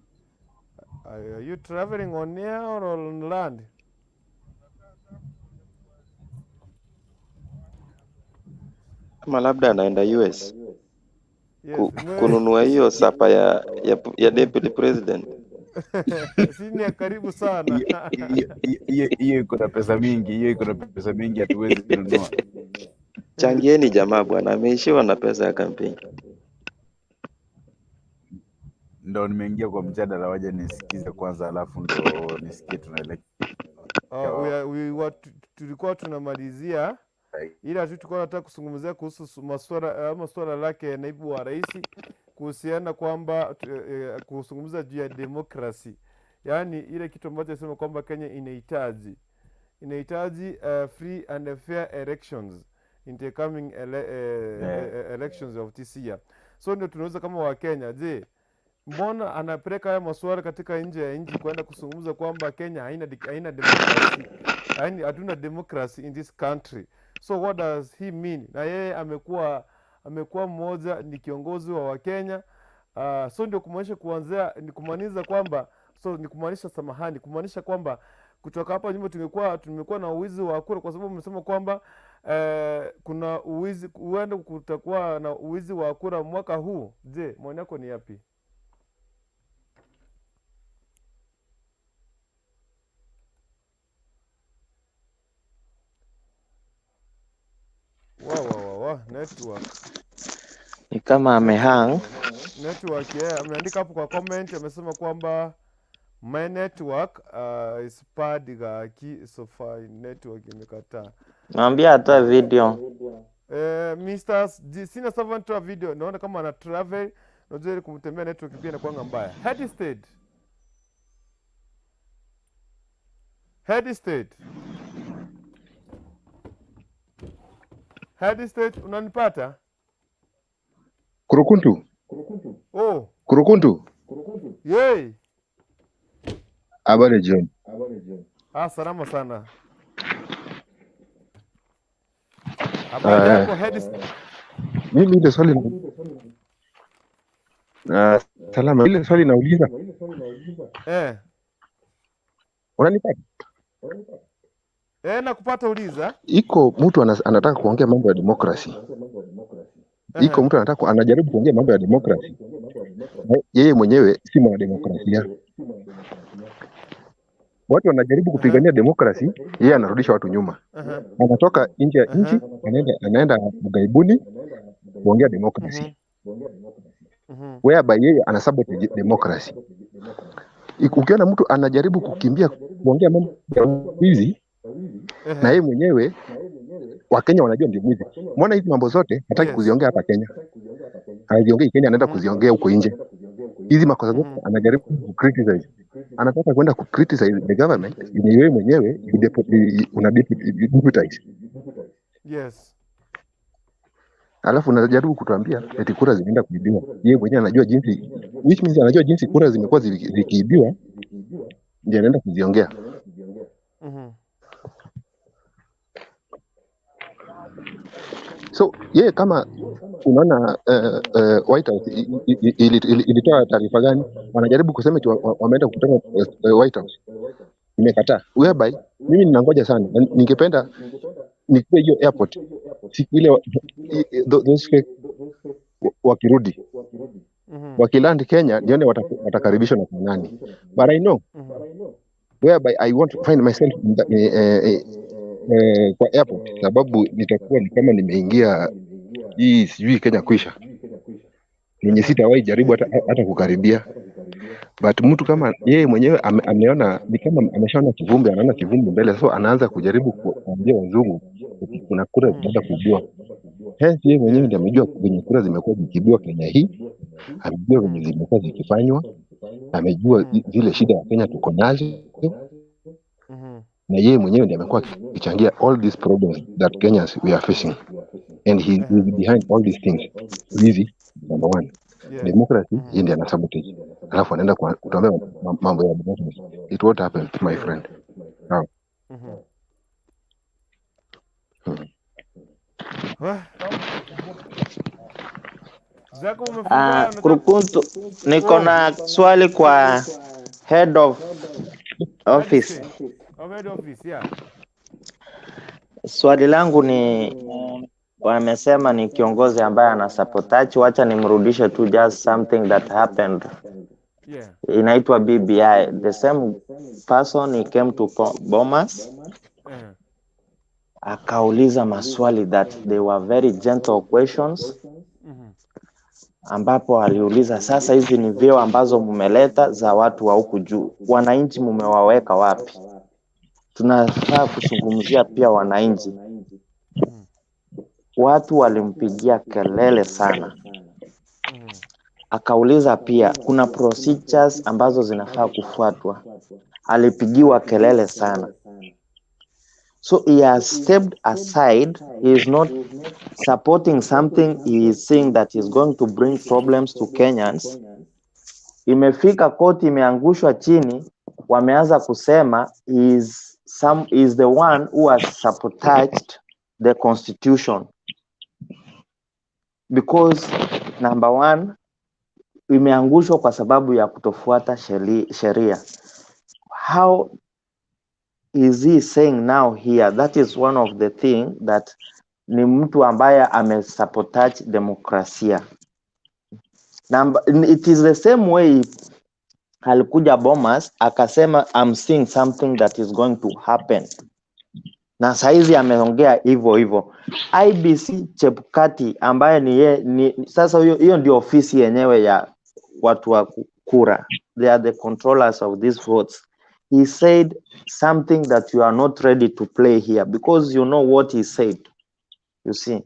Are you traveling on air or on land? Ama labda anaenda US Yes. Kununua hiyo supper ya deputy president. Senior, karibu sana. Hiyo iko na pesa mingi, hiyo iko na pesa mingi, hatuwezi kununua. Changieni jamaa bwana, ameishiwa na pesa ya kampeni. Ndo nimeingia kwa mjadala, waja nisikize kwanza, alafu ndo nisikie tunaelekea We tulikuwa tunamalizia, ila tu tulikuwa nataka kuzungumzia kuhusu maswala ama swala lake naibu wa rais kuhusiana kwamba kuzungumza juu ya demokrasi, yaani ile kitu ambacho nasema kwamba Kenya inahitaji free and fair elections in the coming elections of this year. So ndio tunaweza kama Wakenya, je, mbona anapeleka haya masuala katika nje ya nchi kwenda kuzungumza kwamba Kenya haina demokrasi, yaani hatuna democracy in this country? So what does he mean? Na yeye amekuwa mmoja ni kiongozi wa Wakenya. So ndio kumaanisha kuanzia ni kumaanisha kwamba so ni kumaanisha, samahani, kumaanisha kwamba kutoka hapa nyuma tumekuwa na uwizi wa kura, kwa sababu umesema kwamba kuna uwizi, huenda kutakuwa na uwizi wa kura mwaka huu. Je, maoni yako ni yapi? Wa wa wa wa network. Ni kama amehang. Network, yeah. Ameandika hapo kwa comment, amesema kwamba my network is bad gaki, so far network imekataa. Naambia atoe video. Mr. Senior Servant toa video, naona kama ana travel, unajua ile kumtembea network pia inakuanga mbaya. Head state. Head state. Head state, unanipata? Kurukuntu, Oh, Kurukuntu, yay. habari jioni. Ah, salama sana. Habari yako head state? Mimi ile swali salama, ile swali nauliza, unanipata? Nakupata, uliza. Iko mtu anataka kuongea mambo ya demokrasi, iko mtu anataka anajaribu kuongea mambo ya demokrasi, yeye mwenyewe si mwanademokrasia. Watu wanajaribu kupigania demokrasi, yeye anarudisha watu nyuma. Anatoka nje ya nchi, anaenda ughaibuni kuongea demokrasi, whereby yeye ana sabotage demokrasi. Ukiona mtu anajaribu kukimbia kuongea mambo ya wizi na yeye mwenyewe, Wakenya wanajua ndio mwizi. Mbona hizi mambo zote hataki kuziongea hapa Kenya? Haziongei Kenya, anaenda kuziongea huko nje. Hizi makosa zote anajaribu ku criticize, anataka kwenda ku criticize the government yenye yeye mwenyewe una deputize. Alafu unajaribu kutuambia eti kura zimeenda kuibiwa. Yeye mwenyewe anajua jinsi, which means anajua jinsi kura zimekuwa zikiibiwa, ndiye anaenda kuziongea. So yeye kama unaona White House ilitoa taarifa gani? Wanajaribu kusema eti wameenda kukutana White House, imekataa. Whereby mimi ninangoja sana, na ningependa nikuwe hiyo airport siku ile those fake wakirudi, wakiland Kenya, nione watakaribishwa na nani. But I know whereby I want to find myself in the, kwa airport, sababu nitakuwa ni kama nimeingia hii sijui Kenya kwisha yenye sitawahi jaribu hata kukaribia. But mtu kama yeye mwenyewe ameona ni kama ameshaona kivumbi, anaona kivumbi mbele, so anaanza kujaribu kuambia wazungu eti kuna kura zinaenda kuibiwa. Hence yeye mwenyewe ndiye amejua venye kura zimekuwa zikiibiwa Kenya hii, amejua venye zimekuwa zikifanywa, amejua zile shida ya Kenya tuko nazo, na yeye mwenyewe ndiye amekuwa akichangia all these problems that Kenyans we are facing, and he is behind all these things. Wizi number one, democracy yeye ndiye ana sabotage, alafu anaenda kutuambia mambo ya democracy. It won't happen, my friend. Now. Wah. Zako umefungua, unataka Kurukuntu, niko Oh. na swali kwa head of Head office. state. Oh, head office, yeah. Swali langu ni, wamesema ni kiongozi ambaye ana sabotage. Wacha nimrudishe tu just something that happened. Inaitwa BBI. The same person, he came to Bomas, akauliza maswali that they were very gentle questions, ambapo aliuliza sasa, hizi ni vyeo ambazo mmeleta za watu wa huku juu, wananchi mumewaweka wapi? Tunafaa kuzungumzia pia wananchi. Watu walimpigia kelele sana. Akauliza pia kuna procedures ambazo zinafaa kufuatwa. Alipigiwa kelele sana. So he has stepped aside. He is not supporting something. He is seeing that is going to bring problems to Kenyans. Imefika koti, imeangushwa chini, wameanza kusema is the one who has sabotaged the constitution. Because number one, Imeangushwa kwa sababu ya kutofuata sheria. How is he saying now here? That is one of the thing that ni mtu ambaye amesabotage demokrasia. It is the same way alikuja Bomas akasema, "I'm seeing something that is going to happen," na saizi ameongea hivyo hivyo. IEBC Chebukati ambaye ni, ye, ni sasa hiyo ndio ofisi yenyewe ya watu wa kura, they are the controllers of these votes. He said something that you are not ready to play here because you know what he said, you see.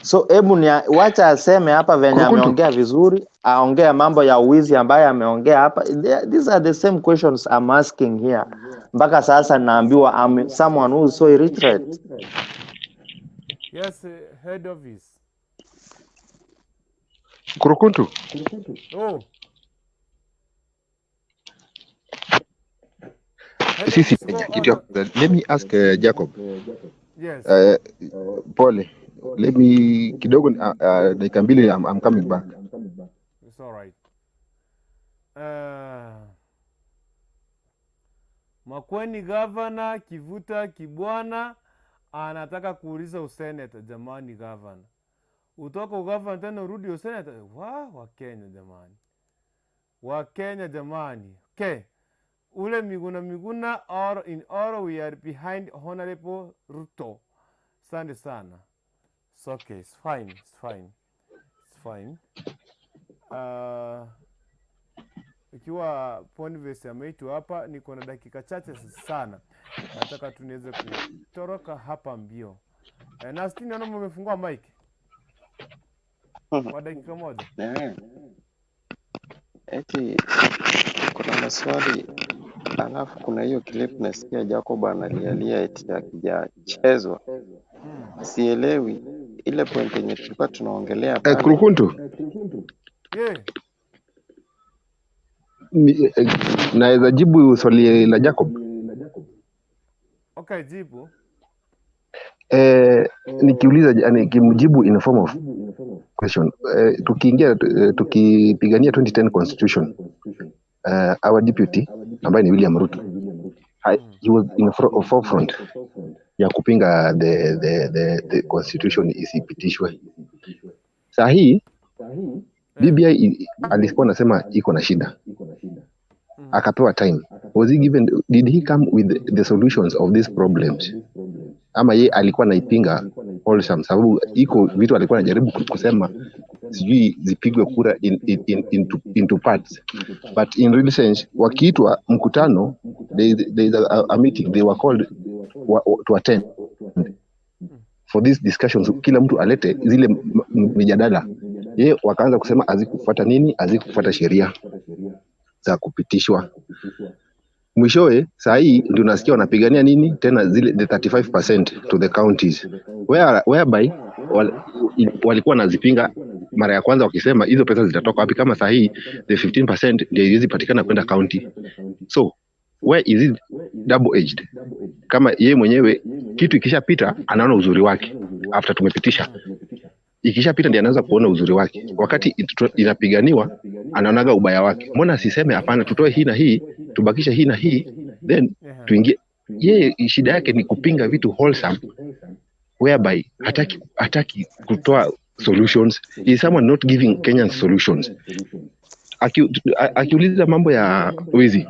So hebu ni wacha aseme hapa venye Kurukuntu. Ameongea vizuri, aongea mambo ya uwizi ambayo ameongea hapa. These are the same questions I'm asking here. Mpaka sasa naambiwa I'm someone who is so illiterate. Yes, head office. Kurukuntu. Oh. Head Sisi office, go kitu ya on. kwanza, let me ask Jacob. Yes. Pole. Let me kidogo dakika mbili, I'm coming back. It's all right. Makueni governor Kivuta Kibwana anataka kuuliza useneta. Jamani governor, utoka ugavana tena urudi useneta? Wakenya jamani, Wakenya jamani. Okay, ule Miguna Miguna, all in all we are behind Honorable Ruto. Asante sana. It's okay, it's fine, it's fine, it's fine. Ikiwa Boniface ameitwa hapa, niko na dakika chache sana, nataka tuniweze kutoroka hapa mbio. Nastini, naona mmefungua mic kwa dakika moja. Eh, eti kuna maswali alafu kuna hiyo clip nasikia Jacob analialia eti akijachezwa. Sielewi ile point yenye tulikuwa tunaongelea pale. Kurukuntu. Yeah. Naweza jibu swali la Jacob? Okay, jibu. Nikiuliza, nikimjibu in a form of question. Tukiingia tukipigania 2010 constitution, our deputy ambaye ni William Ruto, he was in forefront ya kupinga the constitution isipitishwe. Saa hii BBI alikuwa anasema iko na shida, akapewa time. Was he given, did he come with the solutions of these problems, ama ye alikuwa anaipinga wholesome? Sababu iko vitu alikuwa anajaribu kusema sijui zipigwe kura into parts, but in real sense wakiitwa mkutano, there is a meeting they were called to attend for these discussions, kila mtu alete zile mijadala. Ye wakaanza kusema hazikufuata nini, hazikufuata sheria za kupitishwa. Mwishowe saa hii ndio nasikia wanapigania nini tena, zile the 35% to the counties, whereby walikuwa wanazipinga mara ya kwanza wakisema hizo pesa zitatoka wapi, kama saa hii the 15% ndio iwezi patikana kwenda county. So where is it double edged? Kama yeye mwenyewe kitu ikishapita anaona uzuri wake, after tumepitisha ikishapita ndiye anaanza kuona uzuri wake, wakati inapiganiwa anaonaga ubaya wake. Mbona asiseme hapana, tutoe hii na hii, tubakishe hii na hii, then tuingie? Yeye shida yake ni kupinga vitu wholesome, whereby hataki kutoa solutions. Is someone not giving Kenyans solutions? Akiuliza mambo ya wizi,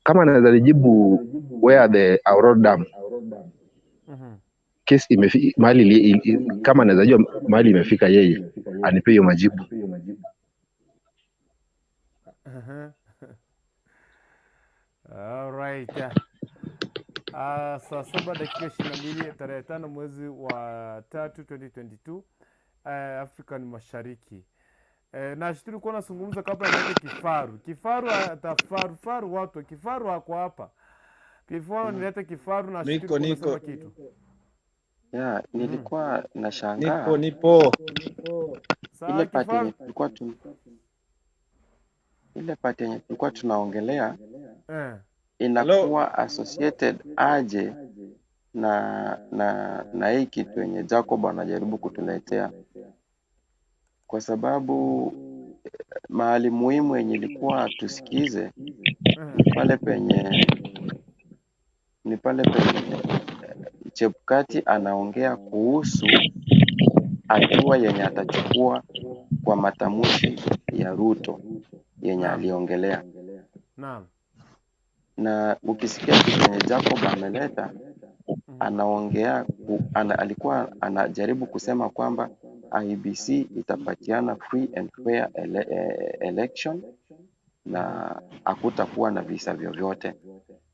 kama anaweza nijibu where the Arror Dam case mahali kama anaweza jua mahali imefika, yeye anipe hiyo majibu. All right. Saa 7:22 tarehe 5 mwezi wa 3 2022, Afrika ni Mashariki. Na tulikuwa nazungumza kabla niweke kifaru. Kifaru atafaru faru watu. Kifaru hako hapa. Before nilete kifaru na Niko tulikuwa niko unasema kitu. Yeah, nilikuwa nashangaa nipo nipo. Saa ile part yenye kifaru tulikuwa tu, ile part yenye tulikuwa tunaongelea Hello. inakuwa associated aje na hii kitu yenye Jacob anajaribu kutuletea, kwa sababu mahali muhimu yenye ilikuwa tusikize ni pale penye Chebukati anaongea kuhusu hatua yenye atachukua kwa matamshi ya Ruto yenye aliongelea. Naam. Na ukisikia kitu yenye Jacob ameleta, anaongea alikuwa anajaribu kusema kwamba IEBC itapatiana free and fair election na hakutakuwa na visa vyovyote.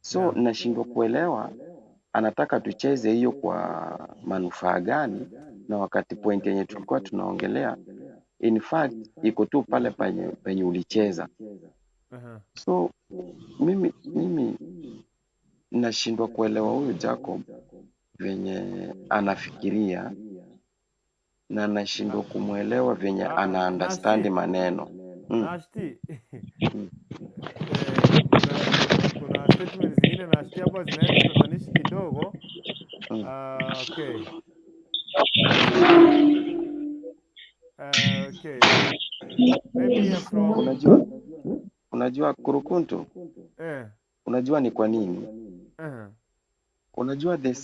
So nashindwa kuelewa anataka tucheze hiyo kwa manufaa gani, na wakati point yenye tulikuwa tunaongelea in fact iko tu pale penye ulicheza. So mimi nashindwa kuelewa huyu Jacob venye anafikiria, na nashindwa kumuelewa venye ana understand maneno. Nashti. Kuna statement zingine nashti hapa zinaenda tatanishi kidogo. Okay. Okay. Maybe from... Unajua Kurukuntu? Unajua ni kwa nini? Unajua the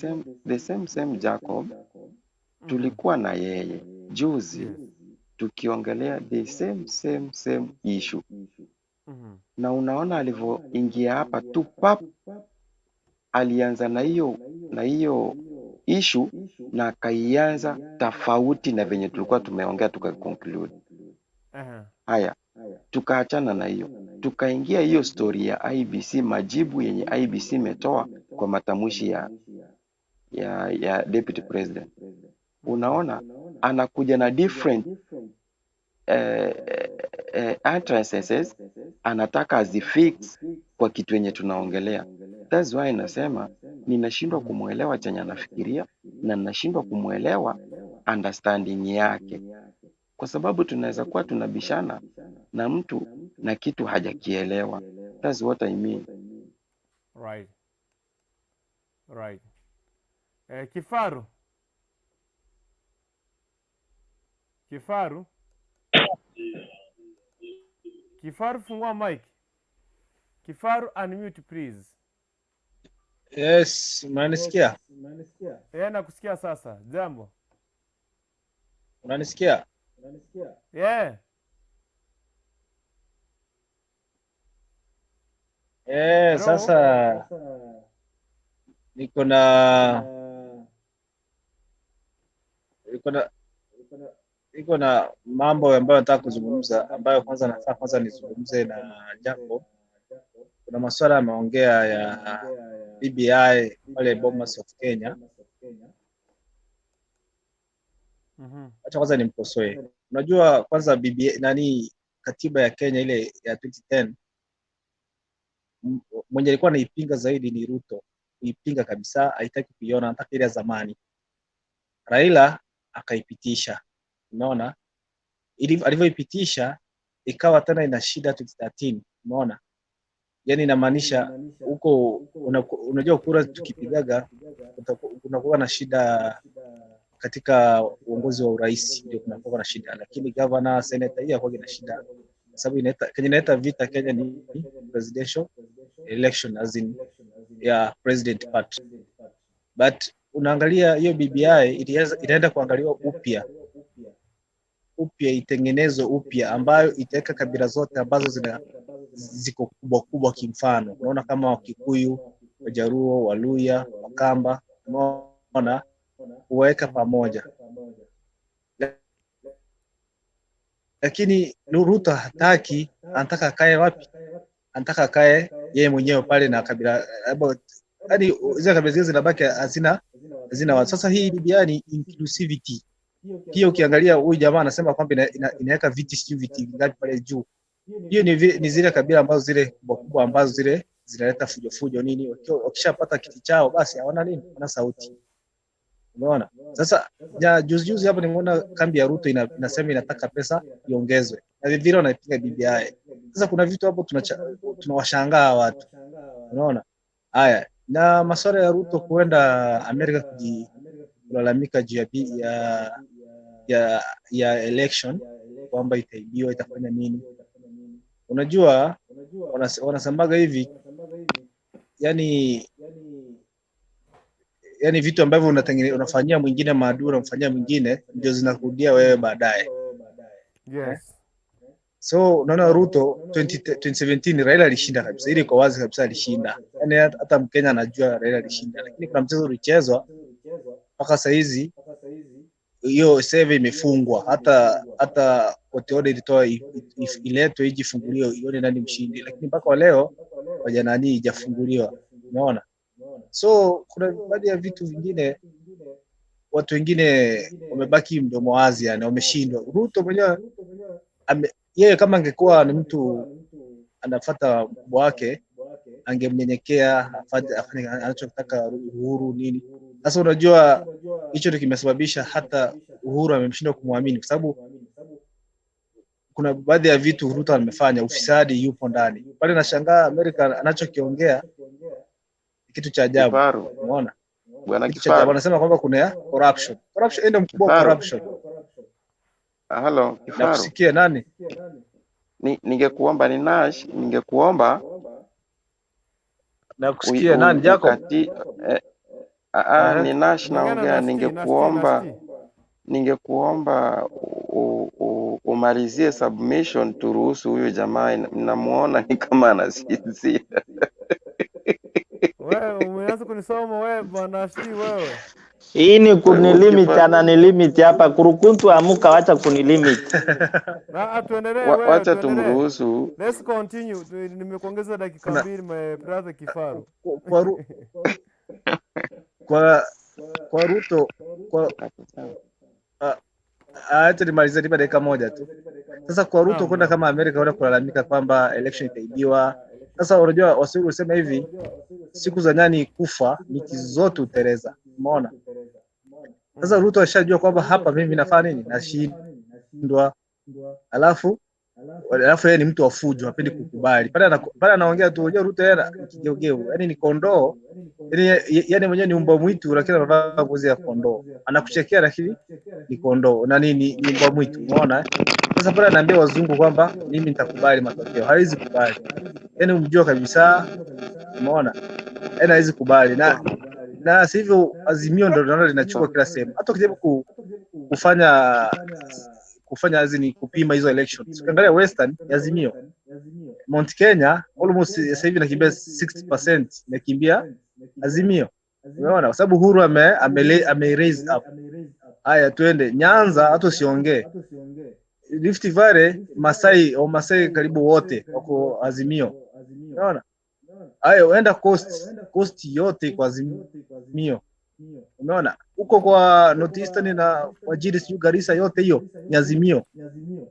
same Jacob tulikuwa na yeye juzi tukiongelea the same issue. Na unaona alivyoingia hapa tu pap, alianza na hiyo issue na akaianza tofauti na venye tulikuwa tumeongea tukaconclude. Haya, tukaachana na hiyo, tukaingia hiyo story ya IEBC, majibu yenye IEBC imetoa kwa matamshi ya Deputy President. Unaona anakuja na different entrances, anataka azifix kwa kitu yenye tunaongelea. That's why nasema ninashindwa kumuelewa chenye anafikiria, na ninashindwa kumuelewa understanding yake, kwa sababu tunaweza kuwa tunabishana na mtu na kitu hajakielewa. That's what I mean. Right. Right. Kifaru. Kifaru, fungua mic. Kifaru, unmute please. Yes, unanisikia? Nakusikia sasa. Jambo. Unanisikia? Yeah. Sasa niko na mambo ambayo nataka kuzungumza, ambayo kwanza nataka kwanza nizungumze na Jacob. Kuna masuala ameongea ya BBI pale Bomas of Kenya. Acha kwanza nimkosoe. Unajua kwanza BBI nani, katiba ya Kenya ile ya 2010, mwenye alikuwa anaipinga zaidi ni Ruto. Kuipinga kabisa, haitaki kuiona, anataka ile ya zamani. Raila akaipitisha. Unaona? Alivyoipitisha ikawa tena ina shida 2013, unaona? Yaani inamaanisha huko unajua kura tukipigaga kunakuwa na shida katika uongozi wa urais, ndio kunakuwa na shida, lakini governor, senator hiyo hakuwa na shida, kwa sababu inaleta vita Kenya ni presidential election as in ya president part. But unaangalia hiyo BBI itaenda kuangaliwa upya, itengenezwe upya, ambayo itaweka kabila zote ambazo ziko kubwa kubwa. Kimfano unaona kama Wakikuyu, Wajaruo, Waluya, Wakamba, unaona kuweka pamoja. Lakini Ruto hataki, anataka akae wapi? Anataka akae yeye mwenyewe pale na kabila, yaani zile kabila zingine zinabaki hazina watu. Sasa hii BBI ni inclusivity. Hiyo ukiangalia huyu jamaa anasema kwamba inaweka viti sijui viti ngapi pale juu. Hiyo ni zile kabila ambazo zile kubwa kubwa ambazo zile zinaleta fujo fujo nini, wakishapata kiti chao basi hawana nini, hawana sauti. Umeona? Sasa juzi hapo nimeona kambi ya Ruto inasema inataka pesa iongezwe. Na vile wanaipinga BBI. Sasa kuna vitu hapo tunawashangaa watu. Unaona? Haya, Na masuala ya Ruto kuenda Amerika kulalamika juu ya, ya election kwamba itaibiwa itafanya nini. Unajua wanasambaga hivi yani vitu ambavyo unafanyia mwingine maadui, unamfanyia mwingine ndio zinakurudia wewe baadaye. Yes. So unaona Ruto 2017 Raila alishinda kabisa, ili kwa wazi kabisa alishinda. Yani hata Mkenya anajua Raila alishinda, lakini kuna mchezo ulichezwa mpaka saa hizi hiyo save imefungwa, hata court order ilitoa iletwe ijifunguliwe ione nani mshindi, lakini mpaka wa leo wajanani ijafunguliwa. Unaona? So kuna baadhi ya vitu vingine watu wengine wamebaki mdomo wazi, yani wameshindwa. Ruto mwenyewe yeye kama angekuwa ni mtu anafuata mkubwa wake angemnyenyekea, afanye anachotaka Uhuru nini. Sasa unajua hicho ndio kimesababisha hata Uhuru amemshindwa kumwamini, kwa sababu kuna baadhi ya vitu Ruto amefanya, ufisadi yupo ndani pale. Nashangaa Amerika anachokiongea kitu cha ajabu. Kifaru. Unaona? Bwana Kitu cha ajabu. Kifaru. Anasema kwamba kuna corruption. Corruption ndio mkubwa wa Kifaru. corruption. Halo, Kifaru. Nakusikia nani? Ningekuomba ni Nash, ningekuomba Nakusikia nani Jacob? ukati ni Nash Ongea na naongea, Nashti, Nashti, ningekuomba Nashti. ningekuomba umalizie submission turuhusu huyu jamaa, namuona ni kama anasinzia. Wewe umeanza kunisoma wewe bwana Nashti wewe. Hii ni Wewe kunilimit, Kifaru, ananilimit hapa. Kurukuntu amuka, wacha kunilimit. Na tuendelee wewe, wacha tuendelee. tumruhusu. Let's continue. Nimekuongeza dakika Kuna 2 my brother Kifaru. kwa Ruto kwa acha nimalizie, nipe dakika moja tu. Sasa kwa Ruto Naam, kwenda naam. kama Amerika kwenda kulalamika kwamba election itaibiwa. Sasa unajua Waswahili husema hivi, siku za nyani kufa miti zote huteleza. Umeona? Sasa Ruto ashajua kwamba hapa mimi nafanya nini, nashindwa. Alafu yeye ni mtu wa fujo, hapendi kukubali. Pale pale anaongea tu, unajua Ruto yeye ni kigeugeu, yani ni kondoo, yani mwenyewe ni mbwa mwitu, lakini anavaa ngozi ya kondoo. Anakuchekea lakini ni kondoo na nini, ni mbwa mwitu, umeona eh? Sasa pale anaambia wazungu kwamba mimi nitakubali matokeo, hawezi kubali. Yani umjua kabisa, umeona? Yani hawezi kubali na sasa hivyo Azimio ndio naona linachukua kila sehemu. Hata ukijaribu kufanya ni kupima hizo elections. Ukiangalia Western ya Azimio, Mount Kenya almost sasa hivi inakimbia 60% inakimbia Azimio. Umeona? Kwa sababu Uhuru ame raise up. Haya tuende Nyanza, hata usiongee. Rift Valley, Masai au Masai karibu wote wako Azimio. Umeona? Haya uenda Coast yote kwa Azimio. Umeona? Huko kwa North Eastern na Wajiri sijui Garissa yote hiyo ni Azimio.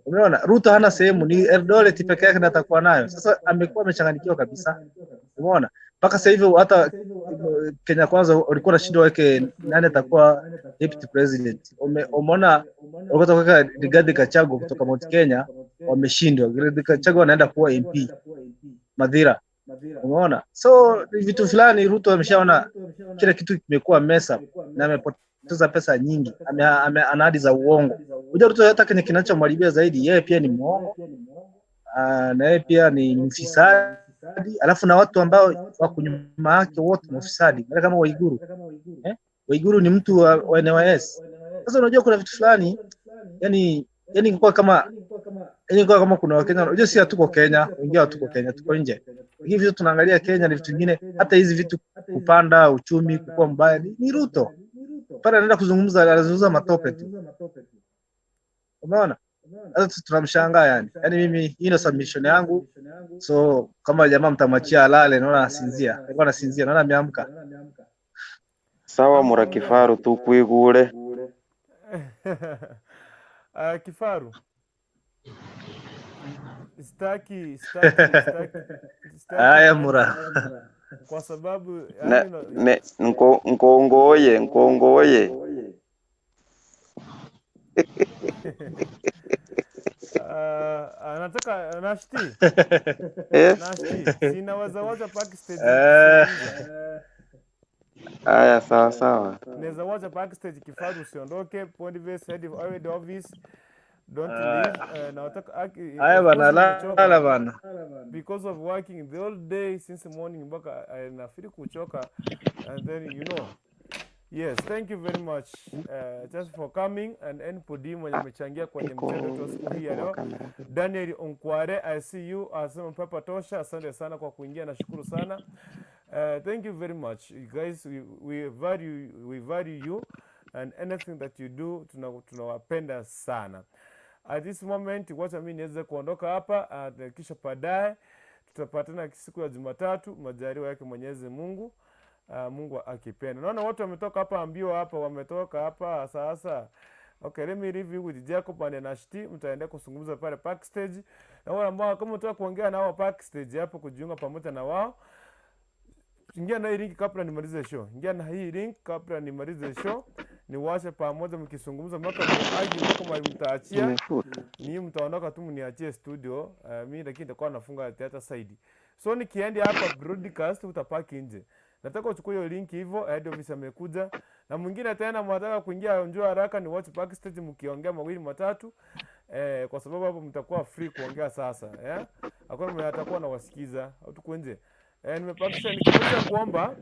Umeona? Ruto hana sehemu, ni Eldoret peke yake ndiyo atakuwa nayo. Sasa amekuwa amechanganyikiwa kabisa. Umeona? Mpaka sasa hivi hata Kenya Kwanza walikuwa wanashindwa waweke nani atakuwa deputy president. Umeona walikuwa kuweka Rigathi Gachagua kutoka Mount Kenya, wameshindwa. Rigathi Gachagua anaenda kuwa MP Madhira. Umeona? So vitu fulani Ruto ameshaona kila kitu kimekuwa mess up na amepoteza pesa nyingi. Ana ahadi za uongo. Unajua Ruto hata kenye kinachomharibia zaidi, yeye pia ni muongo. Na yeye pia ni mfisadi. Alafu na watu ambao wako nyuma yake wote ni mafisadi. Maana kama Waiguru. Waiguru ni mtu wa NYS. Sasa unajua kuna vitu fulani yani ingekuwa kama kuna Wakenya, unajua si hatuko Kenya, wengine hatuko Kenya, tuko nje. Lakini vitu tunaangalia Kenya ni vitu vingine, hata hizi vitu kupanda uchumi kukua mbaya ni Ruto. Pale anaenda kuzungumza, anazungumza matope tu. Umeona? Sasa tunamshangaa yani. Yaani mimi hii ndio submission yangu. So kama jamaa mtamwachia alale, naona anasinzia. Alikuwa anasinzia, naona ameamka. Sawa mura Kifaru tukwigure. Kifaru. Sitaki Haya mura. Kwa sababu ne nkongoye. Anataka Nashti. Nashti. Sina waza backstage. Haya, sawa sawa. Naweza wacha backstage Kifaru, usiondoke. Boniface, head office, don't leave. Nataka Haya of bana, course nimechoka lala bana. because of working the whole day since morning mpaka nafeel kuchoka and then yes, thank you very much just for coming and NPD mwenye amechangia kwenye Iko mchezo wetu wa siku hii ya iko kwa leo. kamera. Daniel Onkware, I see you, asema papa tosha. Asante sana kwa kuingia, nashukuru sana. Thank you very much you guys, we value you and anything that you do, tunawapenda sana. At this moment, wacha mimi niweze kuondoka hapa, kisha baadaye tutapatana siku ya Jumatatu, majaliwa yake Mwenyezi Mungu, Mungu akipenda. Naona watu wametoka hapa ambio hapa, wametoka hapa sasa. Okay, let me leave you with Jacob and Nashti. Mtaendelea kuzungumza pale backstage. Na wale ambao kama unataka kuongea na wao backstage hapo, kujiunga pamoja na wao, ingia na hii link kabla nimalize show. Ingia na hii link kabla nimalize show. Niwache pamoja mkizungumza mpaka muagi mpaka mahali mtaachia. Nimefuta. Ni mtaondoka tu mniachie studio. Mimi lakini nitakuwa nafunga theater side. So nikienda hapa broadcast utapaki nje. Nataka uchukue hiyo link hivyo, head office amekuja. Na mwingine tena mnataka kuingia, njoo haraka ni watch backstage mkiongea mawili matatu. Kwa sababu hapo mtakuwa free kuongea sasa, eh? Hakuna mwenye atakuwa anawasikiza. Au tuko nje. Nimepakisha nikimaliza kuomba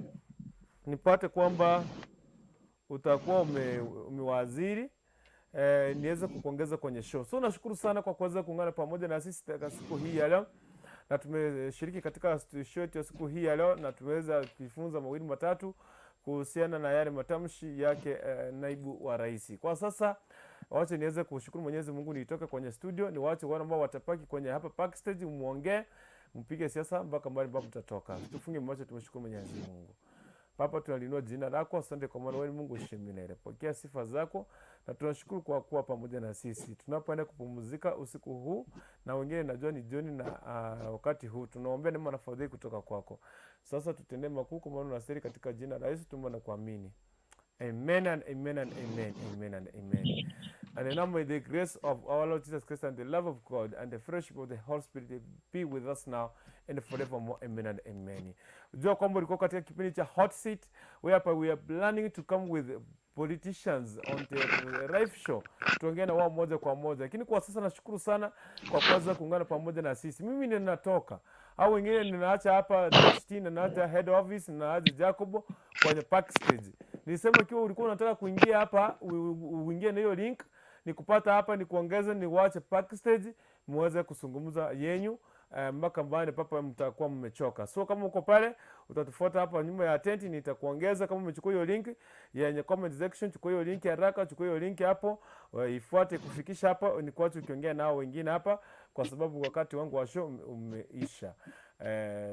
nipate kwamba utakuwa umewaziri niweze kukuongeza kwenye show. So nashukuru sana kwa kuweza kuungana pamoja na sisi katika siku hii ya leo, na tumeshiriki katika show yetu ya siku hii ya leo, na tumeweza kujifunza mawili matatu kuhusiana na yale matamshi yake naibu wa rais. Kwa sasa wache niweze kushukuru Mwenyezi Mungu, nitoke kwenye studio, niwaache wale ambao watapaki kwenye hapa backstage, muongee, mpige siasa mpaka mbali ambapo mtatoka. Tufunge macho, tumshukuru Mwenyezi Mungu. Baba, tunalinua jina lako, asante kwa maana wewe ni Mungu uishie milele. Pokea sifa zako na tunashukuru kwa kuwa pamoja na sisi tunapoenda kupumzika usiku huu, na wengine najua ni jioni na wakati huu tunaombea neema na fadhili kutoka kwako. Sasa tutendee makuu kwa maana unastahili, katika jina la Yesu tumeomba na kuamini. Amen and amen and amen, amen and amen. And now may the grace of our Lord Jesus Christ and the love of God and the fellowship of the Holy Spirit be with us now and forevermore. Amen and amen. Jua kwamba ulikuwa katika kipindi cha Hot Seat whereby we are planning to come with politicians on the live show, tuongee na wao moja kwa moja. Lakini kwa sasa nashukuru sana kwa kuweza kuungana pamoja na sisi. Mimi ninatoka au wengine ninaacha hapa HT, ninaacha head office, ninaacha Jacobo kwenye backstage. Nilisema ikiwa ulikuwa unataka kuingia hapa uingie na hiyo link, ni kupata hapa, ni kuongeza, ni wache backstage muweze kuzungumza yenyu mpaka mbali papa mtakuwa mmechoka. So kama uko pale utatufuata hapa nyuma ya tent, nitakuongeza. Kama umechukua hiyo link yenye comment section, chukua hiyo link haraka, chukua hiyo link hapo, ifuate kufikisha hapa, ni kuache ukiongea nao wengine hapa, kwa sababu wakati wangu wa show umeisha.